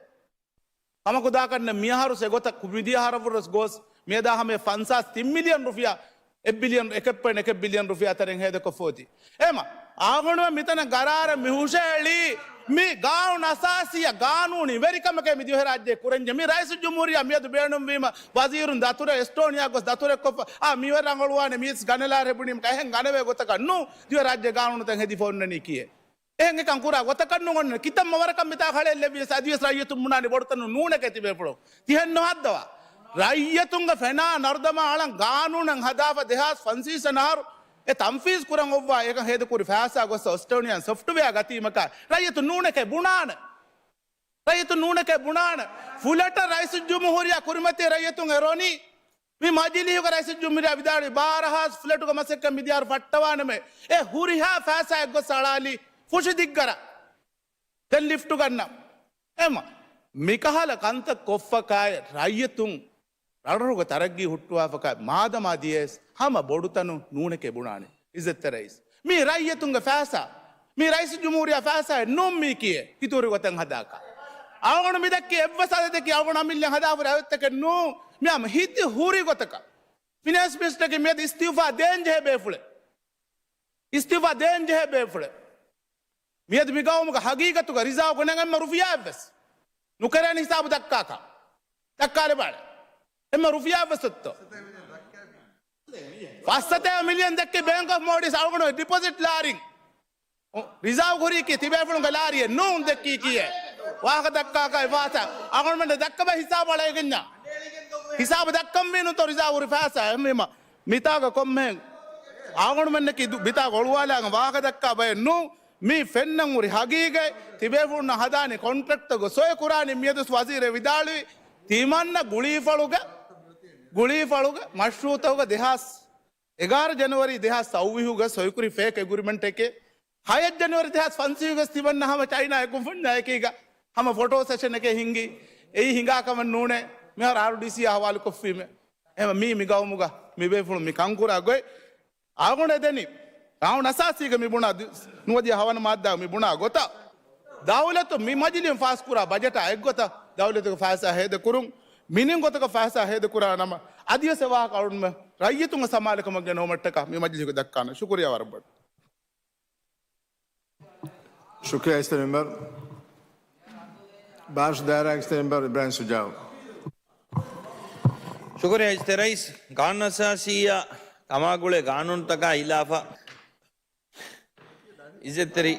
ކަމަކު ދާކަށް ނެތް. މިއަހަރު ސެ ގޮތަށް ކު-، މިދިޔަ އަހަރަށްވުރެސް ގޮސް މިއަދާ ހަމަ ފަންސާސް ތިން މިލިއަން ރުފިޔާ، އެއް ބިލިއަން، އެކެއް ޕޮއިންޓް އެކެއް ބިލިއަން ރުފިޔާ ތެރެއިން ހޭދަކޮށްފަ އޮތީ. އެހެމަ އަޅުގަނޑުމެން މިތަނަށް ގަރާރަށް މި ހުށަހެޅީ މި ގާނޫނު އަސާސީއަށް ގާނޫނީ ވެރިކަމެކޭ މި ދިވެހިރާއްޖެ ކުރަންޖެހޭ. މި ރައީސުލްޖުމްހޫރިއްޔާ މިއަދު ބޭނުންވީމަ ވަޒީރުން ދަތުރެއް އެސްޓޯނިޔާ ގޮސް ދަތުރެއްކޮށްފަ، އާ، މިވެރި ރަނގަޅުވާނެ މީސް ގަނެލާރެ ބުނީމަ އެހެން ގަނެވޭ ގޮތަކަށް ނޫން. ދިވެހިރާއްޖެ ގާނޫނުތައް ހެދިފަ އޮންނަނީ ކިއެއް؟ އެހެން އެކަން ކުރާ ގޮތަކަށް ނޫން. އޮންނަ ކިތައްމަ ވަރަކަށް މިތާ ހަޅޭއް ލެއްވިޔަސް އަދިވެސް ރައްޔިތުން ބުނާނެ ބޮޑުތަނުން ނޫނެކޭ ތިބޭފުޅުން. ތިހެން ނުހައްދަވާ. ރައްޔިތުންގެ ފެނާ ނަރުދަމާ އަޅަން ގާނޫނަށް ހަދާފަ ދެހާސް ފަންސަވީސް އަހަރު އެ ތަންފީޒް ކުރަން އޮއްވާ އެކަން ހޭދަކުރި ފައިސާ ގޮސް އޮސްޓްރޭލިއަން ސޮފްޓްވެއާ ގަތީމަކާ ރައްޔިތުން ނޫނެކޭ ބުނާނެ. ރައްޔިތުން ނޫނެކޭ ބުނާނެ. ފުލެޓަށް ރައީސުލްޖުމްހޫރިއްޔާ ކުރިމަތި ރައްޔިތުން އެރޮނީ. މި މަޖިލީހުގަ ރައީސުލްޖުމްހޫރިއްޔާ ވިދާޅުވި ބާރަ ހާސް ފްލެޓުގެ މަސައްކަތް މިދިޔަ އަހަރު ފައްޓަވާނަމޭ. އެ ހުރިހާ ފައިސާއެއް ގޮސް އަޅާލީ ފުށި ދިއްގަރަށް. ދެން ލިފްޓު ގަންނަ. އެމަ މިކަހަލަ ކަންތައް ކޮށްފަކާއި ރައްޔިތުން ރަށްރަށުގެ ތަރައްގީ ހުއްޓުވާފަކާ މާދަމާ ދިޔަސް ހަމަ ބޮޑުތަނުން ނޫނެކޭ ބުނާނެ. އިއްޒަތްތެރި ރައީސް. މީ ރައްޔިތުންގެ ފައިސާ. މީ ރައީސުލްޖުމްހޫރިއްޔާ ފައިސާއެއް ނޫން މީ ކިއެއް ހިތުހުރި ގޮތަށް ހަދާކަށް. އަޅުގަނޑު މި ދެއްކި އެއްވެސް އަދަދެކި އަޅުގަނޑު އަމިއްލަ ހަދާފަ ހުރި އަދަދުތަކެއް ނޫން. މި ހަމަ ހިތުހުރި ގޮތަކަށް. ފިނޭންސް މިނިސްޓަރަކީ މިއަދު އިސްތިއުފާ ދޭން ޖެހޭ ބޭފުޅެއް. އިސްތިއުފާ ދޭން ޖެހޭ ބޭފުޅެއް. މިއަދު މި ގައުމުގަ ހަގީގަތުގަ ރިޒާވް ގުނަން އެންމެ ރުފިޔާއެއްވެސް ނުކެރޭނެ ހިސާބު ދައްކާކަށް. ދައްކާލެބާނެ. އެންމެ ރުފިޔާއެއްވެސް އޮތްތޯ؟ ފަސްސަތޭކަ މިލިއަން ދެއްކި ބޭންކް އޮފް މޯލްޑިވްސް އަޅުގަނޑު ޑިޕޮޒިޓް ލާރިން. ރިޒާވް ހުރީކީ ތިބޭފުޅުންގެ ލާރިއެއް ނޫން ދެއްކީކީއެއް. ވާހަކަ ދައްކާކަށް އެ ފައިސާ އަޅުގަނޑުމެން ދައްކަބަ ހިސާބު އަޅައިގެންޏާ. ހިސާބު ދައްކަންވީ ނުތޯ ރިޒާވް ހުރި ފައިސާ. އެހެންވީމަ މިތާގަ ކޮންމެހެން އަޅުގަނޑުމެންނަކީ ދު-، މިތާގަ އޮޅުވާލާން ވާހަކަ ދައްކާ ބައެއް ނޫން. މީ ފެންނަން ހުރި ހަގީގަތް. ތިބޭފުޅުންނަށް ހަދާނީ ކޮންޓްރެކްޓްތައް ގޮސް ސޮއި ކުރާނީ މިއަދު ވަޒީރެއް ވިދާޅުވި ތިމަންނަ ގުޅީފަޅުގަ ގުޅީފަޅުގަ މަޝްރޫއުތަކުގަ ދެހާސް އެގާރަ ޖަނަވަރީ ދެހާސް ސައުވީހުގަ ސޮއިކުރި ފޭކް އެގްރިމެންޓެކޭ، ހަޔަ ޖަނަވަރީ ދެހާސް ފަންސަވީހުގަ ތިބަންނަ ހަމަ ޗައިނާ އެކު ފުންޏާ އެކީގަ ހަމަ ފޮޓޯ ސެޝަން އެކޭ ހިންގި. އެއީ ހިނގާ ކަމެއް ނޫނޭ. މިހާރު އާރުޑީސީއާ ހަވާލުކޮށްފީމޭ. އެހެން މީ މި ގައުމުގަ މި ބޭފުޅުން މި ކަންކުރާ ގޮތް އަޅުގަނޑު އެދެނީ ގާނޫނު އަސާސީގަ މި ބުނާ ދި-، ނުވަދިހަ ހަވަނަ މާއްދާ މި ބުނާ ގޮތަށް، ދައުލަތު މި މަޖިލީހުން ފާސްކުރާ ބަޖެޓާ އެއްގޮތަށް ދައުލަތުގެ ފައިސާ ހޭދަކުރުން، މިނިން ގޮތަކަށް ފައިސާ ހޭދަކުރާ ނަމަ، އަދިވެސް އެ ވާހަކަ އަޅުންމެ ރައްޔިތުންގެ ސަމާލުކަމަށް ގެނައުމަށްޓަކާ މި މަޖިލީހުގެ ދައްކާނެ. ޝުކުރިޔާ ވަރަށް ބޮޑަށް. ޝުކުރިޔާ އިސްތަ މެމްބަރު. ބާޝް ދާއިރާގެ އިސްތަ މެމްބަރު އިބްރާހިމް ޝުޖާއު. ޝުކުރިޔާ އިސްތަ ރައީސް. ގާނޫނު އަސާސީއާ ކަމާގުޅޭ ގާނޫނުތަކާ ހިލާފަށް އިއްޒަތްތެރި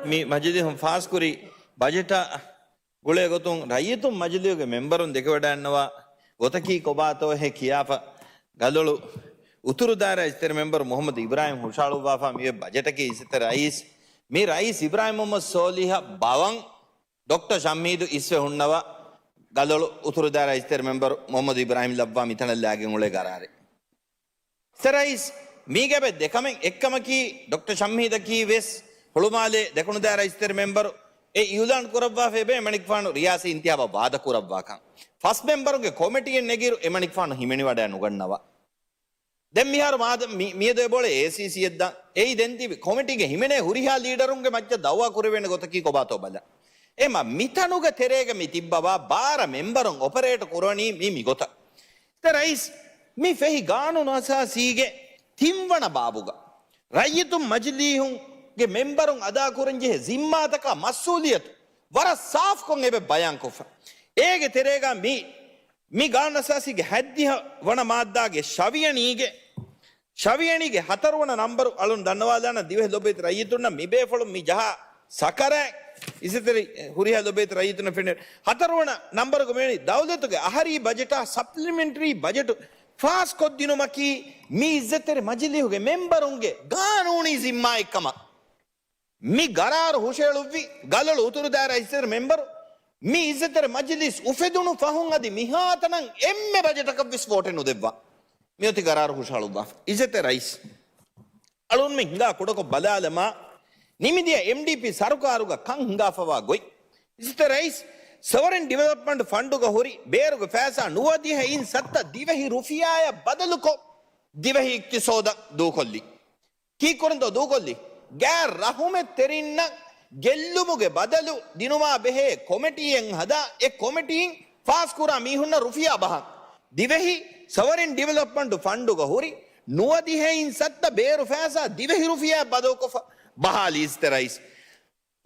މި މަޖިލީހުން ފާސްކުރި ބަޖެޓާ ގުޅޭ ގޮތުން ރައްޔިތުން މަޖިލީހުގެ މެމްބަރުން ދެކެވަޑައިންނަވާ ގޮތަކީ ކޮބާތޯހޭ ކިޔާފަ ގަލޮޅު އުތުރު ދާއިރާ އިސްތަށި މެމްބަރު މުހައްމަދު އިބްރާހިމް ހުށަހަޅުއްވާފަ މިވެ ބަޖެޓަކީ އިއްޒަތްތެރި ރައީސް، މި ރައީސް އިބްރާހިމް މުހައްމަދު ސޯލިހަށް ބަވަން ޑޮކްޓަރ ޝަމްހީދު އިސްވެ ހުންނަވާ ގަލޮޅު އުތުރު ދާއިރާ އިސްތަށި މެމްބަރު މުހައްމަދު އިބްރާހިމް ލައްވާ މިތަނަށް ލާގެން އުޅޭ ގަރާރެއް. އިސްތަށި ރައީސް، މީގެ އެބަ ދެކަމެއް އެއްކަމަކީ، ޑޮކްޓަރ ޝަމްހީދަކީ ވެސް ހުޅުމާލޭ ދެކުނު ދާއިރާ އިސްތަށި މެމްބަރު އެ އިއުލާން ކުރައްވާފަ އެބަ އެމަނިކުފާނު ރިޔާސީ އިންތިހާބަށް ވާދަ ކުރައްވާކަން. ފަސް މެމްބަރުންގެ ކޮމިޓީއެއް ނެގިއިރު އެމަނިކުފާނު ހިމެނިވަޑައި ނުގަންނަވާ. ދެން މިހާރު މާދަ-، މި-، މިއަދު އެބައުޅޭ އޭސީސީއެއް ދާން. އެއީ ދެން ތިބި ކޮމިޓީގެ ހިމެނޭ ހުރިހާ ލީޑަރުންގެ މައްޗަށް ދައުވާ ކުރެވޭނެ ގޮތަކީ ކޮބާތޯ ބަލަން. އެމަ މިތަނުގެ ތެރޭގަ މި ތިއްބަވާ ބާރަ މެމްބަރުން އޮޕަރޭޓް ކުރަނީ މި މިގޮތަށް. އިސްތަށި ރައީސް، މި ފެހި ގާނޫނު އަސާސީގެ ތިންވަނަ ބާބުގަ ރައްޔިތުން މަޖިލީހުންގެ މެމްބަރުން އަދާކުރަންޖެހޭ ޒިންމާތަކާ މަސްއޫލިއްޔަތު ވަރަށް ސާފްކޮށް އެބަ ބަޔާންކޮށްފަ. އޭގެ ތެރޭގަ މި، މި ގާނޫނު އަސާސީގެ ހަތްދިހަ ވަނަ މާއްދާގެ ޝަވިޔަނީގެ، ޝަވިޔަނީގެ ހަތަރުވަނަ ނަންބަރު އަޅުން ދަންނަވާލާނަ ދިވެހި ލޮބުވެތި ރައްޔިތުންނަށް މި ބޭފުޅުން މި ޖަހާ ސަކަރާތް އިސްތަށި ހުރިހާ ލޮބުވެތި ރައްޔިތުންނަށް ފެނި. ހަތަރުވަނަ ނަންބަރުގަ މިވަނީ ދައުލަތުގެ އަހަރީ ބަޖެޓާ ސަޕްލިމެންޓްރީ ބަޖެޓު ފާސްކޮށްދިނުމަކީ މި އިއްޒަތްތެރި މަޖިލީހުގެ މެމްބަރުންގެ ގާނޫނީ ޒިންމާއެއްކަމަށް. މި ގަރާރު ހުށައެޅުއްވި ގަލޮޅު އުތުރު ދާއިރާ އިސްތަށި މެމްބަރު، މި އިއްޒަތްތެރި މަޖިލީސް އުފެދުނު ފަހުން އަދި މިހާތަނަށް އެންމެ ބަޖެޓަކަށް ވެސް ވޯޓެއް ނުދެއްވާ. މިއޮތީ ގަރާރު ހުށަހަޅުއްވާފަ. އިއްޒަތްތެރި ރައީސް، އަޅުންމެ ހިނގާ ކުޑަކޮށް ބަލާލަމާ، ނިމިދިޔަ އެމްޑީޕީ ސަރުކާރުގަ ކަން ހިނގާފަވާ ގޮތް. އިއްޒަތްތެރި ރައީސް، ސޮވަރިން ޑިވެލޮޕްމަންޓް ފަންޑުގަ ހުރި ބޭރުގެ ފައިސާ ނުވަދިހައިން ސައްތަ ދިވެހި ރުފިޔާއަށް ބަދަލުކޮށް، ދިވެހި އިޤްތިޞާދަށް ދޫކޮށްލި. ކީއްކުރަންތޯ ދޫކޮށްލީ؟ ގާތް ރަހުމަތްތެރިންނަށް ގެއްލުމުގެ ބަދަލު ދިނުމާ ބެހޭ ކޮމިޓީއެއް ހަދާ، އެ ކޮމިޓީން ފާސްކުރާ މީހުންނަށް ރުފިޔާ ބަހަން. ދިވެހި ސޮވަރިން ޑިވެލޮޕްމަންޓް ފަންޑުގަ ހުރި ނުވަދިހައިން ސައްތަ ބޭރު ފައިސާ ދިވެހި ރުފިޔާއަށް ބަދަލުކޮށްފަ ބަހާލީ އިއްޒަތްތެރި ރައީސް.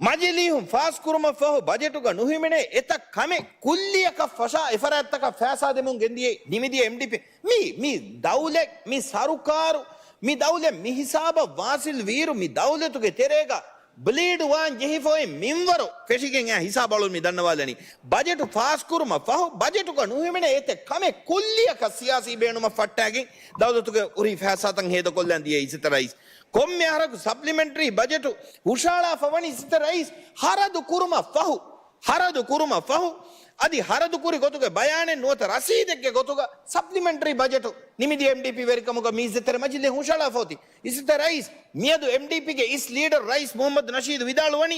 މަޖިލީހުން ފާސްކުރުމަށްފަހު ބަޖެޓުގަ ނުހިމެނޭ އެތައް ކަމެއް ކުއްލިއަކަށް ފަށާ އެފަރާތްތަކަށް ފައިސާ ދެމުން ގެންދިޔައީ ނިމިދިޔަ އެމްޑީޕީ. މި، މި ދައުލަތް، މި ސަރުކާރު، މި ދައުލަތް މި ހިސާބަށް ވާސިލް ވީއިރު މި ދައުލަތުގެ ތެރޭގަ ބްލީޑް ވާން ޖެހިފައި މިންވަރު ފެށިގެން އައި ހިސާބު އަޅުން މި ދަންނަވާލަނީ. ބަޖެޓު ފާސްކުރުމަށްފަހު ބަޖެޓުގަ ނުހިމެނޭ އެތައް ކަމެއް ކުއްލިއަކަށް ސިޔާސީ ބޭނުމަށް ފައްޓާގެން ދައުލަތުގެ ހުރި ފައިސާތައް ހޭދަކޮށްލަން ދިޔަ އިއްޒަތްތެރި ރައީސް. ކޮންމެ އަހަރަކު ސަޕްލިމެންޓްރީ ބަޖެޓު ހުށަހަޅާފަ ވަނީ އިއްޒަތްތެރި ރައީސް ހަރަދު ކުރުމަށް ފަހު، ހަރަދު ކުރުމަށް ފަހު، އަދި ހަރަދު ކުރި ގޮތުގެ ބަޔާނެއް ނުވަތަ ރަސީދެއްގެ ގޮތުގަ ސަޕްލިމެންޓްރީ ބަޖެޓު ނިމިދިޔަ އެމްޑީޕީ ވެރިކަމުގަ މި އިއްޒަތްތެރި މަޖިލީހުން ހުށަހަޅާފަ އޮތީ. އިއްޒަތްތެރި ރައީސް، މިއަދު އެމްޑީޕީގެ އިސް ލީޑަރު ރައީސް މުހައްމަދު ނަޝީދު ވިދާޅުވަނީ،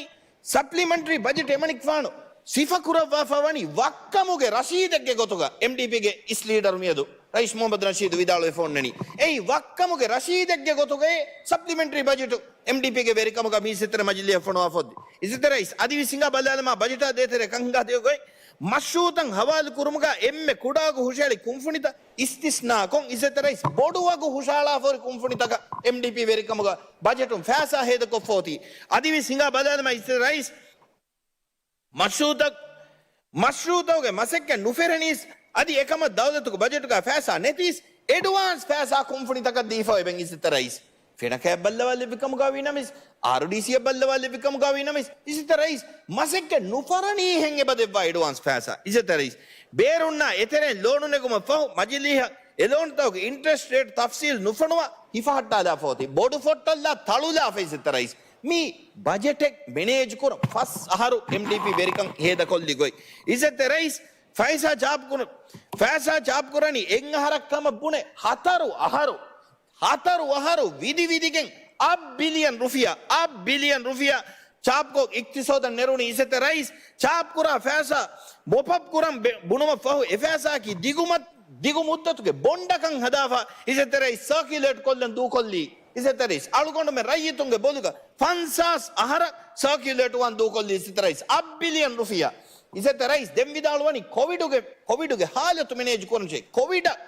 ސަޕްލިމެންޓްރީ ބަޖެޓް އެމަނިކުފާނު ސިފަކުރައްވާފަ ވަނީ ވައްކަމުގެ ރަށީދެއްގެ ގޮތުގަ. އެމްޑީޕީގެ އިސް ލީޑަރު މިއަދު ރައީސް މުހައްމަދު ނަޝީދު ވިދާޅުވެފަ އޮންނަނީ. އެއީ ވައްކަމުގެ ރަށީދެއްގެ ގޮތުގައޭ ސަޕްލިމެންޓްރީ ބަޖެޓު އެމްޑީޕީގެ ވެރިކަމުގަ މި އިއްޒަތްތެރި މަޖިލީހަށް ފޮނުވާފަ އޮތީ. އިއްޒަތްތެރި ރައީސް އަދިވެސް ހިނގާ ބަލާލަމާ ބަޖެޓާ ދޭތެރޭ ކަން ހިނގާ ދިޔަ ގޮތް. މަޝްރޫއުތައް ހަވާލު ކުރުމުގަ އެންމެ ކުޑަވަގު ހުށަހެޅި ކުންފުނިތައް އިސްތިސްނާކޮށް، އިއްޒަތްތެރި ރައީސް ބޮޑުވަގު ހުށަހަޅާފަ ހުރި ކުންފުނިތަކަށް އެމްޑީޕީ ވެރިކަމުގަ ބަޖެޓުން ފައިސާ ހޭދަކޮށްފަ އޮތީ. އަދިވެސް ހިނގާ ބަލާލަމާ އިއްޒަތްތެރި ރައީސް މަޝްރޫއުތައް، މަޝްރޫއުތަކުގެ މަސައްކަތް ނުފެށެނީސް، އަދި އެކަމަށް ދައުލަތުގެ ބަޖެޓުގަ ފައިސާ ނެތީސް، އެޑްވާންސް ފައިސާ ކުންފުނިތަކަށް ދީފަ އޮތް އިއްޒަތްތެރި ރައީސް. ފެނަކައަށް ބައްލަވާލެއްވި ކަމުގަ ވީ ނަމަވެސް، އާރުޑީސީއަށް ބައްލަވާލެއްވި ކަމުގަ ވީ ނަމަވެސް، އިއްޒަތްތެރި ރައީސް މަސައްކަތް ނުފަށަނީހެން އެބަ ދެއްވާ އެޑްވާންސް ފައިސާ. އިއްޒަތްތެރި ރައީސް ބޭރުންނާ އެތެރެއިން ލޯނު ނެގުމަށް ފަހު މަޖިލީހަށް އެ ލޯނުތަކުގެ އިންޓްރެސްޓް ރޭޓް ތަފްސީލް ނުފޮނުވާ ހިފަހައްޓާލާފަ އޮތީ. ބޮޑު ފޮއްޓަށްލާ ތަޅުލާފަ އިއްޒަތްތެރި ރައީސް. މި ބަޖެޓެއް މެނޭޖް ކުރަން ފަސް އަހަރު އެމްޑީޕީ ވެރިކަން ހޭދަކޮށްލި ގޮތް. އިއްޒަތްތެރި ރައީސް ފައިސާ ޗާޕް ކުރުން، ފައިސާ ޗާޕްކުރަނީ އެއް އަހަރަށް ކަމަށް ބުނެ ހަތަރު އަހަރު، ހަތަރު އަހަރު ވިދި ވިދިގެން އަށް ބިލިއަން ރުފިޔާ، އަށް ބިލިއަން ރުފިޔާ ޗާޕްކޮށް އިޤްތިޞާދަށް ނެރުނީ. އިއްޒަތްތެރި ރައީސް، ޗާޕްކުރާ ފައިސާ މޮޕްއަޕް ކުރަން ބެ-، ބުނުމަށް ފަހު އެ ފައިސާއަކީ ދިގުމަ-، ދިގު މުއްދަތުގެ ބޮންޑަކަށް ހަދާފަ އިއްޒަތްތެރި ރައީސް ސަރކިއުލޭޓް ކޮށްލަން ދޫކޮށްލީ. އިއްޒަތްތެރި ރައީސް، އަޅުގަނޑުމެން ރައްޔިތުންގެ ބޮލުގަ ފަންސާސް އަހަރަށް ސަރކިއުލޭޓް ވާން ދޫކޮށްލީ. އިއްޒަތްތެރި ރައީސް، އަށް ބިލިއަން ރުފިޔާ. އިއްޒަތްތެރި ރައީސް، ދެން ވިދާޅުވަނީ ކޮވިޑުގެ، ކޮވިޑުގެ ހާލަތު މެނޭޖް ކުރަން ޖެހޭ. ކޮވިޑަށް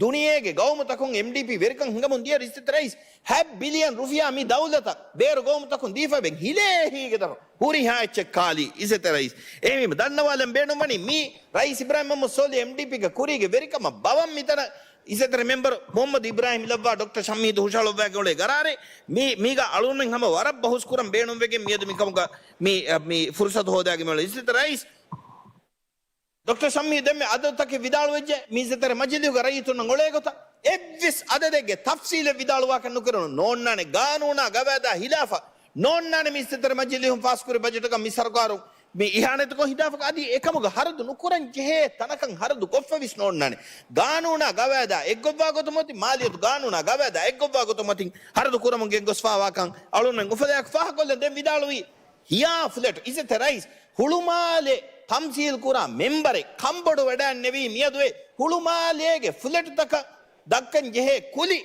ދުނިޔޭގެ ގައުމުތަކުން އެމްޑީޕީ ވެރިކަން ހިނގަމުން ދިޔަ. އިއްޒަތްތެރި ރައީސް، ހަތް ބިލިއަން ރުފިޔާ މި ދައުލަތަށް ބޭރު ގައުމުތަކުން ދީފަ އެބަ ހިލޭ ހީގެ ދަރު ހުރިހާ އެއްޗެއް ކާލީ. އިއްޒަތްތެރި ރައީސް، އެހެންވީމަ ދަންނަވާލަން ބޭނުންވަނީ މީ ރައީސް އިބްރާހިމް މުހައްމަދު ސޯލިހު އެމްޑީޕީގެ ކުރީގެ ވެރިކަމަށް ބަވަން މިތަނަށް އިއްޒަތްތެރި މެމްބަރު މުހައްމަދު އިބްރާހިމް ލައްވާ ޑޮކްޓަރ ޝަމީދު ހުށަހަޅުއްވާގެން އުޅޭ ގަރާރެއް. މީ، މީގަ އަޅުގަނޑުމެން ހަމަ ވަރަށް ބަހުސް ކުރަން ބޭނުންވެގެން މިއަދު މިކަމުގަ މި، މި ފުރުސަތު ހޯދާގެން މިއުޅެނީ. އިއްޒަތްތެރި ރައީސް ޑޮކްޓަރ ޝަމީދު ދެންމެ އަދަދުތަކެއް ވިދާޅުވެއްޖެ. މި އިއްޒަތްތެރި މަޖިލީހުގަ ރައްޔިތުންނަށް އުޅޭ ގޮތަށް އެއްވެސް އަދަދެއްގެ ތަފްސީލެއް ވިދާޅުވާކަށް ނުކެރުނު. ނޯންނާނެ ގާނޫނާ ގަވާއިދާ ހިލާފަށް ނޯންނާނެ މި އިއްޒަތްތެރި މަޖިލީހުން ފާސްކުރި ބަޖެޓަކަށް މި ސަރުކާރު މި އިހާނެތަކޮށް ހިދާފަކަ އަދި އެކަމުގަ ހަރަދު ނުކުރަން ޖެހޭ ތަނަކަށް ހަރަދު ކޮށްފަވިސް ނޯންނާނެ. ގާނޫނާ ގަވާއިދާ އެއްގޮއްވާ ގޮތުމަތި، މާލިޔަތު ގާނޫނާ ގަވާއިދާ އެއްގޮއްވާ ގޮތުމަތިން ހަރަދު ކުރަމުން ގެންގޮސްފާވާކަން އަޅުން އުފަލާއެކު ފާހަގަކޮށްލަން. ދެން ވިދާޅުވީ ހިޔާ ފްލެޓް. އިއްޒަތްތެރި ރައީސް، ހުޅުމާލެ ތަމްސީލް ކުރާ މެމްބަރެއް ކަންބޮޑު ވެޑާންނެވީ މިއަދުއެ ހުޅުމާލޭގެ ފްލެޓްތަކަށް ދައްކަން ޖެހޭ ކުލި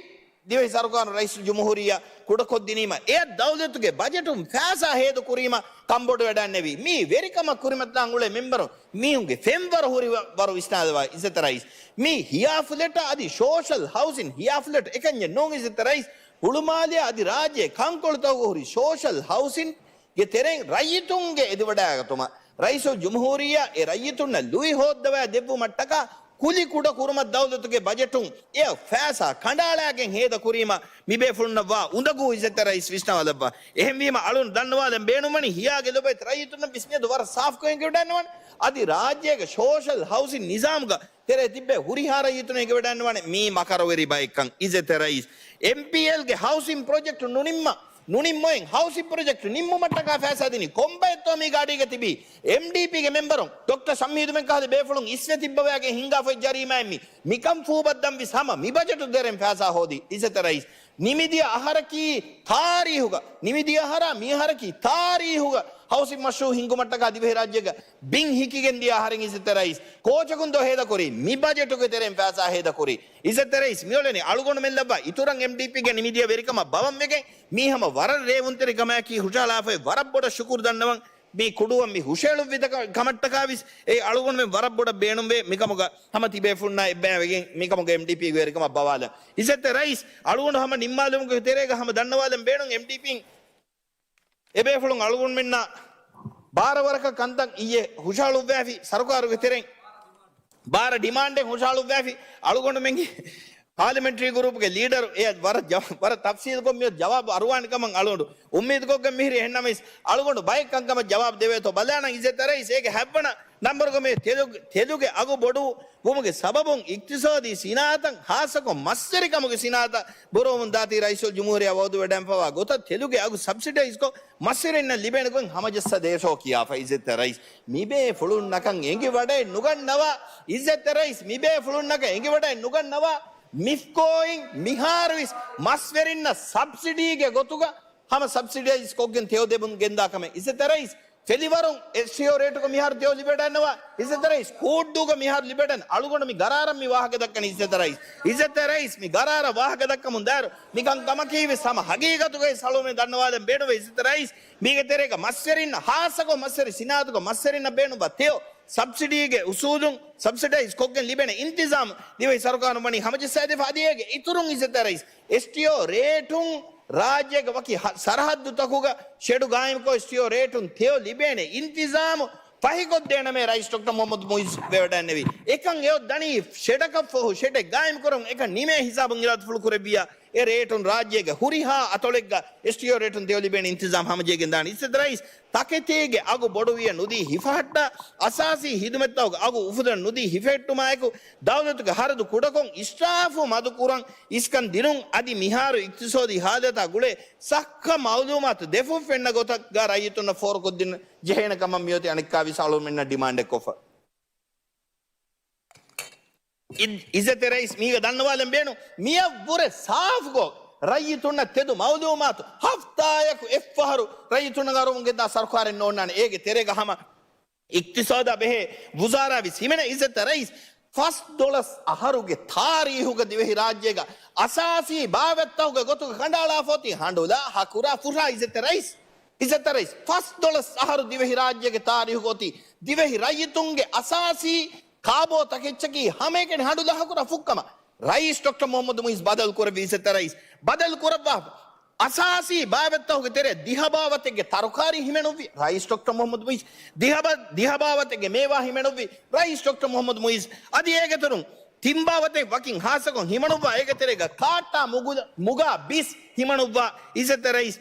ދިވެހި ސަރުކާރުން ރައީސުލްޖުމްހޫރިއްޔާ ކުޑަކޮށްދިނީމަ، އެއަށް ދައުލަތުގެ ބަޖެޓުން ފައިސާ ހޭދަކުރީމަ ކަންބޮޑު ވެޑާންނެވީ. މީ ވެރިކަމަށް ކުރިމަތިލާން އުޅޭ މެމްބަރުން މީހުންގެ ފެންވަރު ހުރި ވަ-، ވަރު ވިސްނާލަވާ އިއްޒަތްތެރި ރައީސް. މީ ހިޔާ ފްލެޓާ އަދި ސޯޝަލް ހައުސިން ހިޔާ ފްލެޓް އެކަންޏެއް ނޫން އިއްޒަތްތެރި ރައީސް. ހުޅުމާލެއާ އަދި ރާއްޖޭ ކަންކޮޅުތަކުގަ ހުރި ސޯޝަލް ހައުސިން ގެ ތެރެއިން ރައްޔިތުންގެ އެދިވަޑައިގަތުމަށް ރައީސުލްޖުމްހޫރިއްޔާ އެ ރައްޔިތުންނަށް ލުއި ހޯއްދަވާ ދެއްވުމަށްޓަކާ ކުލި ކުޑަ ކުރުމަށް ދައުލަތުގެ ބަޖެޓުން އެ ފައިސާ ކަނޑައަޅާގެން ހޭދަ ކުރީމަ މިބޭފުޅުންނަށް ވާ އުނދަގޫ އިއްޒަތްތެރި ރައީސް ވިސްނާލައްވާ. އެހެންވީމަ އަޅުން ދަންނަވާލަން ބޭނުންވަނީ ހިޔާގެ ލޮބުވެތި ރައްޔިތުންނަށް ވިސްނިއަދު ވަރަށް ސާފުކޮށް އެނގިވަޑައިގަންނަވާނެ. އަދި ރާއްޖޭގެ ސޯޝަލް ހައުސިން ނިޒާމުގަ ތެރޭ ތިއްބެވި ހުރިހާ ރައްޔިތުން އެނގިވަޑައިގަންނަވާނެ މީ މަކަރުވެރި ބައެއްކަން. އިއްޒަތްތެރި ރައީސް، އެމްޕީއެލްގެ ހައުސިން ޕްރޮޖެކްޓު ނުނިންމަ، ނުނިންމައިން ހައުސިން ޕްރޮޖެކްޓް ނިންމުމަށްޓަކާ ފައިސާ ދިނީ ކޮންބައެއްތޯ މީގެ އަޑީގަ ތިބީ؟ އެމްޑީޕީގެ މެމްބަރުން ޑޮކްޓަރ ޝަމީދުމެން ކަހަލަ ބޭފުޅުން އިސްވެ ތިއްބަވައިގެން ހިނގާފައި ޖަރީމާއެއް މީ. މިކަން ފޫބައްދަން ވިސް ހަމަ މި ބަޖެޓު ތެރެއިން ފައިސާ ހޯދީ. އިއްޒަތްތެރި ރައީސް، ނިމިދިޔަ އަހަރަކީ ތާރީހުގަ، ނިމިދިޔަ އަހަރާ މި އަހަރަކީ ތާރީހުގަ ހައުސިން މަޝްރޫއު ހިންގުމަށްޓަކާ ދިވެހިރާއްޖޭގަ ބިން ހިކިގެން ދިޔަ އަހަރެން އިއްޒަތްތެރި ރައީސް ކޯޗަކުން ދޯ ހޭދަކުރީ؟ މި ބަޖެޓުގެ ތެރެއިން ފައިސާ ހޭދަކުރީ. އިއްޒަތްތެރި ރައީސް މިއުޅެނީ އަޅުގަނޑުމެން ލައްވާ އިތުރަށް އެމްޑީޕީގެ ނިމިދިޔަ ވެރިކަމަށް ބަވަންވެގެން މީ ހަމަ ވަރަށް ރޭވުންތެރި ކަމާއެކީ ހުށަހަޅާފައި ވަރަށް ބޮޑަށް ޝުކުރު ދަންނަވަން. މި ކުޑަވަން މި ހުށައެޅުއްވި ކަމަށްޓަކާވިސް އެ އަޅުގަނޑުމެން ވަރަށް ބޮޑަށް ބޭނުންވޭ މިކަމުގަ ހަމަ ތިބޭފުޅުންނާ އެއްބައިވެގެން މިކަމުގަ އެމްޑީޕީގެ ވެރިކަމަށް ބަވާލަން. އިއްޒަތްތެރި ރައީސް އަޅުގަނޑު ހަމަ ނިންމާލުމުގެ ތެރޭގަ ހަމަ ދަންނަވާލަން ބޭނުން އެމްޑީޕީން އެބޭފުޅުން އަޅުގަނޑުމެންނަށް ބާރަ ވަރަކަށް ކަންތައް އިއްޔެ ހުށަހަޅުއްވައިފި ސަރުކާރުގެ ތެރެއިން ބާރަ ޑިމާންޑެއް ހުށަހަޅުއްވައިފި އަޅުގަނޑުމެންގެ ޕާލިމެންޓްރީ ގުރޫޕްގެ ލީޑަރު އެ ވަރަށް ޖަ-، ވަރަށް ތަފްސީލުކޮށް މިއޮތް ޖަވާބު އަރުވާނެ ކަމަށް އަޅުގަނޑު އުއްމީދުކޮށްގެން މިހިރީ. އެހެންނަމަވެސް އަޅުގަނޑު ބައެއް ކަންކަމަށް ޖަވާބު ދެވޭތޯ ބަލާނަން. އިއްޒަތްތެރި ރައީސް އޭގެ ހަތްވަނަ ނަމްބަރުގަ މި ތެލު-، ތެލުގެ އަގު ބޮޑު ވުމުގެ ސަބަބުން އިޤްތިޞާދީ ސިނާއަތަށް ހާއްސަކޮށް މަސްވެރިކަމުގެ ސިނާއަތަށް ބުރަވަމުން ދާތީ ރައީސުލްޖުމްހޫރިއްޔާ ވައުދުވެޑައިންފަވާ ގޮތަށް ތެލުގެ އަގު ސަބްސިޑައިޒްކޮށް މަސްވެރިންނަށް ލިބޭނެ ގޮތް ހަމަޖައްސާ ދޭށޯ ކިޔާފަ. އިއްޒަތްތެރި ރައީސް މިބޭފުޅުންނަކަށް އެނގިވަޑައެއް ނުގަންނަވާ، އިއްޒަތްތެރި ރައީސް މިބޭފުޅުންނަކަށް އެނގިވަޑައެއް ނުގަންނަވާ، މިފްކޯއިން މިހާރުވިސް މަސްވެރިންނަށް ސަބްސިޑީގެ ގޮތުގަ ހަމަ ސަބްސިޑައިޒް ކޮށްގެން ތެޔޮ ދެމުން ގެންދާ ކަމެއް. އިއްޒަތްތެރި ރައީސް ފެލިވަރުން އެސްޓީއޯ ރޭޓުގަ މިހާރު ތެޔޮ ލިބެޑަންނަވާ، އިއްޒަތްތެރި ރައީސް ކޫއްޑޫގަ މިހާރު ލިބެޑަން އަޅުގަނޑު މި ގަރާރަށް މި ވާހަކަ ދައްކަނީ އިއްޒަތްތެރި ރައީސް. އިއްޒަތްތެރި ރައީސް މި ގަރާރަށް ވާހަކަ ދައްކަމުން ދާއިރު މިކަން ކަމަކީ ވެސް ހަމަ ހަގީގަތުގައި ސަޅުމެ ދަންނަވާލަން ބޭނުވޭ. އިއްޒަތްތެރި ރައީސް މީގެ ތެރޭގަ މަސްވެރިންނަށް ހާއްސަކޮށް މަސްވެރި ސިނާއަތުގަ މަސްވެރިންނަށް ބޭނުންވާ ތެޔޮ ސަބްސިޑީގެ އުސޫލުން ސަބްސިޑައިޒް ކޮށްގެން ލިބޭނެ އިންތިޒާމް ދިވެހި ސަރުކާރުން ވަނީ ހަމަޖައްސާދެފަ. އަދި އޭގެ އިތުރުން އިއްޒަތްތެރި ރައީސް އެސްޓީއޯ ރޭޓުން ރާއްޖޭގެ ވަކި ހަ-، ސަރަހައްދުތަކުގަ ޝެޑު ގާއިމްކޮށް އެސްޓީއޯ ރޭޓުން ތެޔޮ ލިބޭނެ އިންތިޒާމު ފަހިކޮށްދޭނަމޭ ރައީސް ޑޮކްޓަރ މުހައްމަދު މުއިއްޒު ވެވަޑައިންނެވި. އެކަން އެއޮތް ދަނީ ޝެޑަކަށްފަހު ޝެޑެއް ގާއިމްކުރަމުން އެކަން ނިމޭ ހިސާބުން އިރާދަފުޅު ކުރެއްވިޔާ އެ ރޭޓުން ރާއްޖޭގެ ހުރިހާ އަތޮޅެއްގަ އެސްޓީއޯ ރޭޓުން ތެޔޮ ލިބޭނެ އިންތިޒާމް ހަމަޖެހިގެން ދާނެ. އިއްޒަތްތެރި ރައީސް ތަކެތީގެ އަގު ބޮޑުވިޔަ ނުދީ ހިފަހައްޓާ، އަސާސީ ހިދުމަތްތަކުގެ އަގު އުފުލަން ނުދީ ހިފެހެއްޓުމާއެކު، ދައުލަތުގެ ހަރަދު ކުޑަކޮށް، އިސްރާފު މަދުކުރަން އިސްކަން ދިނުން، އަދި މިހާރު އިޤްތިޞާދީ ހާލަތާ ގުޅޭ ސައްހަ މައުލޫމާތު ދެފުށް ފެންނަ ގޮތަށްގަ ރައްޔިތުންނަށް ފޯރުކޮށްދިން ޖެހޭނެ ކަމަށް މިއޮތީ އަނެއްކާވެސް އަޅުގަނޑުމެންނަށް ޑިމާންޑެއް ކޮށްފަ. އި-، އިއްޒަތްތެރި ރައީސް، މީގަ ދަންނަވާލަން ބޭނުން. މިޔަށްވުރެ ސާފުކޮށް ރައްޔިތުންނަށް ތެދު މައުލޫމާތު ހަފްތާއަކު އެއްފަހަރު ރައްޔިތުންނަށް އަރުވަމުން ގެންދާ ސަރުކާރެއް ނޯންނާނެ. އޭގެ ތެރޭގަ ހަމަ އިޤްތިޞާދާ ބެހޭ ވުޒާރާ ވެސް ހިމެނޭ. އިއްޒަތްތެރި ރައީސް، ފަސްދޮޅަސް އަހަރުގެ ތާރީހުގަ ދިވެހި ރާއްޖޭގަ އަސާސީ ބާވަތްތަކުގެ ގޮތުގަ ކަނޑައަޅާފަ އޮތީ ހަނޑުލާ، ހަކުރާ، ފުށާ. އިއްޒަތްތެރި ރައީސް، އިއްޒަތްތެރި ރައީސް، ފަސްދޮޅަސް އަހަރު ދިވެހި ރާއްޖޭގެ ތާރީހުގަ އޮތީ ދިވެހި ރައްޔިތުންގެ އަސާސީ ކާބޯ ތަކެއްޗަކީ ހަމައެކަނި ހަނޑުލާ، ހަކުރާ، ފުށްކަމަށް. ރައީސް ޑޮކްޓަރ މުޙައްމަދު މުޢިއްޒު ބަދަލު ކުރެއްވި. އިއްޒަތްތެރި ރައީސް، ބަދަލު ކުރައްވާފަ. އަސާސީ ބާވަތްތަކުގެ ތެރެއަށް ދިހަ ބާވަތެއްގެ ތަރުކާރީ ހިމެނުއްވި. ރައީސް ޑޮކްޓަރ މުޙައްމަދު މުޢިއްޒު، ދިހަ ބާ-، ދިހަ ބާވަތެއްގެ މޭވާ ހިމެނުއްވި. ރައީސް ޑޮކްޓަރ މުޙައްމަދު މުޢިއްޒު. އަދި އޭގެ އިތުރުން ތިން ބާވަތެއް ވަކިން ހާއްސަކޮށް ހިމަނުއްވާ. އޭގެ ތެރޭގަ ކާއްޓާ މުގު-، މުގާ ބިސް ހިމަނުއްވާ. އިއްޒަތްތެރި ރައީސް،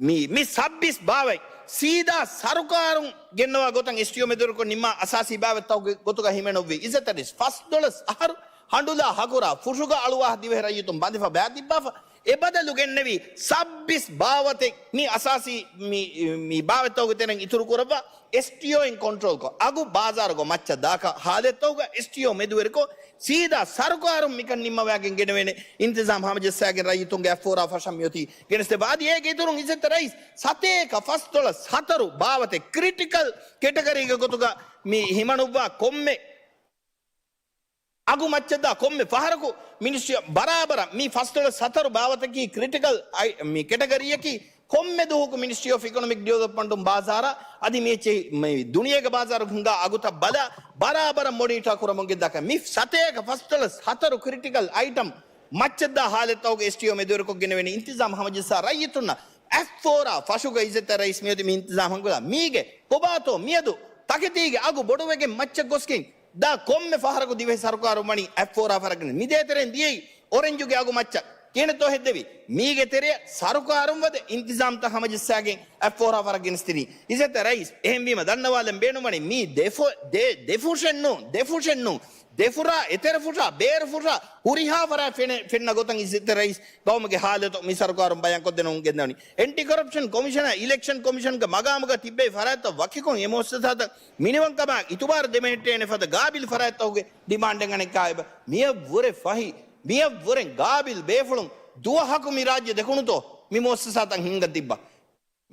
މި، މި ސައްބީސް ބާވަތް ސީދާ ސަރުކާރުން ގެންނަވާ ގޮތަށް އެސްޓީއޯ މެދުވެރިކޮށް ނިންމާ އަސާސީ ބާވަތްތަކުގެ ގޮތުގަ ހިމެނުއްވި. އިއްޒަތްތެރި ރައީސް، ފަސްދޮޅަސް އަހަރު ހަނޑުލާ، ހަކުރާ، ފުށުގަ އަޅުވާ ދިވެހި ރައްޔިތުން ބަނދެފަ ބައި ތިއްބާފަ. އެ ބަދަލު ގެންނެވި ސައްބީސް ބާވަތެއް މި އަސާސީ މި، މި ބާވަތްތަކުގެ ތެރެއިން އިތުރު ކުރައްވާ. އެސްޓީއޯއިން ކޮންޓްރޯލްކޮށް، އަގު ބާޒާރުގަ މައްޗަށް ދާކަށް ހާލަތްތަކުގަ އެސްޓީއޯ މެދުވެރިކޮށް، ސީދާ ސަރުކާރުން މިކަން ނިންމަވައިގެން ގެނެވޭނެ. އިންތިޒާމް ހަމަޖައްސާގެން ރައްޔިތުންގެ އަތްފޯރާ ފަށަން މިއޮތީ ގެނެސްދެއްވާ. އަދި އޭގެ އިތުރުން އިއްޒަތްތެރި ރައީސް، ސަތޭކަ ފަސްދޮޅަސް ހަތަރު ބާވަތެއް ކްރިޓިކަލް ކެޓަގަރީގެ ގޮތުގަ މި ހިމަނުއްވާ ކޮންމެ އަގު މައްޗަށްދާ ކޮންމެ ފަހަރަކު މިނިސްޓްރީ ބަރާބަރަށް މި ފަސްދޮޅަސް ހަތަރު ބާވަތަކީ ކްރިޓިކަލް އައި-، މި ކެޓަގަރީއަކީ ކޮންމެ ދުވަހަކު މިނިސްޓްރީ އޮފް އިކޮނޮމިކް ޑިވެލޮޕްމަންޓުން ބާޒާރަށް އަދި މި އެއްޗެހި މި ދުނިޔޭގެ ބާޒާރުގަ ހިނގާ އަގުތައް ބަލާ ބަރާބަރަށް މޮނިޓާ ކުރަމުން ގެންދާކަށް މި ސަތޭކަ ފަސްދޮޅަސް ހަތަރު ކްރިޓިކަލް އައިޓަމް މައްޗަށްދާ ހާލަތްތަކުގެ އެސްޓީއޯ މެދުވެރިކޮށް ގެނެވޭނެ. އިންތިޒާމް ހަމަޖައްސާ ރައްޔިތުންނަށް އަތްފޯރާ ފަށުގަ އިއްޒަތްތެރި ރައީސް މިއޮތީ މި އިންތިޒާމް ހަނގުލާ. މީގެ ކޮބާތޯ މިއަދު ތަކެތީގެ އަގު ބޮޑުވެގެން މައްޗަށް ގޮސްގެން ދާ ކޮންމެ ފަހަރަކު ދިވެހި ސަރުކާރުން ވަނީ އަތްފޯރާ ފަށަށް ގެނެސް. މި ދޭތެރެއިން ދިޔައީ އޮރެންޖުގެ އަގު މައްޗަށް. ކިހިނެއްތޯ ހެއްދެވީ؟ މީގެ ތެރެއަށް ސަރުކާރުން ވަދެ އިންތިޒާމްތައް ހަމަޖައްސާގެން އަތްފޯރާ ފަށަށް ގެނެސްދިނީ. އިއްޒަތްތެރި ރައީސް، އެހެންވީމަ ދަންނަވާލަން ބޭނުންވަނީ މީ ދެފު-، ދެ-، ދެފުށެއްނޫން، ދެފުށެއްނޫން، ދެފުށާ، އެތެރެފުށާ، ބޭރުފުށާ، ހުރިހާ ފަރާތް ފެނެ-، ފެންނަ ގޮތަށް އިއްޒަތްތެރި ރައީސް ގައުމުގެ ހާލަތު މި ސަރުކާރުން ބަޔާންކޮށްދެނުން ގެންދަވަނީ. އެންޓި ކޮރަޕްޝަން ކޮމިޝަނާ، އިލެކްޝަން ކޮމިޝަންގެ މަގާމުގަ ތިއްބެވި ފަރާތްތައް ވަކިކޮށް އެ މުއައްސަސާތައް މިނިވަންކަމާ އިތުބާރު ދެމެހެއްޓޭނެ ފަދަ ގާބިލް ފަރާތްތަކުގެ ޑިމާންޑެއް އަނެއްކާ އެބަ. މިއަށްވުރެ ފަހި، މިއަށްވުރެ ގާބިލް ބޭފުޅުން ދުވަހަކު މި ރާއްޖެ ދެކުނުތޯ މި މުއައްސަސާތައް ހިންގަން ތިއްބާ؟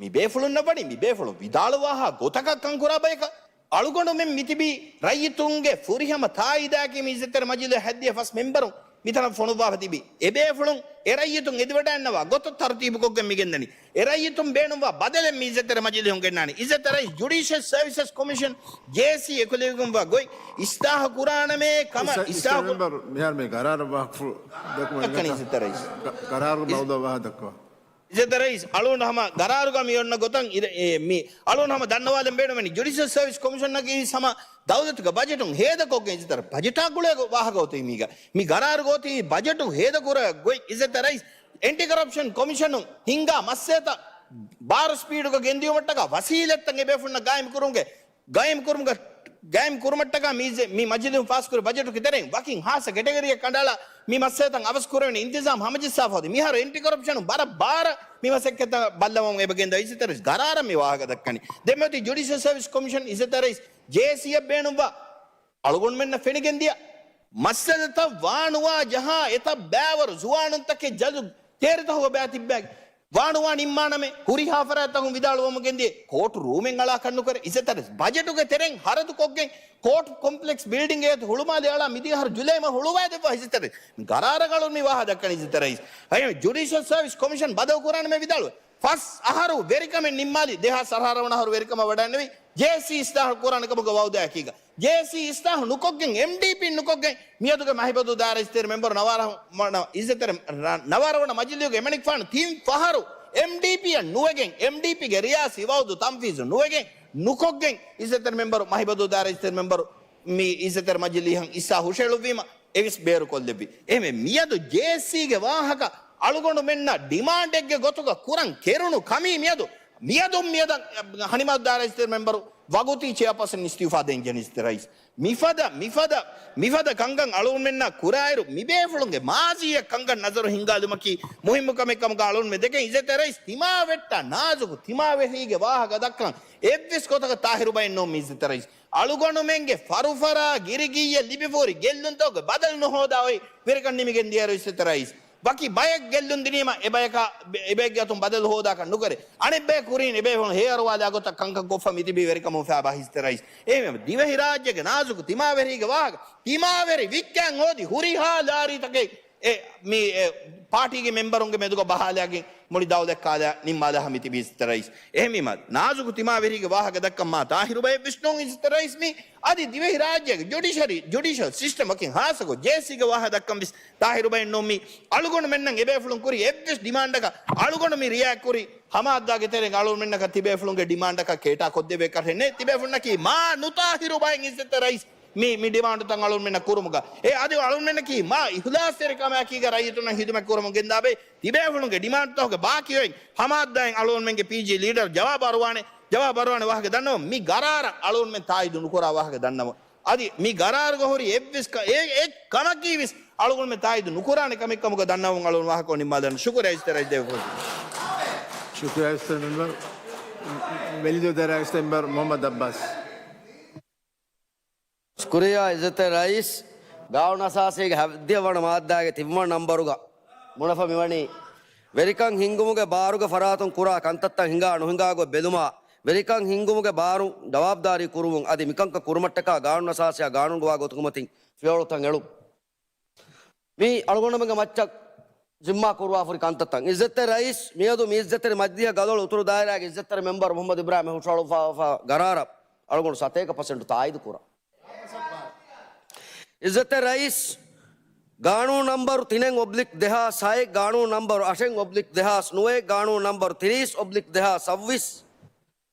މި ބޭފުޅުންނަށް ވަނީ މި ބޭފުޅުން ވިދާޅުވާހާ ގޮތަކަށް ކަންކުރާ ބަޔަކަށް. އަޅުގަނޑުމެން މިތިބީ ރައްޔިތުންގެ ފުރިހަމަ ތާއީދާއެކީ މި އިއްޒަތްތެރި މަޖިލީހަށް ހައްދިޔަ ފަސް މެމްބަރުން މިތަނަށް ފޮނުއްވާފަ ތިބީ. އެބޭފުޅުން އެ ރައްޔިތުން އެދިވަޑައިގަންނަވާ ގޮތުން ތަރުތީބުކޮށްގެން މިގެންދަނީ. އެ ރައްޔިތުން ބޭނުންވާ ބަދަލެއް މި އިއްޒަތްތެރި މަޖިލީހުން ގެންނާނީ. އިއްޒަތްތެރި ރައީސް، ޖުޑިޝަލް ސަރވިސަސް ކޮމިޝަން، ޖޭސީ، އެކުލެވިގެންވާ ގޮތް އިސްލާހު ކުރާނަމޭ ކަމަށް އިސް-، އިސްލާހު އިސް-، މެމްބަރު މިހާރު މި ގަރާރަށް ވާހަކަފުޅު ދައްކަނީ އިއްޒަތްތެރި ރައީސް. ގަރާރުގެ އިސް-، މައުޟޫޢަށް ވާހަކަ ދައްކަވާ. އިއްޒަތްތެރި ރައީސް، އަޅުގަނޑު ހަމަ ގަރާރުގަ މި އޮންނަ ގޮތަށް އިރެ-، އެ، މި އަޅުގަނޑު ހަމަ ދަންނަވާލަން ބޭނުންވަނީ ޖުޑިޝަލް ސަރވިސް ކޮމިޝަނަކީ ހަމަ ދައުލަތުގެ ބަޖެޓުން ހޭދަކޮށްގެން އިއްޒަތްތެރި ބަޖެޓާ ގުޅޭ ވާހަކަ އޮތީ މީގަ. މި ގަރާރުގަ އޮތީ ބަޖެޓު ހޭދަކުރާ ގޮތް. އިއްޒަތްތެރި ރައީސް، އެންޓި ކަރަޕްޝަން ކޮމިޝަނުން ހިންގާ މައްސަލަތައް ބާރު ސްޕީޑުގަ ގެންދިޔުމަށްޓަކާ ވަސީލަތްތައް އެބޭފުޅުންނަށް ގާއިމްކުރުމުގެ ގާއިމްކުރުމަށްޓަކާ މި އިއްޒަ-، މި މަޖިލީހުން ފާސްކުރި ބަޖެޓުގެ ތެރެއިން ވަކިން ހާއްސަ ކެޓަގަރީއެއް ކަނޑައަޅާ މި މައްސަލަތައް އަވަސްކުރެވޭނެ އިންތިޒާމް ހަމަޖައްސާފަ އޮތީ. މިހާރު އެންޓި ކޮރަޕްޝަނުން ވަރަށް ބާރަށް މި މަސައްކަތްތައް ބައްލަވަމުން އެބަ ގެންދަވާ. އިއްޒަތްތެރި ރައީސް ގަރާރަށް މި ވާހަކަ ދައްކަނީ. ދެން މިއޮތީ ޖުޑިޝަލް ސަރވިސް ކޮމިޝަން، އިއްޒަތްތެރި ރައީސް، ޖޭސީއަށް ބޭނުންވާ އަޅުގަނޑުމެންނަށް ފެނިގެންދިޔަ މައްސަލަތައް ވާނުވާ ޖަހާ އެތައް ބައިވަރު ޒުވާނުންތަކެއް ޖަލު ތޭރިތަކުގަ ބައި ތިއްބައިގެން ވާނުވާ ނިންމާނަމޭ، ހުރިހާ ފަރާތްތަކުން ވިދާޅުވަމުން ގެންދިޔަ ކޯޓް ރޫމެއް އަޅާކަށް ނުކުރޭ. އިއްޒަތްތެރި ރައީސް، ބަޖެޓުގެ ތެރެއިން ހަރަދުކޮށްގެން ކޯޓް ކޮމްޕްލެކްސް ބިލްޑިންގ އެ ހުޅުމާލެ އަޅާ މިދިޔަ އަހަރު ޖުލައި މަހު ހުޅުވައިދެއްވާ. އިއްޒަތްތެރި ރައީސް، ގަރާރަށް އަޅުން މި ވާހަކަ ދައްކަނީ. އިއްޒަތްތެރި ރައީސް، އައި ޖުޑިޝަލް ސަރވިސް ކޮމިޝަން ބަދަލު ކުރާނަމޭ ވިދާޅުވޭ. ފަސް އަހަރު ވެރިކަމެއް ނިންމާލި، ދެހާސް އަށާރަ ވަނަ އަހަރު ވެރިކަމަށް ވަޑައިންނެވި ޖޭސީ އިސްލާހު ކުރާނެ ކަމުގެ ވައުދާއެކީގަ. ޖޭސީ އިސްލާހު ނުކޮށްގެން، އެމްޑީޕީ ނުކޮށްގެން، މިއަދުގެ މަހިބަދޫ ދާއިރާ އިއްޒަތްތެރި މެމްބަރު ނަވާރަ ވަނަ، އިއްޒަތްތެރި ރަ-، ނަވާރަ ވަނަ މަޖިލީހުގެ އެމަނިކުފާނު ތިން ފަހަރު އެމްޑީޕީއަށް ނުވެގެން، އެމްޑީޕީގެ ރިޔާސީ ވައުދު ތަންފީޒު ނުވެގެން، ނުކޮށްގެން، އިއްޒަތްތެރި މެމްބަރު، މަހިބަދޫ ދާއިރާ އިއްޒަތްތެރި މެމްބަރު މި އިއްޒަތްތެރި މަޖިލީހަށް އިސްލާހު ހުށައެޅުއްވީމަ، އެވެސް ބޭރުކޮށްލެއްވި. އެހެންވެ، މިއަދު ޖޭސީގެ ވާހަކަ އަޅުގަނޑުމެންނަށް ޑިމާންޑެއްގެ ގޮތުގަ ކުރަން ކެރުނު ކަމީ މިއަދު، މިއަދު މިއަދަށް ހަނިމާދު ދާއިރާ އިއްޒަތްތެރި މެމްބަރު ވަގުތީ ޗެއާޕާސަން އިސްތިއުފާ ދޭން ޖެހި އިސްތެ ރައީސް. މިފަދަ، މިފަދަ، މިފަދަ ކަންކަން އަޅުގަނޑުމެންނާ ކުރާއިރު، މިބޭފުޅުންގެ މާޒީއަށް ކަންކަން ނަޒަރު ހިންގާލުމަކީ މުހިއްމު ކަމެއް ކަމުގަ އަޅުގަނޑުމެން ދެކެން. އިއްޒަތްތެރި ރައީސް، ތިމާވެއްޓާ ނާޒުކު ތިމާވެރީގެ ވާހަކަ ދައްކަން އެއްވެސް ގޮތަކަށް ޠާހިރު ބައެއް ނޫން މި އިއްޒަތްތެރި ރައީސް. އަޅުގަނޑުމެންގެ ފަރުފަރާ ގިރިގިއްޔަށް ލިބިފަހުރި ގެއްލުންތަކުގެ ބަދަލު ނުހޯދާ އޮތް ވެރިކަން ނިމިގެން ދިޔައިރު އިއްޒަތްތެރި ރައީސް. ވަކި ބައެއް ގެއްލުން ދިނީމަ އެބަޔަކާ، އެބައެއްގެ އަތުން ބަދަލު ހޯދާކަށް ނުކެރޭ. އަނެއްބަޔަކު ކުރީން އެބޭފުޅުން ހޭއަރުވާލާ ގޮތަށް ކަންކަން ކޮށްފަ މިތިބީ ވެރިކަމުން ފައިބާ އިއްޒަތްތެރި ރައީސް. އެހެންވީމަ ދިވެހިރާއްޖޭގެ ނާޒުކު ތިމާވެރީގެ ވާހަކަ، ތިމާވެރި ވިއްކާން ހޯދި ހުރިހާ ލާރީތަކެއް އެ، މި، އެ، ޕާޓީގެ މެމްބަރުންގެ މެދުގަ ބަހާލާގެން މުޅި ދައުލަތް ކާލާ ނިންމާލާ މިތިބީ އިއްޒަތްތެރި ރައީސް. އެހެންވީމަ ނާޒުކު ތިމާވެރީގެ ވާހަކަ ދައްކަން މާ ޠާހިރު ބައެއްވެސް ނޫން އިއްޒަތްތެރި ރައީސް. މި އަދި ދިވެހިރާއްޖޭގެ ޖުޑިޝަރީ، ޖުޑިޝަލް ސިސްޓަމް ވަކިން ހާއްސަކޮށް ޖޭސީގެ ވާހަކަ ދައްކަން ވެސް ޠާހިރު ބައެއް ނޫން. މި އަޅުގަނޑުމެންނަށް އެބޭފުޅުން ކުރި އެއްވެސް ޑިމާންޑަކަށް އަޅުގަނޑު މި ރިއެކްޓް ކުރި ހަމަ އައްދާގެ ތެރެއިން އަޅުގަނޑުމެންނަކަށް ތިބޭފުޅުންގެ ޑިމާންޑަކަށް ކޭޓާ ކޮށްދެވޭ ކަށެއް ނެތް. ތިބޭފުޅުންނަކީ މާ ނުޠާހިރު ބައެއް އިއްޒަތްތެރި ރައީސް. މި، މި ޑިމާންޑުތައް އަޅުގަނޑުމެންނަށް ކުރުމުގަ އެ އަދި އަޅުގަނޑުމެންނަކީ މާ އިޚްލާޞްތެރިކަމާއެކީގަ ރައްޔިތުންނަށް ހިދުމަތް ކުރަމުން ގެންދާ ބައެއް. ތިބޭފުޅުންގެ ޑިމާންޑްތަކުގެ ބާކީ އޮތް ހަމަ އައްދާއިން އަޅުގަނޑުމެންގެ ޕީޖީ ލީޑަރ ޖަވާބު އަރުވާނެ، ޖަވާބު އަރުވާނެ ވާހަކަ ދަންނަވަން. މި ގަރާރަށް އަޅުގަނޑުމެން ތާއީދު ނުކުރާ ވާހަކަ ދަންނަވަން. އަދި މި ގަރާރުގަ ހުރި އެއްވެސް ކަ-، އެ، އެއް ކަމަކީ ވެސް އަޅުގަނޑުމެން ތާއީދު ނުކުރާނެ ކަމެއް ކަމުގަ ދަންނަވަން އަޅުގަނޑު ވާހަކަ ނިންމާލަން. ޝުކުރިއްޔާ އިއްޒަތްތެރި ރައީސް ދެވިފައި. ޝުކުރިއްޔާ އިއްޒަތްތެރި މެމްބަރު. ވެލިދޫ ދެރައިސް މެމްބަރު މުޙައްމަދު އައްބާސް. ޝުކުރިއްޔާ އިއްޒަތްތެރި ރައީސް. ގާނޫނު އަސާސީގެ ހަތްދިހަ ވަނަ މާއްދާގެ ތިން ވަނަ ނަންބަރުގަ ބުނެފަ މިވަނީ، ވެރިކަން ހިންގުމުގެ ބާރުގެ ފަރާތުން ކުރާ ކަންތައްތައް ހިނގާ ނުހިނގާ ގޮތް ބެލުމާ، ވެރިކަން ހިންގުމުގެ ބާރު ޖަވާބުދާރީ ކުރުވުން އަދި މިކަންކަން ކުރުމަށްޓަކާ ގާނޫނު އަސާސީއާ ގާނޫނުގަ ވާ ގޮތުގެ މަތިން ފިޔަވަޅުތައް އެޅުން. މީ އަޅުގަނޑުމެންގެ މައްޗަށް ޒިންމާ ކުރުވާފަހުރި ކަންތައްތައް. އިއްޒަތްތެރި ރައީސް، މިއަދު މި އިއްޒަތްތެރި މަޖިލީހަށް ގަދަވަޅު އުތުރު ދާއިރާގެ އިއްޒަތްތެރި މެމްބަރު މުޙައްމަދު އިބްރާހިމް ހުށަހަޅުއްވާފަ ގަރާރަށް އަޅުގަނޑު ސަތޭކަ ޕަސެންޓު ތާއީދު ކުރަން. އިއްޒަތްތެރި ރައީސް، ގާނޫނު ނަންބަރު ތިނެއް އޮބްލިކް ދެހާސް ހައެއް، ގާނޫނު ނަންބަރު އަށެއް އޮބްލިކް ދެހާސް ނުވައެއް، ގާނޫނު ނަންބަރު ތިރީސް އޮބްލިކް ދެހާސް ސައްވީސް،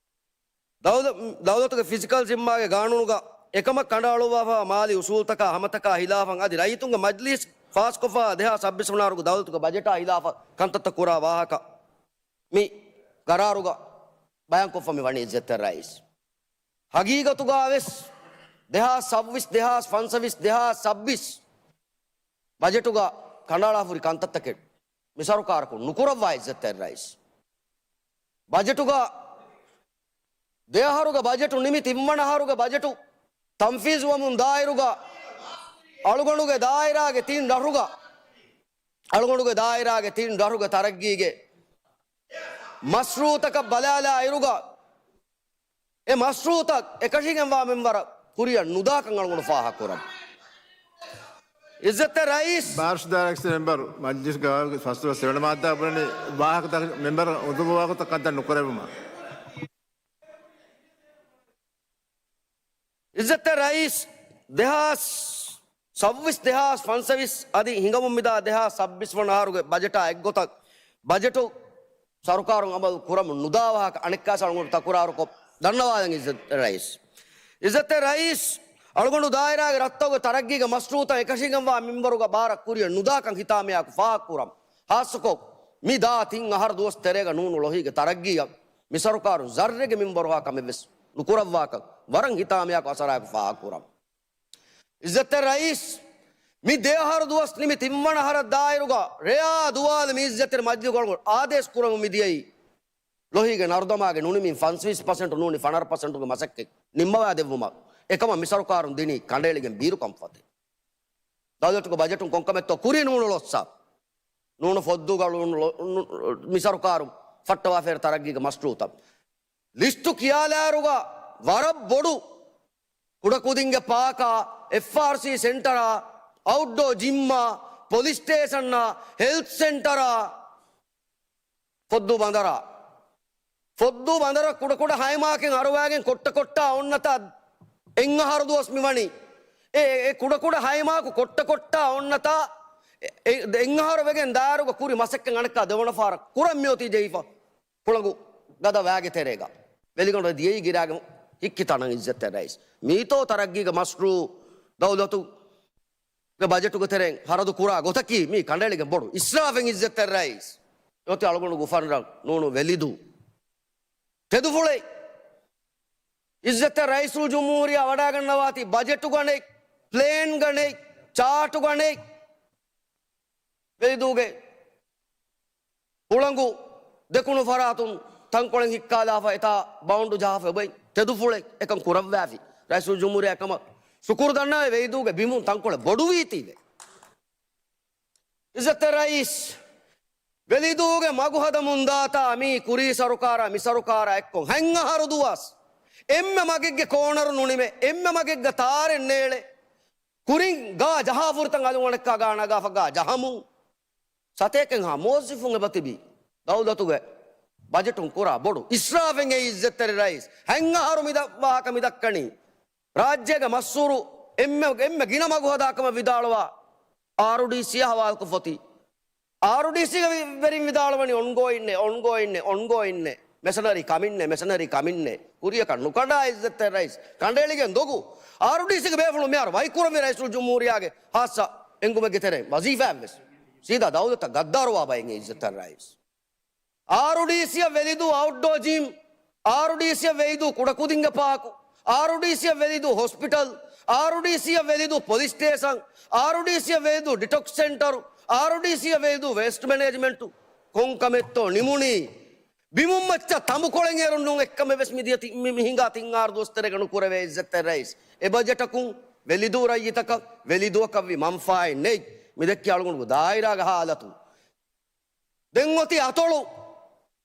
ދައުލަ-، ދައުލަތުގެ ފިސްކަލް ޒިންމާގެ ގާނޫނުގަ އެކަމަށް ކަނޑައަޅުއްވާފައިވާ މާލީ އުސޫލުތަކާ ހަމަތަކާ ހިލާފަށް އަދި ރައްޔިތުންގެ މަޖިލީސް ފާސްކޮށްފައިވާ ދެހާސް ސައްބީސް ވަނަ އަހަރުގެ ދައުލަތުގެ ބަޖެޓާ ހިލާފަށް ކަންތައްތައް ކުރާ ވާހަކަ މި ގަރާރުގަ ބަޔާންކޮށްފަ މި ވަނީ އިއްޒަތްތެރި ރައީސް. ހަގީގަތުގަވެސް ދެހާސް ސައްވީސް، ދެހާސް ފަންސަވީސް، ދެހާސް ސައްބީސް ބަޖެޓުގަ ކަނޑައަޅާފަހުރި ކަންތައްތަކެއް މި ސަރުކާރަކުން ނުކުރައްވާ އިއްޒަތްތެރި ރައީސް. ބަޖެޓުގަ ދެ އަހަރުގެ ބަޖެޓު ނިމި ތިންވަނަ އަހަރުގެ ބަޖެޓު ތަންފީޒުވަމުން ދާއިރުގަ އަޅުގަނޑުގެ ދާއިރާގެ ތިން ރަށުގަ، އަޅުގަނޑުގެ ދާއިރާގެ ތިން ރަށުގެ ތަރައްގީގެ މަޝްރޫޢުތަކަށް ބަލާލާ އިރުގަ، އެ މަޝްރޫޢުތައް އެކަށީގެންވާ މިންވަރަށް ކުރިއަށް ނުދާކަން އަޅުގަނޑު ފާހަގަކުރަން. އިއްޒަތްތެރި ރައީސް. ބާރަށު ދާއިރާގެ މެމްބަރު މަޖްލިސްގަ ފަސްދޮޅަސް ސެވެން މާއްދާ ބުނަނީ ވާހަކަތައް މެމްބަރު އުނދަގޫވާގޮތަށް ކަންތައް ނުކުރެއްވުމަށް. އިއްޒަތްތެރި ރައީސް، ދެހާސް ސައްވީސް، ދެހާސް ފަންސަވީސް އަދި ހިނގަމުން މިދާ ދެހާސް ސައްބީސް ވަނަ އަހަރުގެ ބަޖެޓާ އެއްގޮތަށް ބަޖެޓު ސަރުކާރުން އަމަލު ކުރަމުން ނުދާ ވާހަކަ އަނެއްކާސް އަޅުގަނޑު ތަކުރާރުކޮށް ދަންނަވާލަން އިއްޒަތްތެރި ރައީސް. އިއްޒަތްތެރި ރައީސް، އަޅުގަނޑު ދާއިރާގެ ރަށްތަކުގެ ތަރައްގީގެ މަޝްރޫޢުތައް އެކަށީގެންވާ މިންވަރުގަ ބާރަށް ކުރިއަށް ނުދާކަން ހިތާމަޔާއެކު ފާހަގަކުރަން. ހާއްސަކޮށް، މި ދާ ތިން އަހަރު ދުވަސް ތެރޭގަ ނޫނު ޅޮހީގެ ތަރައްގީއަށް މި ސަރުކާރުން ޒައްރެއްގެ މިންވަރުހާ ކަމެއްވެސް ނުކުރައްވާކަން ވަރަށް ހިތާމަޔާއެކު އަސަރާއެކު ފާހަގަކުރަން. އިއްޒަތްތެރި ރައީސް، މި ދެ އަހަރު ދުވަސް ނިމި ތިންވަނަ އަހަރަށް ދާއިރުގަ ރެޔާ ދުވާލު މި އިއްޒަތްތެރި މަޖިލީހުގަ އާދޭސް ކުރަމުން މިދިޔައީ ޅޮހީގެ ނަރުދަމާގެ ނުނިމިން ފަންސަވީސް ޕަސެންޓު ނޫނީ ފަނަރަ ޕަސެންޓުގެ މަސައްކަތް ނިންމަވާ ދެއްވުމަށް. އެކަމަށް މި ސަރުކާރުން ދިނީ ކަނޑައެޅިގެން ބީރު ކަންފަތެއް. ދައުލަތުގެ ބަޖެޓުން ކޮންކަމެއްތޯ ކުރީ ނޫނު ޅޮއްސާ. ނޫނު ފޮއްދޫގަ ނޫނު ޅޮ-، ނު-، މި ސަރުކާރު ފައްޓަވާފައި ތަރައްގީގެ މަޝްރޫޢުތައް. ލިސްޓު ކިޔާލާއިރުގަ ވަރަށް ބޮޑު ކުޑަކުދިންގެ ޕާކާ، އެފްއާރްސީ ސެންޓަރާ، އައުޓްޑޯ ޖިއްމާ، ޕޮލިސް ސްޓޭޝަންއާ، ހެލްތް ސެންޓަރާ، ފޮއްދޫ ބަނދަރާ. ފޮއްދޫ ބަނދަރަށް ކުޑަކުޑަ ހައިމާކެއް އަރުވާގެން ކޮއްޓަކޮއްޓާ އޮންނަތާ އެއްއަހަރު ދުވަސް މިވަނީ. އެ، އެ ކުޑަކުޑަ ހައިމާކު ކޮއްޓަކޮއްޓާ އޮންނަތާ އެ، އެ، އެއްއަހަރު ވެގެން ދާއިރުގަ ކުރި މަސައްކަތް އަނެއްކާ ދެވަނަ ފަހަރަށް ކުރަން މިއޮތީ ޖެހިފަ. ކުޅަނގު ގަދަ ވާގެ ތެރޭގަ ވެލިގަނޑު ދިޔައީ ގިރާގެ ހިއްކި ތަނަށް އިއްޒަތްތެރި ރައީސް. މީތޯ ތަރައްގީގެ މަޝްރޫޢު ދައުލަތުގެ ބަޖެޓުގެ ތެރެއިން ހަރަދު ކުރާ ގޮތަކީ މީ ކަނޑައެޅިގެން ބޮޑު އިސްރާފެއް އިއްޒަތްތެރި ރައީސް. އޮތީ އަޅުގަނޑު ގުފަންރަށް ނޫނު ވެލިދޫ. ތެދުފުޅެއް. އިއްޒަތްތެރި ރައީސުލްޖުމްހޫރިއްޔާ ވަޑައިގަންނަވާތީ ބަޖެޓުގަ ނެތް، ޕްލޭންގަ ނެތް، ޗާޓުގަ ނެތް. ވެލިދޫގެ ހުޅަނގު ދެކުނު ފަރާތުން ތަންކޮޅެއް ހިއްކާލާފަ، އެތާ ބައުންޑް ޖަހާފަ އެބައި ތެދުފުޅެއް އެކަން ކުރައްވާފި. ރައީސުލްޖުމްހޫރިއްޔާ އެކަމަށް ޝުކުރު ދަންނަވައި، ވެލިދޫގެ ބިމުން ތަންކޮޅެއް ބޮޑުވީތީވެ. އިއްޒަތްތެރި ރައީސް، ވެލިދޫގެ މަގު ހަދަމުން ދާތާ މީ ކުރީ ސަރުކާރާ މި ސަރުކާރާ އެއްކޮށް ހަތް އަހަރު ދުވަސް އެންމެ މަގެއްގެ ކޯނަރު ނުނިމޭ، އެންމެ މަގެއްގަ ތާރެއް ނޭޅޭ. ކުރިން ގާ ޖަހާފުރިތަން އަލުގަނޑަކާ ގާ ނަގާފަ ގާ ޖަހަމުން. ސަތޭކަ ހާ މުވައްޒަފުން އެބަ ތިބީ. ދައުލަތުގެ ބަޖެޓުން ކުރާ ބޮޑު އިސްރާފެއް އެއީ އިއްޒަތްތެރި ރައީސް. ހަތް އަހަރު މި ދަ-، ވާހަކަ މި ދައްކަނީ. ރާއްޖޭގެ މައްސޫރު އެންމެ، އެންމެ ގިނަ މަގު ހަދާކަމަށް ވިދާޅުވާ އާރުޑީސީއާ ހަވާލުކޮށްފަ އޮތީ. އާރުޑީސީގެ ވެ-، ވެރިން ވިދާޅުވަނީ އޮންގޯއިންނޭ، އޮންގޯއިންނޭ، އޮންގޯއިންނޭ. މެޝަނަރީ ކަމިންނޭ، މެޝަނަރީ ކަމިންނޭ. ކުރިޔަކަށް ނުކަނޑާ އިއްޒަތްތެރި ރައީސް. ކަނޑައެޅިގެން ދޮގު. އާރުޑީސީގެ ބޭފުޅުން މިހާރު ވަކިކުރަންވީ ރައީސުލްޖުމްހޫރިއްޔާގެ ހާއްސަ އެންގުމެއްގެ ތެރެއިން ވަޒީފާއެއްވެސް. ސީދާ ދައުލަތަށް ގައްދާރުވާ ބައެއް އިއްޒަތްތެރި ރައީސް. އާރުޑީސީއަށް ވެލިދޫ އައުޓްޑޯ ޖިމް، އާރުޑީސީއަށް ވެލިދޫ ކުޑަކުދިންގެ ޕާކު، އާރުޑީސީއަށް ވެލިދޫ ހޮސްޕިޓަލް، އާރުޑީސީއަށް ވެލިދޫ ޕޮލިސް ސްޓޭޝަން، އާރުޑީސީއަށް ވެލިދޫ ޑިޓޮކްސް ސެންޓަރު، އާރުޑީސީއަށް ވެލިދޫ ވޭސްޓް މެނޭޖްމަންޓު. ކޮން ކަމެއްތޯ ނިމުނީ؟ ބިމުން މައްޗަށް ތަނބުކޮޅެއް އޭރުން ނޫން އެއްކަމެއް ވެސް މިދިޔަ ތި-، މި-، މި ހިނގާ ތިން އަހަރު ދުވަސް ތެރޭގަ ނުކުރެވޭ އިއްޒަތްތެރި ރައީސް. އެ ބަޖެޓަކުން ވެލިދޫ ރައްޔިތަކަށް ވެލިދުއަކަށްވީ މަންފާއެއް ނެތް. މި ދެއްކި އަޅުގަނޑު ދާއިރާގެ ހާލަތު. ދެން އޮތީ އަތޮޅު.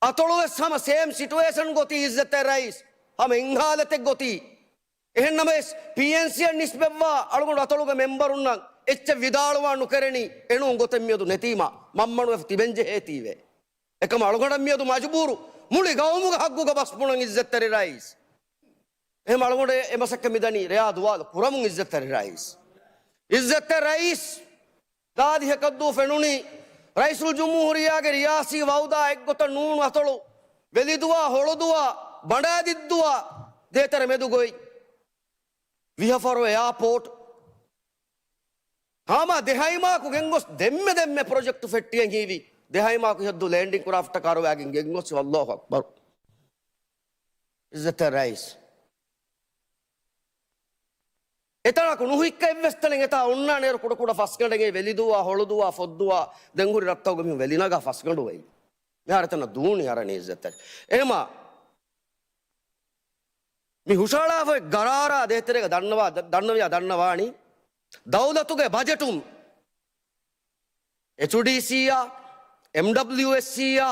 އަތޮޅު ވެސް ހަމަ ސޭމް ސިޓުއޭޝަން ގޮތީ އިއްޒަތްތެރި ރައީސް. ހަމަ އެއްހާލަތެއް ގޮތީ. އެހެންނަމަވެސް، ޕީއެންސީއަށް ނިސްބަތްވާ އަޅުގަނޑު އަތޮޅުގެ މެމްބަރުންނަށް އެއްޗެއް ވިދާޅުވާން ނުކެރެނީ އެނޫން ގޮތެއް މިއަދު ނެތީމަ، މަންމަނުވެފަ ތިބެން ޖެހޭތީވެ. އެކަމަ އަޅުގަނޑަށް މިއަދު މަޖުބޫރު މުޅި ގައުމުގެ ހައްގުގަ ބަސްބުނަން އިއްޒަތްތެރި ރައީސް. އެހެން އަޅުގަނޑު އެ މަސައްކަތް މިދަނީ ރެޔާ ދުވާލު ކުރަމުން އިއްޒަތްތެރި ރައީސް. އިއްޒަތްތެރި ރައީސް، ދާދިހަކަށްދޫ ފެނުނީ ރައީސުލްޖުމްހޫރިއްޔާގެ ރިޔާސީ ވައުދާ އެއްގޮތަށް ނޫނު އަތޮޅު، ވެލިދުވާ، ހޮޅުދުވާ، ބަނޑާދިއްދުވާ، ދޭތެރެ މެދުގޮތް، ވިހަފަރު އެއާޕޯޓް، ހަމަ ދެހައިމާކު ގެންގޮސް ދެންމެ ދެންމެ ޕްރޮޖެކްޓު ފެއްޓިގެން ހީވި. ދެހައިމާކު ހެއްދު ލޭންޑިން ކުރާ ފައްޓަކާރުވާގެން ގެންގޮސް، އައްލާހު އަކްބަރު. އިއްޒަތްތެރި ރައީސް. އެތަނަކު ނުހިއްކަ އެއްވެސް ތަނެއް އެތާ އޮންނާނެ އޭރު ކުޑަކުޑަ ފަސްގަނޑެއް ވެލިދުވާ، ހޮޅުދުވާ، ފޮއްދުވާ، ދެން ހުރި ރަށްތަކުގެ މީހުން ވެލިނަގާ ފަސްގަނޑު ވެއި. މިހާރު އެތަނަށް ދޫނި އަރަނީ އިއްޒަތްތެރި. އެހެމާ މި ހުށަހަޅާފައި ގަރާރާ ދޭތެރޭގަ ދަންނަވާ، ދަންނަވިޔާ ދަންނަވާނީ، ދައުލަތުގެ ބަޖެޓުން އެޗްޑީސީއާ، އެމްޑަބްލިއުއެސްސީއާ،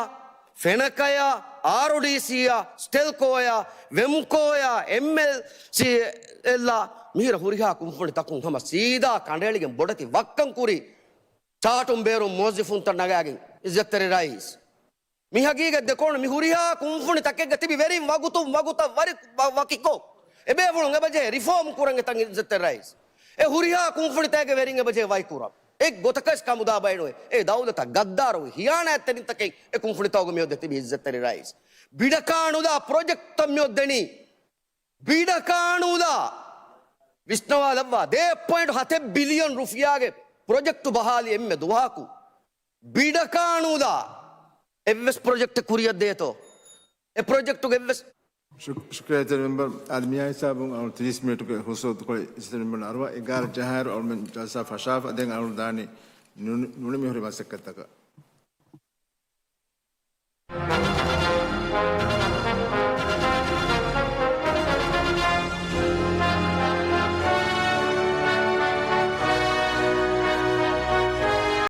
ފެނަކަޔާ، އާރުޑީސީއާ، ސްޓެލްކޯޔާ، ވެމްކޯޔާ، އެމްއެލްސީއެލްއާ، މިހިރަ ހުރިހާ ކުންފުނި ތަކުން ހަމަ ސީދާ ކަނޑައެޅިގެން ބޮޑެތި ވައްކަން ކުރި ޗާޓުން ބޭރުން މުވައްޒަފުންތައް ނަގާގެން އިއްޒަތްތެރި ރައީސް. މި ހަގީގަތް ދެކޮޅު މި ހުރިހާ ކުންފުނި ތަކެއްގަ ތިބި ވެރިން ވަގުތުން ވަގުތަށް ވަރި ވަ-، ވަކިކޮށް، އެބޭފުޅުން އެބަޖެހޭ ރިފޯމް ކުރަން އެތަން އިއްޒަތްތެރި ރައީސް. އެ ހުރިހާ ކުންފުނިތަކެއްގެ ވެރިން އެބަޖެހޭ ވަކިކުރަން. އެއްގޮތަކަށް ކަމުދާ ބައެއް ނުވޭ. އެ ދައުލަތަށް ގައްދާރު ހިޔާނާތްތެރިންތަކެއް އެ ކުންފުނިތަކުގަ މިއޮތް ތިބި އިއްޒަތްތެރި ރައީސް. ބިޑަކާނުލާ ޕްރޮޖެކްޓްތައް މިއޮތް ދެނީ. ބިޑަކާނުލާ ވިސްނަވާލައްވާ ދެ ޕޮއިންޓް ހަތެއް ބިލިއަން ރުފިޔާގެ ޕްރޮޖެކްޓު ބަހާލި އެންމެ ދުވަހަކު. ބިޑަކާނުލާ އެއްވެސް ޕްރޮޖެކްޓެއް ކުރިއަށް ދޭތޯ؟ އެ ޕްރޮޖެކްޓުގެ އެއްވެސް. ޝު-، ޝުކުރިއްޔާ އިއްޒަތްތެރި މެމްބަރު. އަދި މިއާ ހިސާބުން އަޅު ތިރީސް މިނިޓުގެ ހުސްވަގުތުކޮޅެއް އިއްޒަތްތެރި މެމްބަރުން އަރުވާ އެގާރަ ޖަހާއިރު އަޅުމެން ޖަލްސާ ފަށާފަ. ދެން އަޅު ދާނީ ނު-، ނުނިމިހުރި މަސައްކަތްތަކަށް.